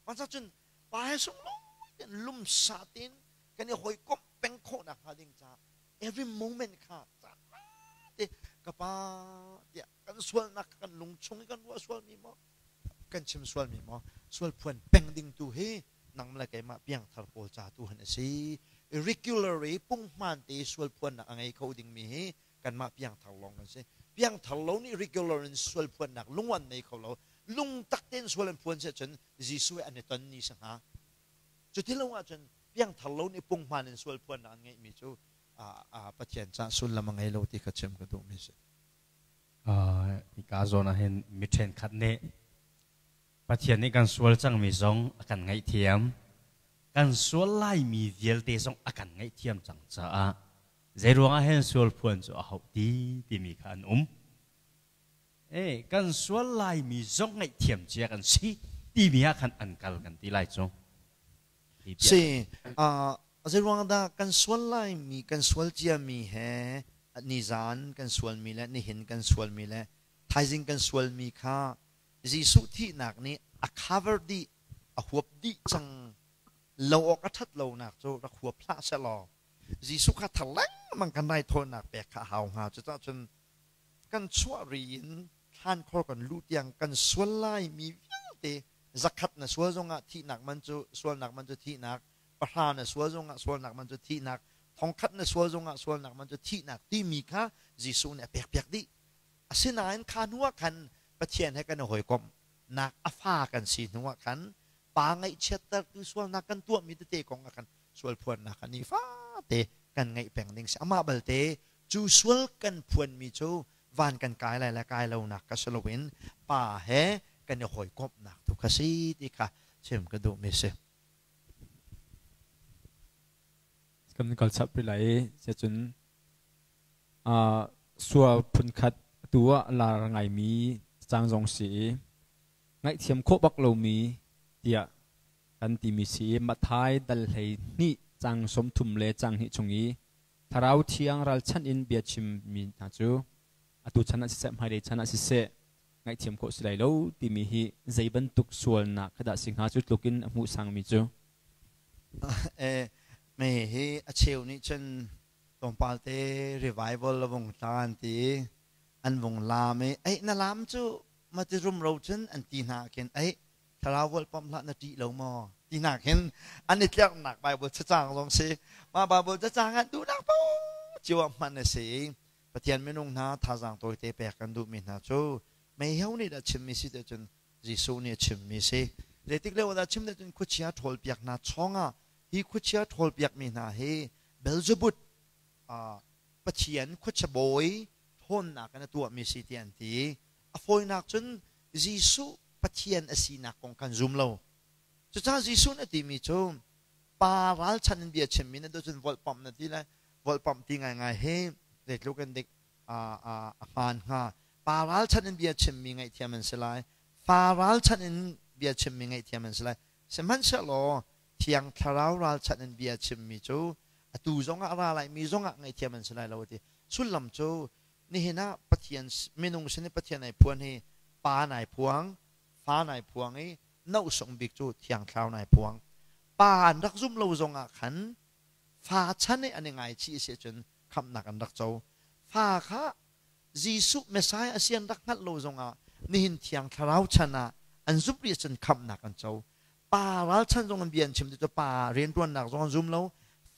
mah cun pa he sunglawi tein lumsa tein kan i hawikomh peng khawhnak hnga ding caah every moment kha caan te ka pa tiah kan sualnak kan lung chung i kan ruah sualmi maw kan chim sualmi maw sual phuan peng ding tu hi nang le keimah piangthar pawl ca tu han a si regularly punghman te sual phuannak a ngei kho dingmi hi kanmah piangthar lawng kan si. Piangthar lo nih regular in sual phuannak lung an nei kho lo. Lung tak tein sual an phuan si ahcun Jesuh he an i ton ni si hnga. Cuti lo ahcun piangthar lo nih punghman in sual phuannak an ngeihmi cu Pathian cah sullam a ngei lo ti kha chim ka duhmi si. Hika zawn ah hin mi ṭhenkhat nih Pathian nih kan sual cangmi zong a kan ngaihthiam. Kan sual laimi vialte zong a kan ngaihthiam cang caah Zeiruangah hen sual phuan cu a hauh ti timi kha an um. E, kan sual laimi zong ngaihthiam cia kan si timi ah khan an kal kan ti lai cu. Si, zeiruang dah kan sual laimi, kan sual ciami he nizan kan sualmi le nihin kan sualmi le thaizing kan sualmi kha Jesuh thihnak nih a cover dih, a huap dih cang lo awk a ṭhat lonak cu rak huap hlah sehlaw Jesuh kha thar lengmang kan raithawinak pek kha a hau hnga. Cucaah cun kan chuah ri in thlankhor kan luh tiang kan sual laimi vialte zakhat na sual zongah thihnak man cu sualnak man cu thihnak, pahra na sual zongah sualnak man cu thihnak, thongkhat na sual zongah sualnak man cu thihnak timi kha Jesuh nih a pekpiak dih. Asinain kha hnu ah khan Pathian he kan i hawikomh nak a fa kan si hnu ah khan pa ngaihchiattertu sualnak kan tuahmi tete kong ah khan sual phuannak kha nifate kan ngeih peng ding si. Amah balte cu sual kan phuanmi cu van kan kai lai le kai lonak kha si loin pa he kan i hawikomhnak tu kha si ti kha chim ka duhmi si. Kan kal chap rih lai i cun sual phunkhat tu ah lar ngaimi cang zong si i ngaihthiam khawh bak lomi tiah kan timi si i Matthai dal 12 cang 30 le cang hnih chung i Thlarau Thiang ralchanh in bia chimmi hna cu atu chan ah siseh hmailei chan ah siseh ngaihthiam khawh si lai lo timi hi zei bantuk sualnak kha dah si hnga cu tluk in a hmuh sangmi cu? Me hi a cheu nih cun tlawmpal te revival a vung tla an ti i an vung laam i ei na laam cu mati rumro cun an ti hna khin ei thlarau volpam hlah na ṭih lo maw ti hna khin an i tlerhnak Bible cacang zong si mah Bible cacang ah duhnak paoh cio ah hman a si i Pathian minung hna thazaang tawite pek kan duhmi hna cu meiheo nih dah chimmi si te cun Jesuh nih a chimmi si. Zeitik lio dah chim cun khuachia ṭhawlpiak hna chawngah hi khuachia ṭhawlpiakmi hna hi Beelzebub Pathian khuachia bawi ṭhawnnak in a tuahmi si tiah an ti. A fawinak cun Jesuh Pathian a sinak kong kan zum lo. Cucaah Jesuh nih a timi cu pa ralchan in bia chimmi na duh cun volhpamh na ti lai. Volhpamh ti ngaingai hi zeitluk in dik a hmaan hnga. Pa ralchanh in bia chimmi ngaihthiam an si lai. Fa ralchanh in bia chimmi ngaihthiam an si lai. Sihmanhsehlaw Thiang Thlarau ralchanh in bia chimmi cu atu zongah a ra laimi zongah ngaihthiam an si lai lo a ti. Sullam cu nihin ah Pathian minung sin i Pathian ai phuan hi pa nai phuang, fa nai phuang i nohsung bik cu Thiang Thlarau nai phuang. Pa an rak zum lo zongah khan fa chan i an i ngaichih a si ahcun khamhnak an rak co. Fa kha Jesuh Messiah a si an rak hngalh lo zongah nihin Thiang Thlarau chan ah an zumh rih ahcun khamhnak an co. Pa ralchan zong an bia an chim ti cu pa rianṭuannak zong an zum lo,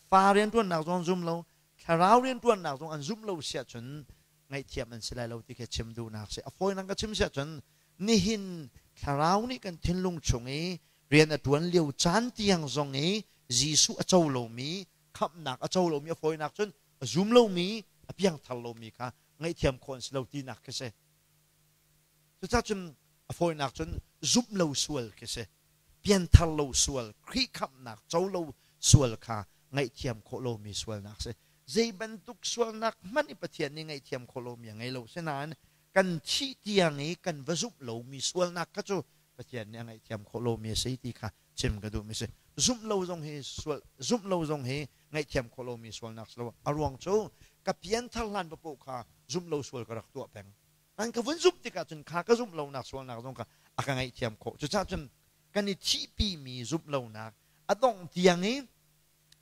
fa rianṭuannak zong an zum lo, thlarau rianṭuannak zong an zumh lo si ahcun ngaihthiam an si lai lo ti khi chim duhnak si. A fawinak ka chim si ahcun nihin thlarau nih kan thinlung chung i rian a ṭuan lio caan tiang zong i Jesuh a co lomi khamhnak a co lomi a fawinak cun a zum lomi a piangthar lomi kha ngaihthiam khawh an si lo tinak khi si. Cucaah cun a fawinak cun zumh lo sual khi si. Pianthar lo sual, Khrih khamhnak co lo sual kha ngaihthiam khawh lomi sualnak si. Zei bantuk sualnak hmanh i Pathian nih ngaihthiam khawh lomi a ngei lo. Sinain kan thih tiang i kan va zumh lomi sualnak kha cu Pathian nih a ngaihthiam khawh lomi a si ti kha chim ka duhmi si. Zumh lo zong hi sual zumh lo zong hi ngaihthiam khawh lomi sualnak si lo. A ruang cu ka pianthar hlan papoh kha zumh lo sual ka rak tuah peng. An ka vun zumh tikah cun kha ka zumh lonak sualnak zong kha a ka ngaihthiam khawh. Cucaah cun kan i thihpimi zumh lonak a dongh tiang i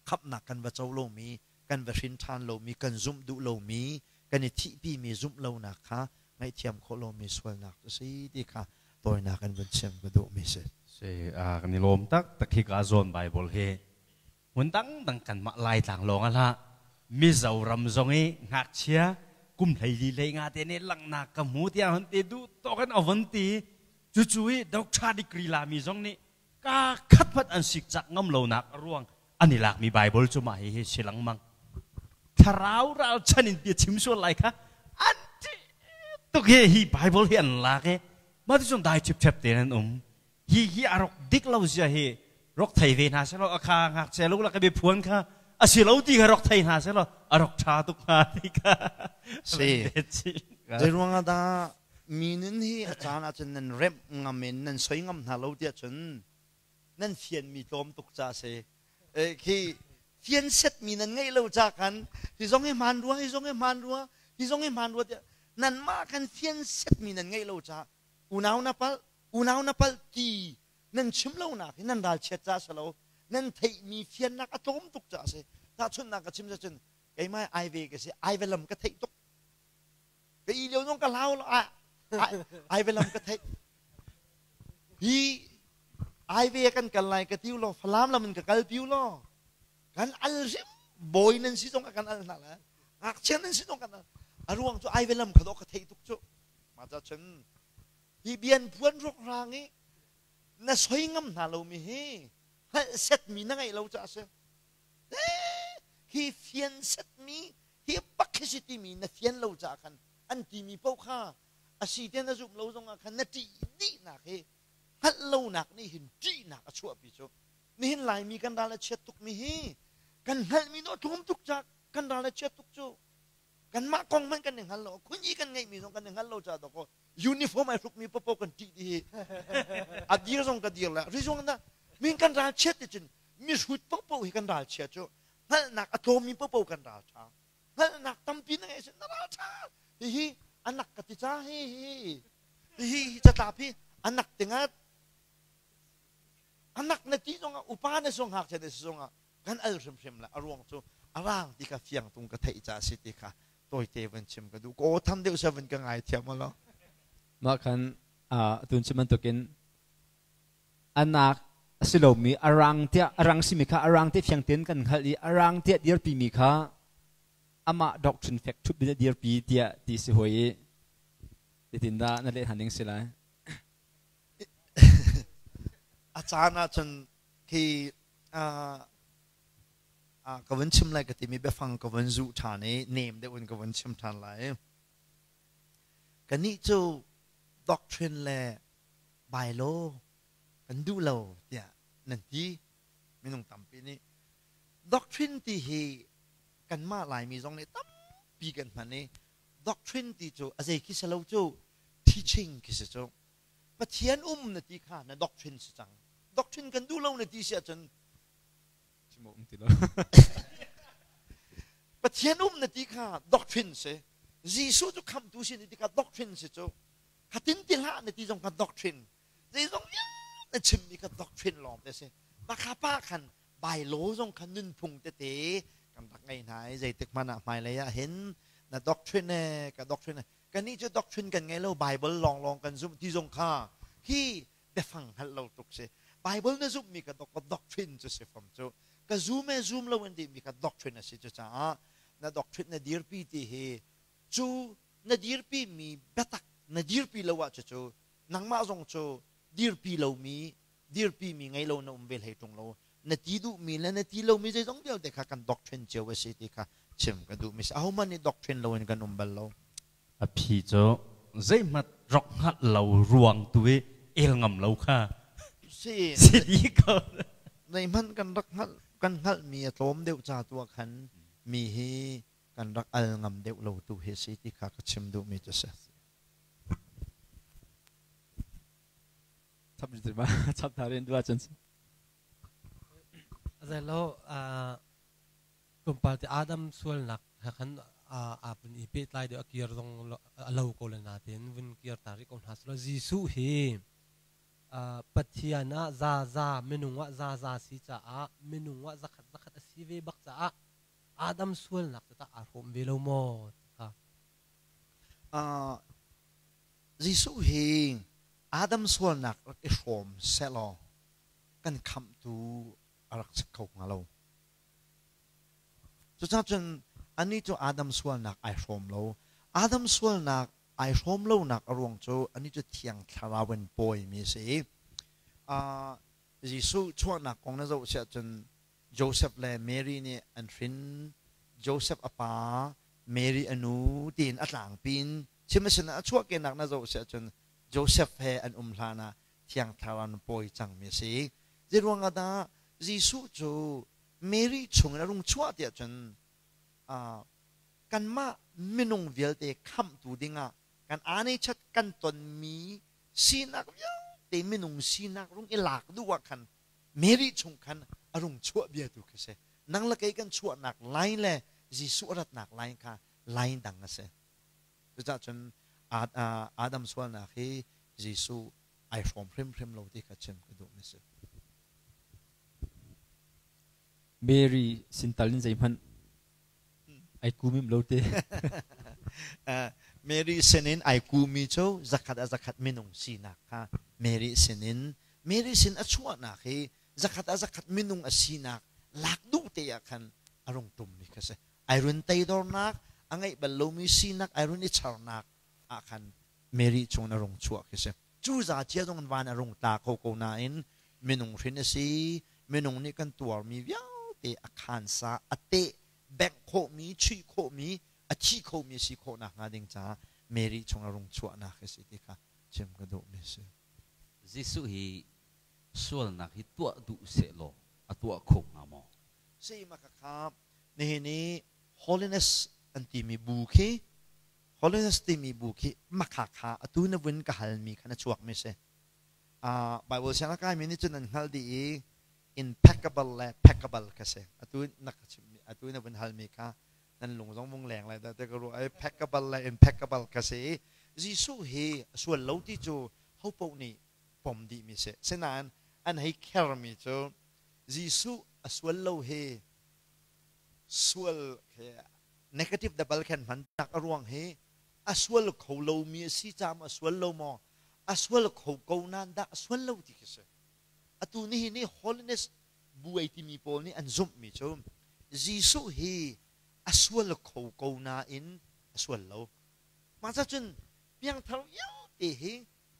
khamhnak kan va co lomi, kan va hrin ṭhan lomi, kan zumh duh lomi, kan i thihpimi zumh lonak kha ngaihthiam khawh lomi sualnak cu si ti kha tawinak in vun chim ka duhmi si. Si, kan i lawm tak tak hi ka zawn Bible hi hmun dangdang kanmah Laitlang lawng ah hlah Mizoram zong i ngakchia kum 14 hlei nga te nih langhnak ka hmu tiah hon ti duh tawk in a von ti cucu i doctor degree lami zong nih ka khat hmanh an sikcak ngam lonak a ruang an i lakmi Bible cu mah hihi si lengmang. Thlarau ralchan in bia chim sual lai kha an ṭih tuk hi hi Bible hi an lak i mah ti cun dai ṭhipṭhep tein an um. Hi hi a rok dik lo zia hi rok thei ve hna selaw a kha ngakchia lu lak i biaphuan kha a si lo ti kha rok thei hna selaw a rok ṭha tuk hnga ti kha Si. Zei ruangah dah mi nun hi a caan ahcun nan remh ngam in nan soi ngam hna lo tiah cun nan fianmi tlawm tuk ca si. Khi fian setmi nan ngeih lo ca khan hi zong hi hmaan rua, hi zong hi hmaan rua, hi zong hi hmaan rua tiah nanmah khan fian setmi nan ngeih lo ca unau na palh, unau na palh ti nan chim lonak hi nan ralchiat ca si lo, nan theihmi fiannak a tlawm tuk ca si. Tahchunhnak ka chim cun keimah ai ve ka si, ai ve lam ka theih tuk. Ka i lio zong ka hlau lo ai ve lam ka theih hi ai ve kan kal lai ka tiu lo Falam lam in ka kal piu lo kan al hrim bawi nan si zong kan al hna la ngakchia nan si zong kan al a ruang cu ai ve lam kha do ka theih tuk cu ma cha chun hi bian puan rok rang i na soi ngam hna lo mi hi hngalh set mi na ngeih lo ca a si hi fian set mi hi bak hi si timi na fian lo caah khan an timi paoh kha a si te na zumh lo zongah khan na ṭih dihnak hi hngalh lonak nih hin ṭihnak a chuahpi cu nihin Laimi kan ral a chiat tukmi hi kan hngalhmi no tlawm tuk ca kan ral a chiat tuk cu kanmah kong hmanh kan i hngal lo khunyi kan ngeihmi zong kan i hngal lo ca dawkaw uniform ai hrukmi popo kan ṭih dih hi a dir zong ka dir la rizong na min kan ral chiat ti cun mihrut popo hi kan ral chia cu hngalhnak a tlawmmi popo kan ral ṭha hngalhnak tampi na ngeih na ral ṭha hihi anak ka ti ca hi hi hi hi catlap hi anak tingat anak na ti zongah upa na sung ngakchia na si zongah. Kan al hrimhrim la. A ruang cu a rang ti kha fiang tung ka theih ca si ti kha tawite van chim ka duh. Ka aw tham deuh sa van ka ngai thiam lo. Mah khan tun chim bantukin anak a si lomi a rang tiah a rang simi kha a rang te fiang tein kan hngalh i a rang tiah dirpi mi kha amah doctrine fek ṭhup in a dirpi tiah ti si hoi i zeitindah na leh hna ning si lai? A caan ahcun khi ka vun chim lai ka timi biafang ka vun zuh ṭhan i nem deuh in ka vun chim ṭhan lai. Kannih cu doctrine le bylaw kan duh lo tiah nan ti. Minung tampi nih doctrine ti hi kanmah Laimi zong nih tampi kan hman i doctrine ti cu a zei khi si lo cu, teaching khi si cu. Pathian um na ti kha na doctrine si cang. Doctrine kan duh lo na ti si ahcun chim um ti lo. Pathian um na ti kha doctrine si. Jesuh cu khamhtu si na ti kha doctrine si cu. Khatin ti hlah na ti zong kha doctrine. Zeizong vialte chimmi kha doctrine lawng te si. Makha pa khan bylaw zong kha nunphung tete kan rak ngei hna i zeitik hmanh ah hmailei ah hin na doctrine e ka doctrine e kannih cu doctrine kan ngei lo, Bible lawnglawng kan zumh ti zong kha khi biafang hngalh lo tuk si. Bible na zumhmi kha doctrine cu si fam cu. Ka zum e zum lo in timi kha doctrine a si. Cucaah na doctrine na dirpi ti hi cu na dirpi mi biatak na dirpi lo ah cucu nangmah zong cu dirpi lomi dirpi mi ngei lo na um ve hlei ṭung lo. Na ti duhmi le na ti lomi zeizong vialte kha kan doctrine cio a si ti kha chim ka duhmi si. Ahohmanh nih doctrine loin kan um bal lo. A phi cu zeihmanh rak hngalh lo ruang tu i el ngam lo kha si si dih ko. Zeihmanh kan rak hngalh kan hngalhmi a tlawm deuh ca tu ah khan mi hi kan rak al ngam deuh lo tu hi si ti kha ka chim duhmi cu si. Chap ma chap tha rin dua cun. Zelo tlawmpal te Adam sualnak he khan aa vun i pehtlai deuh, a kir zong a lo ko le nain vun kir ta rih ko hna selaw, Jesuh hi Pathian ah zaza, minung ah zaza si caah, minung ah zakhat zakhat a si ve bak caah Adam sualnak cu tah aa hrawm ve lo maw ti kha. Jesuh hi Adam sualnak rak i hrawm sehlaw kan khamhtu a rak si kho hnga lo. Cucaah cun anih cu Adam sualnak ai hrawm lo. Adam sualnak ai hrawm lonak a ruang cu anih cu Thiang Thlarau in pawimi a si. Jesuh chuahnak kong na zoh siah cun Joseph le Mary nih an hrin. Joseph a pa, Mary a nu tiin a tlangpi in chim a sin ah a chuahkehnak na zoh siah cun Joseph he an um hlan ah Thiang Thlarau in pawi cangmi a si. Zeiruang ah dah Jesuh cu Mary chungin a rung chuah tiah cun kanmah minung vialte khamhtu dingah kan aanechat kan tonmi sinak vialte minung sinak rung i lak duh ah khan Mary chung khan a rung chuah bia tu khi si. Nang le kei kan chuahnak line le Jesuh a ratnak line kha line dang a si. Cucaah cun Adam sualnak hi Jesuh ai hrawm hrimhrim lo ti kha chim ka duhmi si. Mary sintal in zeihmanh ai kumim lo te. Mary sinin ai kumi cu zakhat a zakhat minung sinak kha Mary sinin Mary sin a chuahnak hi zakhat a zakhat minung a sinak lak duh te ah khan a rung tummi kha si. Ai run teidornak, a ngeih bal lomi sinak ai run i charnak ah khan Mary chung a rung chuah khi si. Cu za cia zong van a rung tla kho ko nain minung hrin a si. Minung nih kan tuarmi vialte a khansa a teh bengh khawhmi, chuih khawhmi, a thi khomi si khawhnak hnga ding caah Mary chung a rung chuahnak hi si ti kha chim ka duhmi si. Jesuh hi sualnak hi tuah duh sehlaw a tuah kho hnga maw? Si ma kha nihin i holiness an timi bu khi, holiness timi bu khi makha kha atu na vun ka halmi kha na chuakmi si. Bible siang a kaimi nih cun an hngalh dih i impeccable le peccable kha si. Atu na ka chimmi, atu na vun halmi kha nan lung zong vung leng lai dah te ka ruah. Peccable le impeccable kha si. Jesuh hi sual lo ti cu hopoh nih pom dihmi si. Sinain an hei khermi cu Jesuh A sual lo hi sual he negative double khan hman nak a ruang hi a sual kho lomi a si caah a sual lo maw a sual kho ko nain dah a sual lo ti khi si. Atu nihin hi holiness buai timi pawl nih an zumhmi cu Jesuh hi a sual kho ko nain a sual lo. Mah cun piangthar vialte hi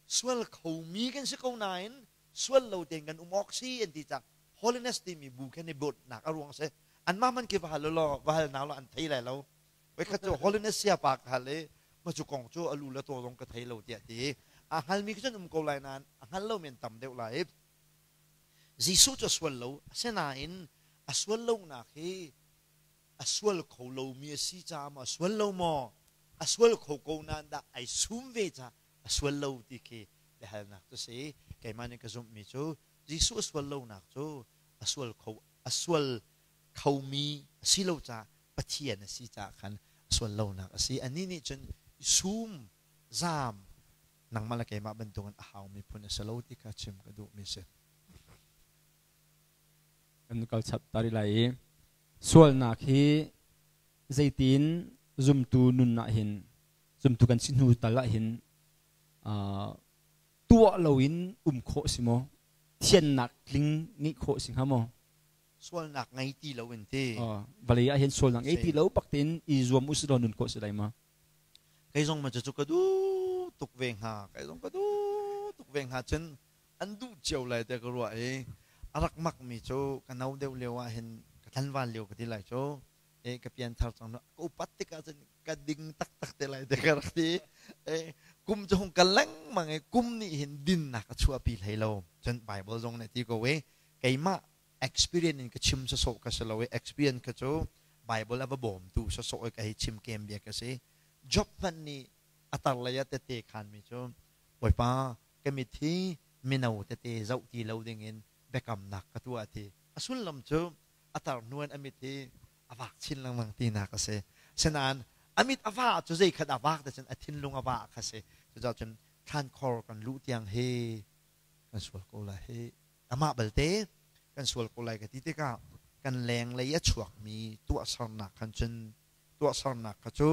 sual khomi kan si ko nain sual lo tein kan um awk si an ti cang. Holiness timi bu khin i bawtnak a ruang si. Anmah man khi va hal law va hal hna law an thei lai lo. Voikhat cu holiness siapa ka hal i ma cu kong cu a lu le taw zong ka thei lo tiah ti. A hngalmi khi cun um ko lai nain a hngal lomi an tam deuh lai. Jesuh cu a sual lo. Asinain a sual lonak hi a sual kho lomi a si caah maw a sual lo maw a sual kho ko nain dah ai sum ve caah a sual lo ti khi biahalnak cu si. Keimah nih ka zumhmi cu Jesuh a sual lonak cu a sual kho a sual khomi a si lo caah Pathian a si caah khan a sual lonak a si. Anih nih cun sum zaam nangmah le keimah bantukin a haumi phun a si lo ti kha chim ka duhmi a si. Kan kal chap ta rih lai i sualnak hi zeitin zumtu nun ah hin zumtu kan si hnu tal ah hin tuah loin um khawh si maw thiannak tling ngeih khawh si hnga maw? Sualnak ngei ti lo in ti. Vawlei ah hin sualnak ngei ti lo bak tein i zuam usih law nun khawh si lai ma? Kei zong ma cu ka duh tuk ve hnga. Kei zong ka duh tuk ve hnga cun an duh cio lai te ka ruah i a rak mak mi cu ka no deuh lio ah hin ka tlanval lio ka ti lai cu e ka pianthar cang ka upat tikah cun ka ding taktak te lai te ka rak ti. E kum cu hung kal lengmang i kum nih hin dinnak a chuahpi hlei lo. Cun Bible zong nih ti ko i keimah experience in ka chim sawsawh ka si lo i experience kha cu Bible a va bawmtu sawsawh i ka hei chim kem bia ka si. Job hmanh nih a tar lei ah tette khanmi cu Bawipa ka mit hi mino tete zoh ti lo dingin biakamnak ka tuah ti. A sullam cu a tar hnuan a mit hi a vak chin lengmang tinak a si. Sinain a mit a va cu zei khat a vak te cun a thinlung a va kha si. Cucaah cun thlankhor kan luh tiang hi kan sual ko lai hi. Amah balte kan sual ko lai ka ti tikah kan lenglei a chuakmi tuahsernak khan cun tuahsernak kha cu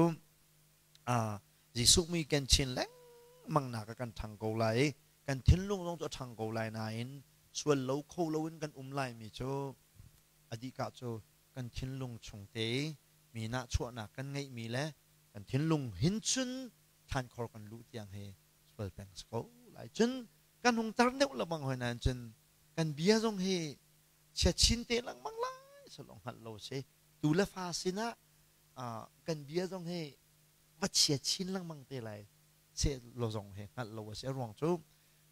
Jesuh mui ken chin lengmang nak ah kan ṭhang ko lai i kan thinlung zong cu a ṭhang ko lai nain sual lo kho loin kan um laimi cu a dihka cu kan thinlung chung te mi nahchuahnak kan ngeihmi le kan thinlung hin cun thlankhor kan luh tiang hi sual peng si ko lai. Cun kan hung tar deuh lengmang hoi nain cun kan bia zong hi chia chin te lengmang lai salong hngalh lo si. Tu le fa sinah kan bia zong hi va chia chin lengmang te lai se lo zong hi hngalh lo a si. A ruang cu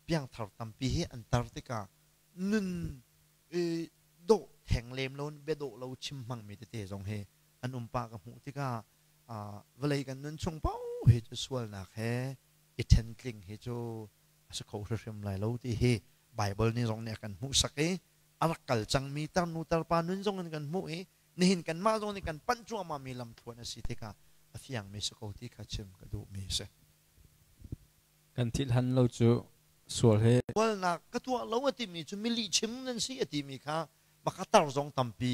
piangthar tampi hi an tar tikah nun dawh theng lem lo bia dawh lo chim hmangmi tete zong hi an um pah ka hmuh tikah vawlei kan nun chung paoh hi cu sualnak he i ṭhentling hi cu a si kho hrimhrim lai lo ti hi Bible nih zong nih a kan hmuhsak i a rak kal cangmi tarnu tarpa nun zong in kan hmuh i nihin kanmah zong nih kan panh cuahmahmi lamthluan a si tikah a fiangmi si ko ti kha chim ka duhmi a si. Kan thil han lo cu sual he. Sualnak ka tuah lo a timi cu mi lihchim nan si a timi kha maka tar zong tampi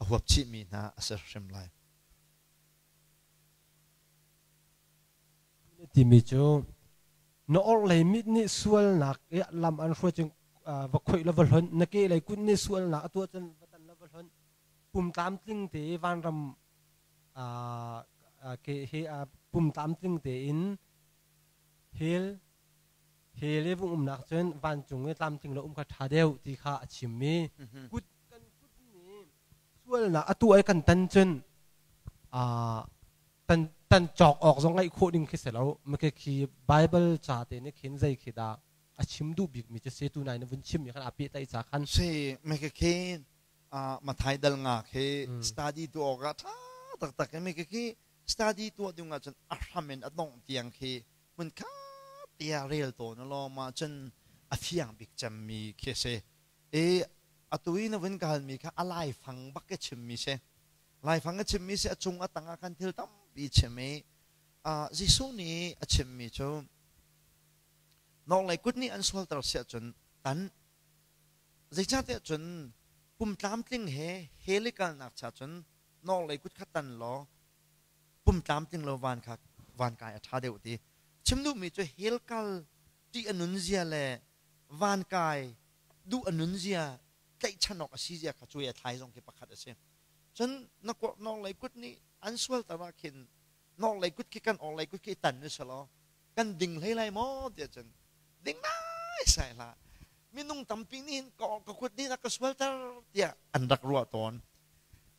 a huap chihmi hna a si hrim lai. Timi cu na orhlei mit nih sualnak i lam an hruai cun va khoih la va hlonh, na kehlei kut nih sualnak a tuah cun va tan la va hlonh, pum tlamtling te vanram ke he pum tlamtling tein hel hel i vung umnak cun vancung i tlamtling lo um kha ṭha deuh ti kha a chim i kut kan kut nih sualnak a tuah i kan tan cun tan tan cawk awk zong ngaih khawh ding khi si lo. Maka khi Bible ca te nih khin zei khi dah a chim duh bik mi cu si tu nai na vun chim mi khan a pehtlaih ca khan si maka khi Mathai dal nga khi study tu awk ah ṭha taktak i maka khi study tuah ding ah cun a hram in a dongh tiang khi hmun khat tiah rel tawn law ma cun a fiang bik cemmi khi a si. I atu i na vun ka halmi kha a laifang bak ka chimmi si. Laifang a chimmi si, a cung a tang ah khan thil tampi chim i Jesuh nih a chimmi cu nawlei kut nih an sualter siah cun tan. Zeicahtiah cun Pum tlamtling he hell i kalnak cha cun nawlei kut kha tan law pum tlamtling lo van kha van kai a ṭha deuh ti. Chim duhmi cu hell kal ṭih a nun zia le van kai duh a nun zia tlaihchan awk a si zia kha cuai a thlai zong khi pakhat a si. Cun na nawlei kut nih an sualter ah khin nawlei kut khi kan awlei kut khi tan u selaw kan ding hlei lai maw tiah cun ding nai sai hlah. Minung tampi nih hin ka kut nih a ka sualter tiah an rak ruah tawn.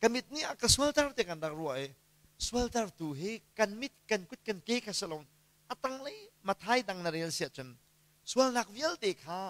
Ka mit nih a ka sualter tiah kan rak ruah i sualtertu hi kan mit kan kut kan ke kha salong a tanglei Mathai dang na rel siah cun sualnak vialte kha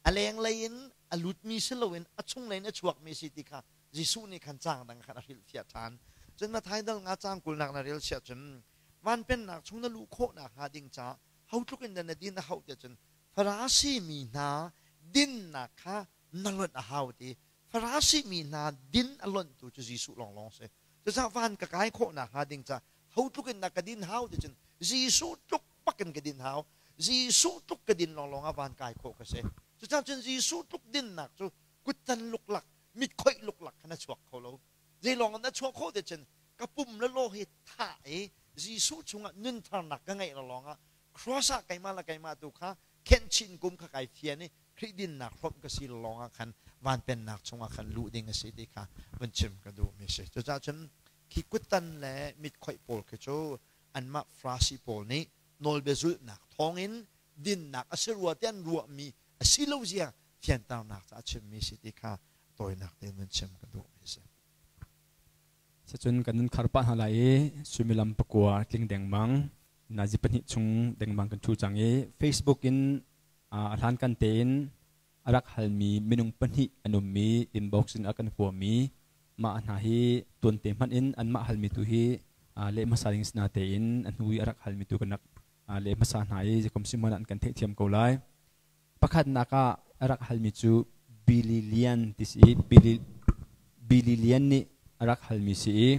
a lenglei in a lutmi si loin a chunglei in a chuakmi si ti kha Jesuh nih khan caang dang khan a hrilhfiah ṭhan. Cun Mathai dal nga caang kulnak na rel siah cun van pennak chung na luh khawh nakhnga ding caah ho tluk in dah na din a hauh tiah cun Farasi mi hna dinnak kha na lonh a hau ti. Farasi mi hna din a lonhtu cu Jesuh lawnglawng si. Cucaah van ka kai khawh nakhnga ding caah ho tluk in dah ka din hau ti cun Jesuh tluk bak in ka din hau. Jesuh tluk ka din lawnglawng ah van kai khawh ka si. Cucaah cun Jesuh tluk dinnak cu kuttan luklak, mit khoih luklak khan a chuak kho lo. Zeilawng in a chuah khawh ti cun ka pum le law hi thah i Jesuh chungah nuntharnak ka ngeih lawng ah cross ah keimah le keimah tu kha khenh chin kum kha kai fian i Khrih dinnak hrawmh ka si lawng ah khan van pennak chungah khan luh ding a si ti kha vun chim ka duhmi a si. Cucaah cun khi kuttan le mit khoih pawl khi cu anmah Farasi pawl nih nawlbia zulhnak thawngin dinnak a si rua tiah an ruahmi a si lo zia fianternak caah chimmi si ti kha tawinak tein vun chim ka duhmi a si. Sicun kan nun khar pah hna lai i suimilam pakua tling dengmang nazi pahnih chung dengmang kan ṭhu cang i Facebook in a hlankan tein a rak halmi minung pahnih an ummi inbox in a kan kuami mah hna hi tuante hmanh in anmah halmi tu hi leh hmasa ding sina tein a hnu i a rak halmi tu kan rak leh hmasa hna i zeikom si hmanh an kan theihthiam ko lai. Pakhatnak ah a rak halmi cu Billy Lian ti si i Billy, Billy Lian nih a rak halmi si i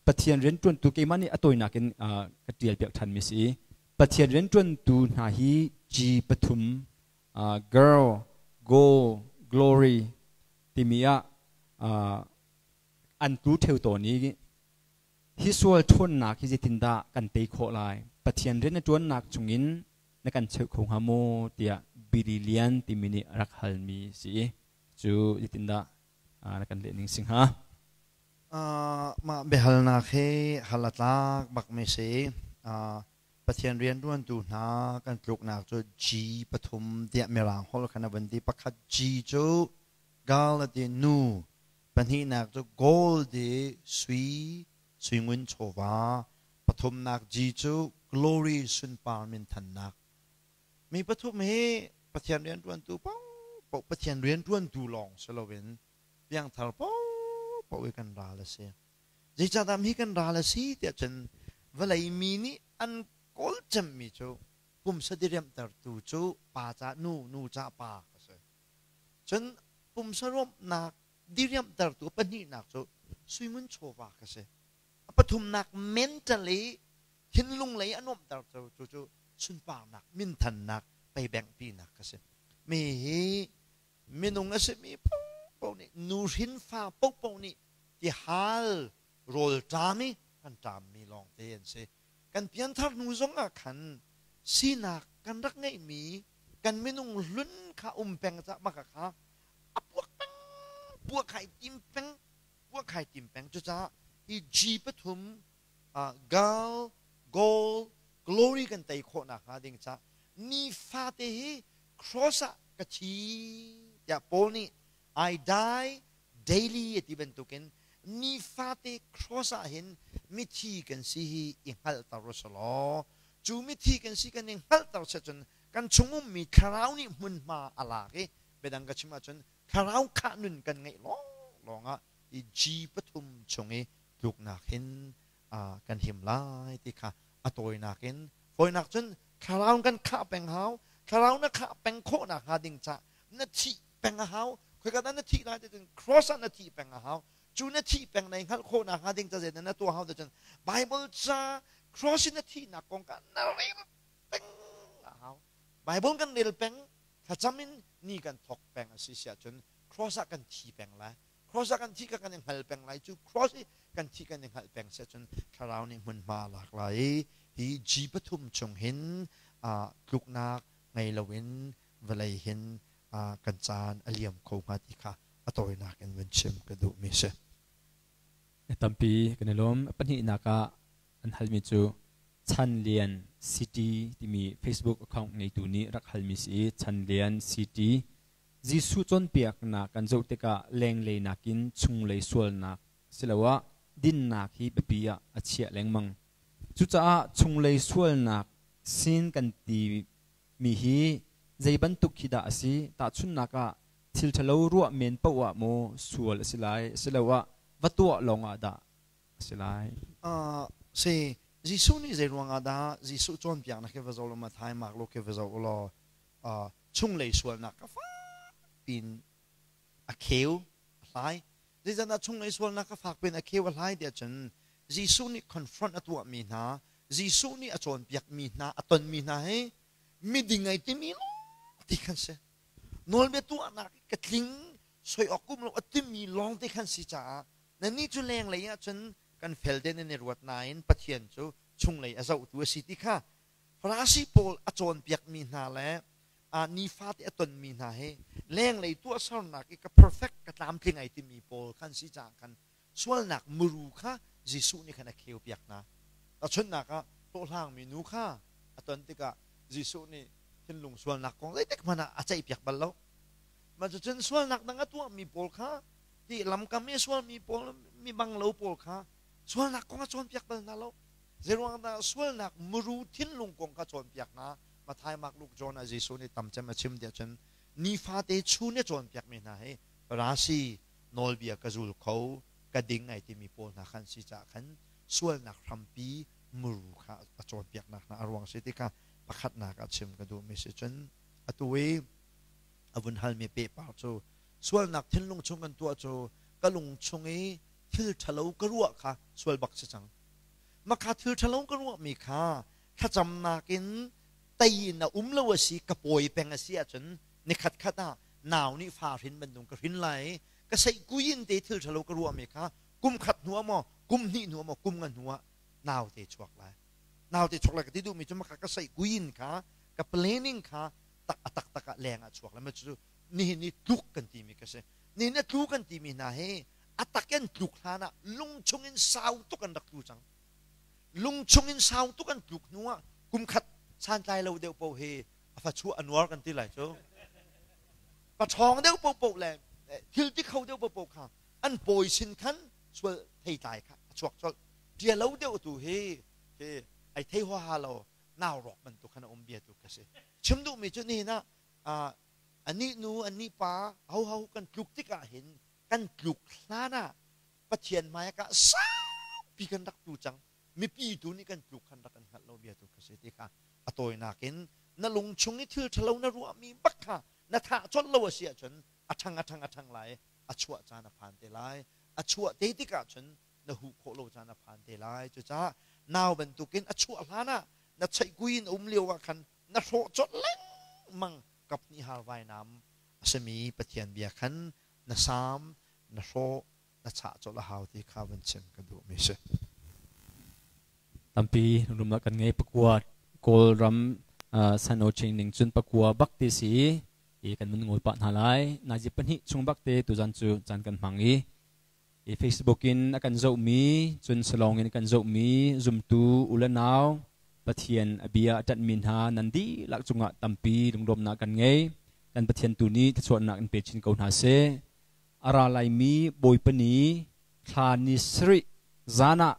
Pathian rianṭuantu keimah nih a tawinak in ka ṭial piak ṭhanmi si i Pathian rianṭuantu hna hi G pathum girl, go, glory timi ah an tlu ṭheo tawn i hi sual ṭhawnnak hi zeitindah kan tei khawh lai? Pathian rian na ṭuannak chungin na kan cheuh kho hnga maw tiah Billy Lian timi nih a rak halmi si i cu zeitindah na kan leh ning si hnga? Mah biahalnak hi hal a tlak bakmi si. Pathian rianṭuantu hna kan tluknak cu G pathum tiah Mirang holh khan a vun ti. Pakhat G cu gal a ti nu, pahnihnak cu gold i sui, suingun chawva, pathumnak G cu glory sunpar minthannak. Mi pathum hi Pathian rianṭuantu paohpaoh Pathian rianṭuantu lawng si loin piangthar paohpaoh i kan ral a si. Zeicahdah mi kan ral a si tiah cun vawlei mi nih an kawl cemmi cu pumsa diriamhtertu cu pa ca nu, nu ca pa a si. Cun pumsa ruamhnak diriamhtertu pahnihnak cu suingun chawva ka si. A pathumnak mentally thinlung lei a nuamhtertu cu cu sunparnak, minthannak, peibengpinak ka si. Mi hi minung a simi paohpaoh nih nuhrin fa paohpaoh nih tihal rawl ṭam i kan ṭammi lawngte an si. Kan pianthar hnu zongah khan sinak kan rak ngeihmi kan minung hlun kha um peng cah maka kha a puak peng puak khai tim peng puak khai tim peng cucaah hi G pathum gal gold glory kan tei khawh nakhnga ding ca nifate hi cross ah ka thi tiah Paul nih I die daily a ti bantukin nifate cross ah hin mithi kan si hi i hngalhter u selaw cu mithi kan si kan i hngalhter se cun kan chung ummi thlarau nih hmunhma a lak i biadang ka chim ahcun thlarau khah nun kan ngeih lawng lawngah i G pathum chung i tluknak hin kan him lai ti kha a tawinak in fawinak cun thlarau kan khah peng hau thlarau na khah peng khawh nakhnga ding ca na thih peng a hau khoika dah na thih lai ti cun cross ah na thih peng a hau cu na thih peng nei hngalh khawh nakhnga ding ca zeidah na tuah hau ti cun Bible ca cross in na thihnak kong kha na rel peng a hau Bible kan rel peng thlacam in ni kan thawk peng a si si ahcun cross ah kan thi peng lai. Cross ah kan thi ka kan i hngal peng lai. Cu cross i kan thi kan i hngalh peng se cun thlarau nih hmunhma a lak lai i hi G pathum chung hin tluknak ngei loin vawlei hin kan caan a liam kho hnga ti kha a tawinak in vun chim ka duhmi si. Tampi kan i lawm. Pahnihnak ah an halmi cu Chan Lian City timi Facebook account ngeitu nih rak halmi si i Chan Lian City Jesuh cawnpiaknak kan zoh tikah lenglei nakin chunglei sualnak siloah dinnak hi biapi ah a chiah lengmang. Cucaah chunglei sualnak sin kan ti mi hi zei bantuk khi dah a si? Tahchunhnak ah thil ṭhalo ruah men paoh ah maw sual a si lai asiloah va tuah lawngah dah a si lai? Si, Jesuh nih zei ruangah dah Jesuh cawnpiaknak hi va zoh law Matthai, Mark, Luke hi va zoh u law chunglei sualnak ka fak piin a kheu a hlai. Zeicahtiah chunglei sualnak ka fak piin a kheu a hlai tiah cun Jesuh nih confront a tuahmi hna, Jesuh nih a cawnpiakmi hna, a tonmi hna hi miding ai timi lawng ti khan si. Nawlbia tuahnak i ka tling soi awk um lo a timi lawng te khan si caah nannih cu lenglei ah cun kan fel te nan i ruat nain Pathian cu chunglei a zohtu a si ti kha Farasi pawl a cawnpiakmi hna le nifate a tonmi hna hi lenglei tuahsernak i ka perfect ka tlamtling ai timi pawl khan si caah khan sualnak muru kha Jesuh nih khan a kheupiak hna. Tahchunhnak ah hlawhhlangmi nu kha a ton tikah Jesuh nih thinlung sualnak kong zeitik hmanh ah a ceihpiak bal lo. Mah cucun sualnak dang a tuahmi pawl kha ti lamkam i sualmi pawl mi bang lo pawl kha sualnak kong a cawnpiak bal hna lo. Zeiruang dah sualnak muru thinlung kong kha cawnpiak hna? Matthai, Mark, Luke, John ah Jesuh nih tam cem a chim tiah cun nifate chun i cawnpiakmi hna hi Farasi nawlbia ka zul kho, ka ding ai timi pawl hna khan si caah khan sualnak hrampi muru kha a cawnpiaknak hna a ruang si ti kha pakhatnak ah chim ka duhmi si. Cun atu i a vun halmi pehpar cu sualnak thinlung chung kan tuah cu ka lung chung i thil ṭhalo ka ruah kha sual bak si cang. Makha thil ṭhalo ka ruahmi kha thlacamnak in tei in a um lo a si, ka pawi peng a si ahcun nikhat khat ah nau nih fa hrin bantuk ka hrin lai i ka seihkui in te thil ṭhalo ka ruahmi kha kum khat hnu ah maw kum hnih hnu ah maw kum nga hnu ah naute chuak lai. Naute chuak lai ka ti duhmi cu maka ka seihkui in kha ka planning kha tak a taktak ah leng ah chuak lai. Ma cu nihin i tluk kan timi ka si. Nihin a tlu kan timi hna hi a tak in tluk hlan ah lung chung in sau tuk an rak tlu cang. Lung chung in sau tuk an tluk hnu ah kum khat santlai lo deuh paoh hi a fa chuah a nuar kan ti lai cu. Paṭhawng deuh paohpaoh le thil ti kho deuh paohpaoh kha an pawi sin khan sual theitlai kha a chuak colh. Ṭialo deuh tu hi hi ai thei huaha lo nau rawk bantuk khan a um bia tu ka si. Chim duhmi cu nihin ah anih nu anih pa hoho kan tluk tikah hin kan tluk hlan ah Pathian hmai ah saupi kan rak tu cang. Mipi tu nih kan tluk khan rak kan hngalh lo bia tu ka si ti kha a tawinak in na lung chung i thil ṭhalo na ruahmi bak kha na thah colh lo a si ahcun a ṭhang a ṭhang a ṭhang lai, a chuah caan a phan te lai. A chuah te tikah cun na huh khawh lo caan a phan te lai. Cucaah nau bantukin a chuah hlan ah na cheihkui in um lio ah khan na hrawh colh lengmang. Kaphnih har vainam a simi Pathian bia khan na saam na hrawh na chah colh a hau ti kha van chim ka duhmi si. Tampi rumnak kan ngei pakua Kawlram Sano Ching cun pakua bak ti si i kan mun ngol pah hna lai. Nazi pahnih chung bak te tuzan cu caan kan hmang i i Facebook in a kan zohmi cun salong in kan zohmi zumtu u le nau Pathian a bia a ṭanhmi hna nan dihlak cungah tampi lunglawmhnak kan ngei. Kan Pathian tu nih thluachuahnak in pe chin ko hna seh. A ra laimi Bawipa ni thla ni sarih zan ah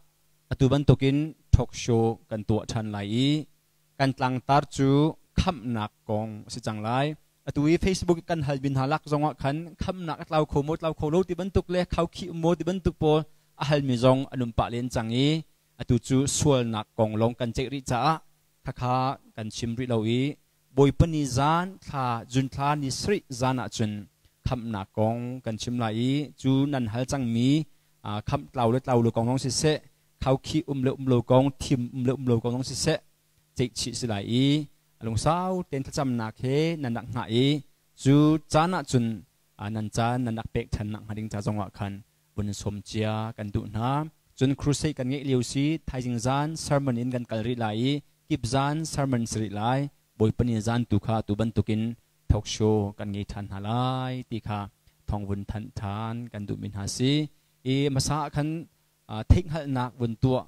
atu bantukin talk show kan tuah ṭhan lai i kan tlangtar cu khamhnak kong a si cang lai. Atu i Facebook kan hal bin hna lak zongah khan khamhnak a tlau kho maw tlau kho lo ti bantuk le khaukhih um maw ti bantuk pawl a halmi zong an um pah len cang i atu cu sualnak kong lawng kan ceih rih caah khakha kan chim rih lo i Bawipa ni zan thla June thla ni sarih zan ah cun khamhnak kong kan chim lai i cu nan hal cangmi khamh tlau le tlau lo kong zong siseh, khaukhih um le um lo kong, thim um le um lo kong zong siseh ceihchih si lai i a lungsau tein thlacamnak he nan rak hngah i cu caan ah cun Nan caan nan rak pek ṭhan nak hnga ding ca zongah khan vun sawm cia kan duh hna. Cun crusade kan ngeih lio si thaizing zan sermon in kan kal rih lai i kip zan sermon si rih lai. Bawipa ni zan tu kha tu bantukin talk show kan ngei ṭhan hna lai ti kha thawng vun thanh ṭhan kan duhmi hna si. I hmasa ah khan theihhngalhnak vun tuah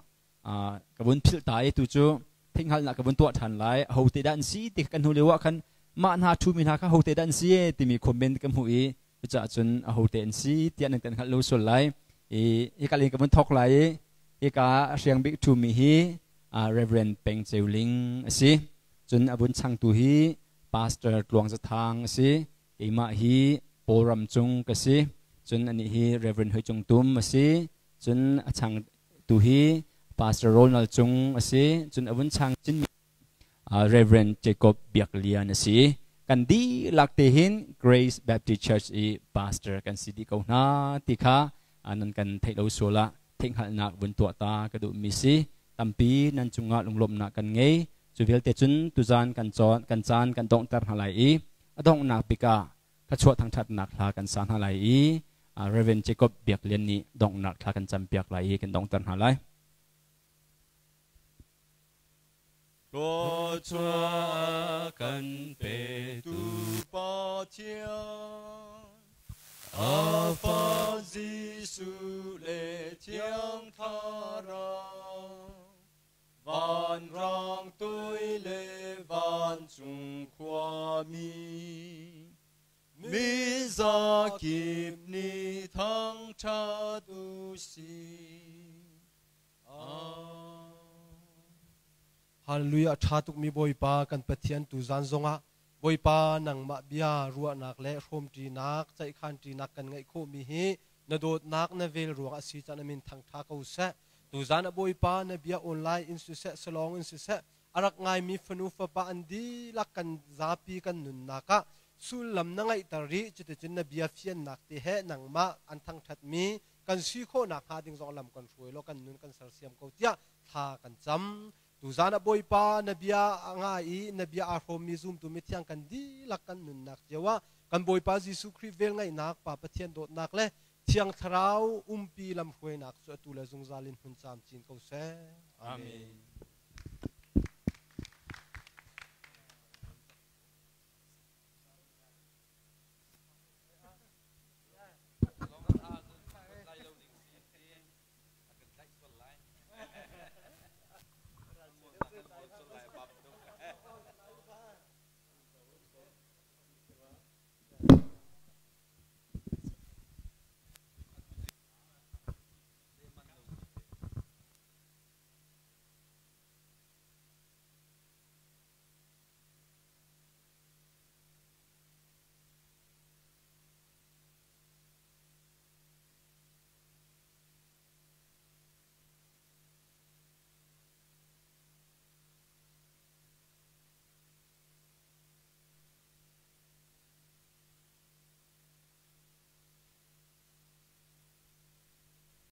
ka vun philh ta i tu cu theihhngalhnak ka vun tuah ṭhan lai. Ahote dah an si ti kan hnu lio ah khan mah hna ṭhumi hna kha ahote dah an si timi comment ka hmuh i cucaah cun ahote an si tiah nan kan hngalh lo sual lai. I hika lin ka vun thawk lai i hika hriang bik ṭhumi hi Reverend Peng Ceu Ling a si. Cun a vun changtu hi Pastor Tluang Za Thang a si. Keimah hi Paul Ram Cung ka si. Cun anih hi Reverend Hoi Cung Tum a si. Cun a changtu hi Pastor Ronald Cung a si. Cun a vun chang chinmi Reverend Jacob Biak Lian a si. Kan dihlak te hin Grace Baptist Church i pastor kan si dih ko hna ti kha nan kan theih lo sual ah theihhngalhnak vun tuah ta ka duhmi si. Tampi nan cungah lunglawmhnak kan ngei. Cu vialte cun tuzan kan cawn kan caan kan donghter hna lai i a donghnak bik ah thluachuah thangṭhatnak hla kan sa hna lai i Reverend Jacob Biak Lian nih donghnak thla kan campiak lai i kan donghter hna lai. Thluachuah kan petu Pathian, a Fa Jesuh le Thiang Thlarau, vanrang toi le vancung khuami, mi zakip nih thangṭhat u sih. Hallelujah tha tuk mi Bawipa kan Pathian tu zan zongah Bawipa nangmah bia ruahnak le hrawmṭinak ceihkhanṭinak kan ngeih khawhmi hi na dawtnak na vel ruang a si caan amin thangṭha ko seh. Tuzan a Bawipa na bia online in siseh salong in siseh a rak ngaimi fanu fapa an dihlak kan zapi kan nunnak ah sullam na ngeihter rih cuticun na bia fiannak te he nangmah an thangṭhatmi kan si khawhnak hnga ding zong lam kan hruai law kan nun kan sersiam ko tiah thla kan cam. Tuzan ah Bawipa na bia a ngai i na bia aa hrawmmi zumtu mithiang kan dihlak kan nunnak cio ah kan Bawipa Jesuh Khrih velngeihnak, Pa Pathian dawtnak le Thiang Thlarau umpi lamhruainak cu atu le zungzal in hmun camcin ko seh. Amen.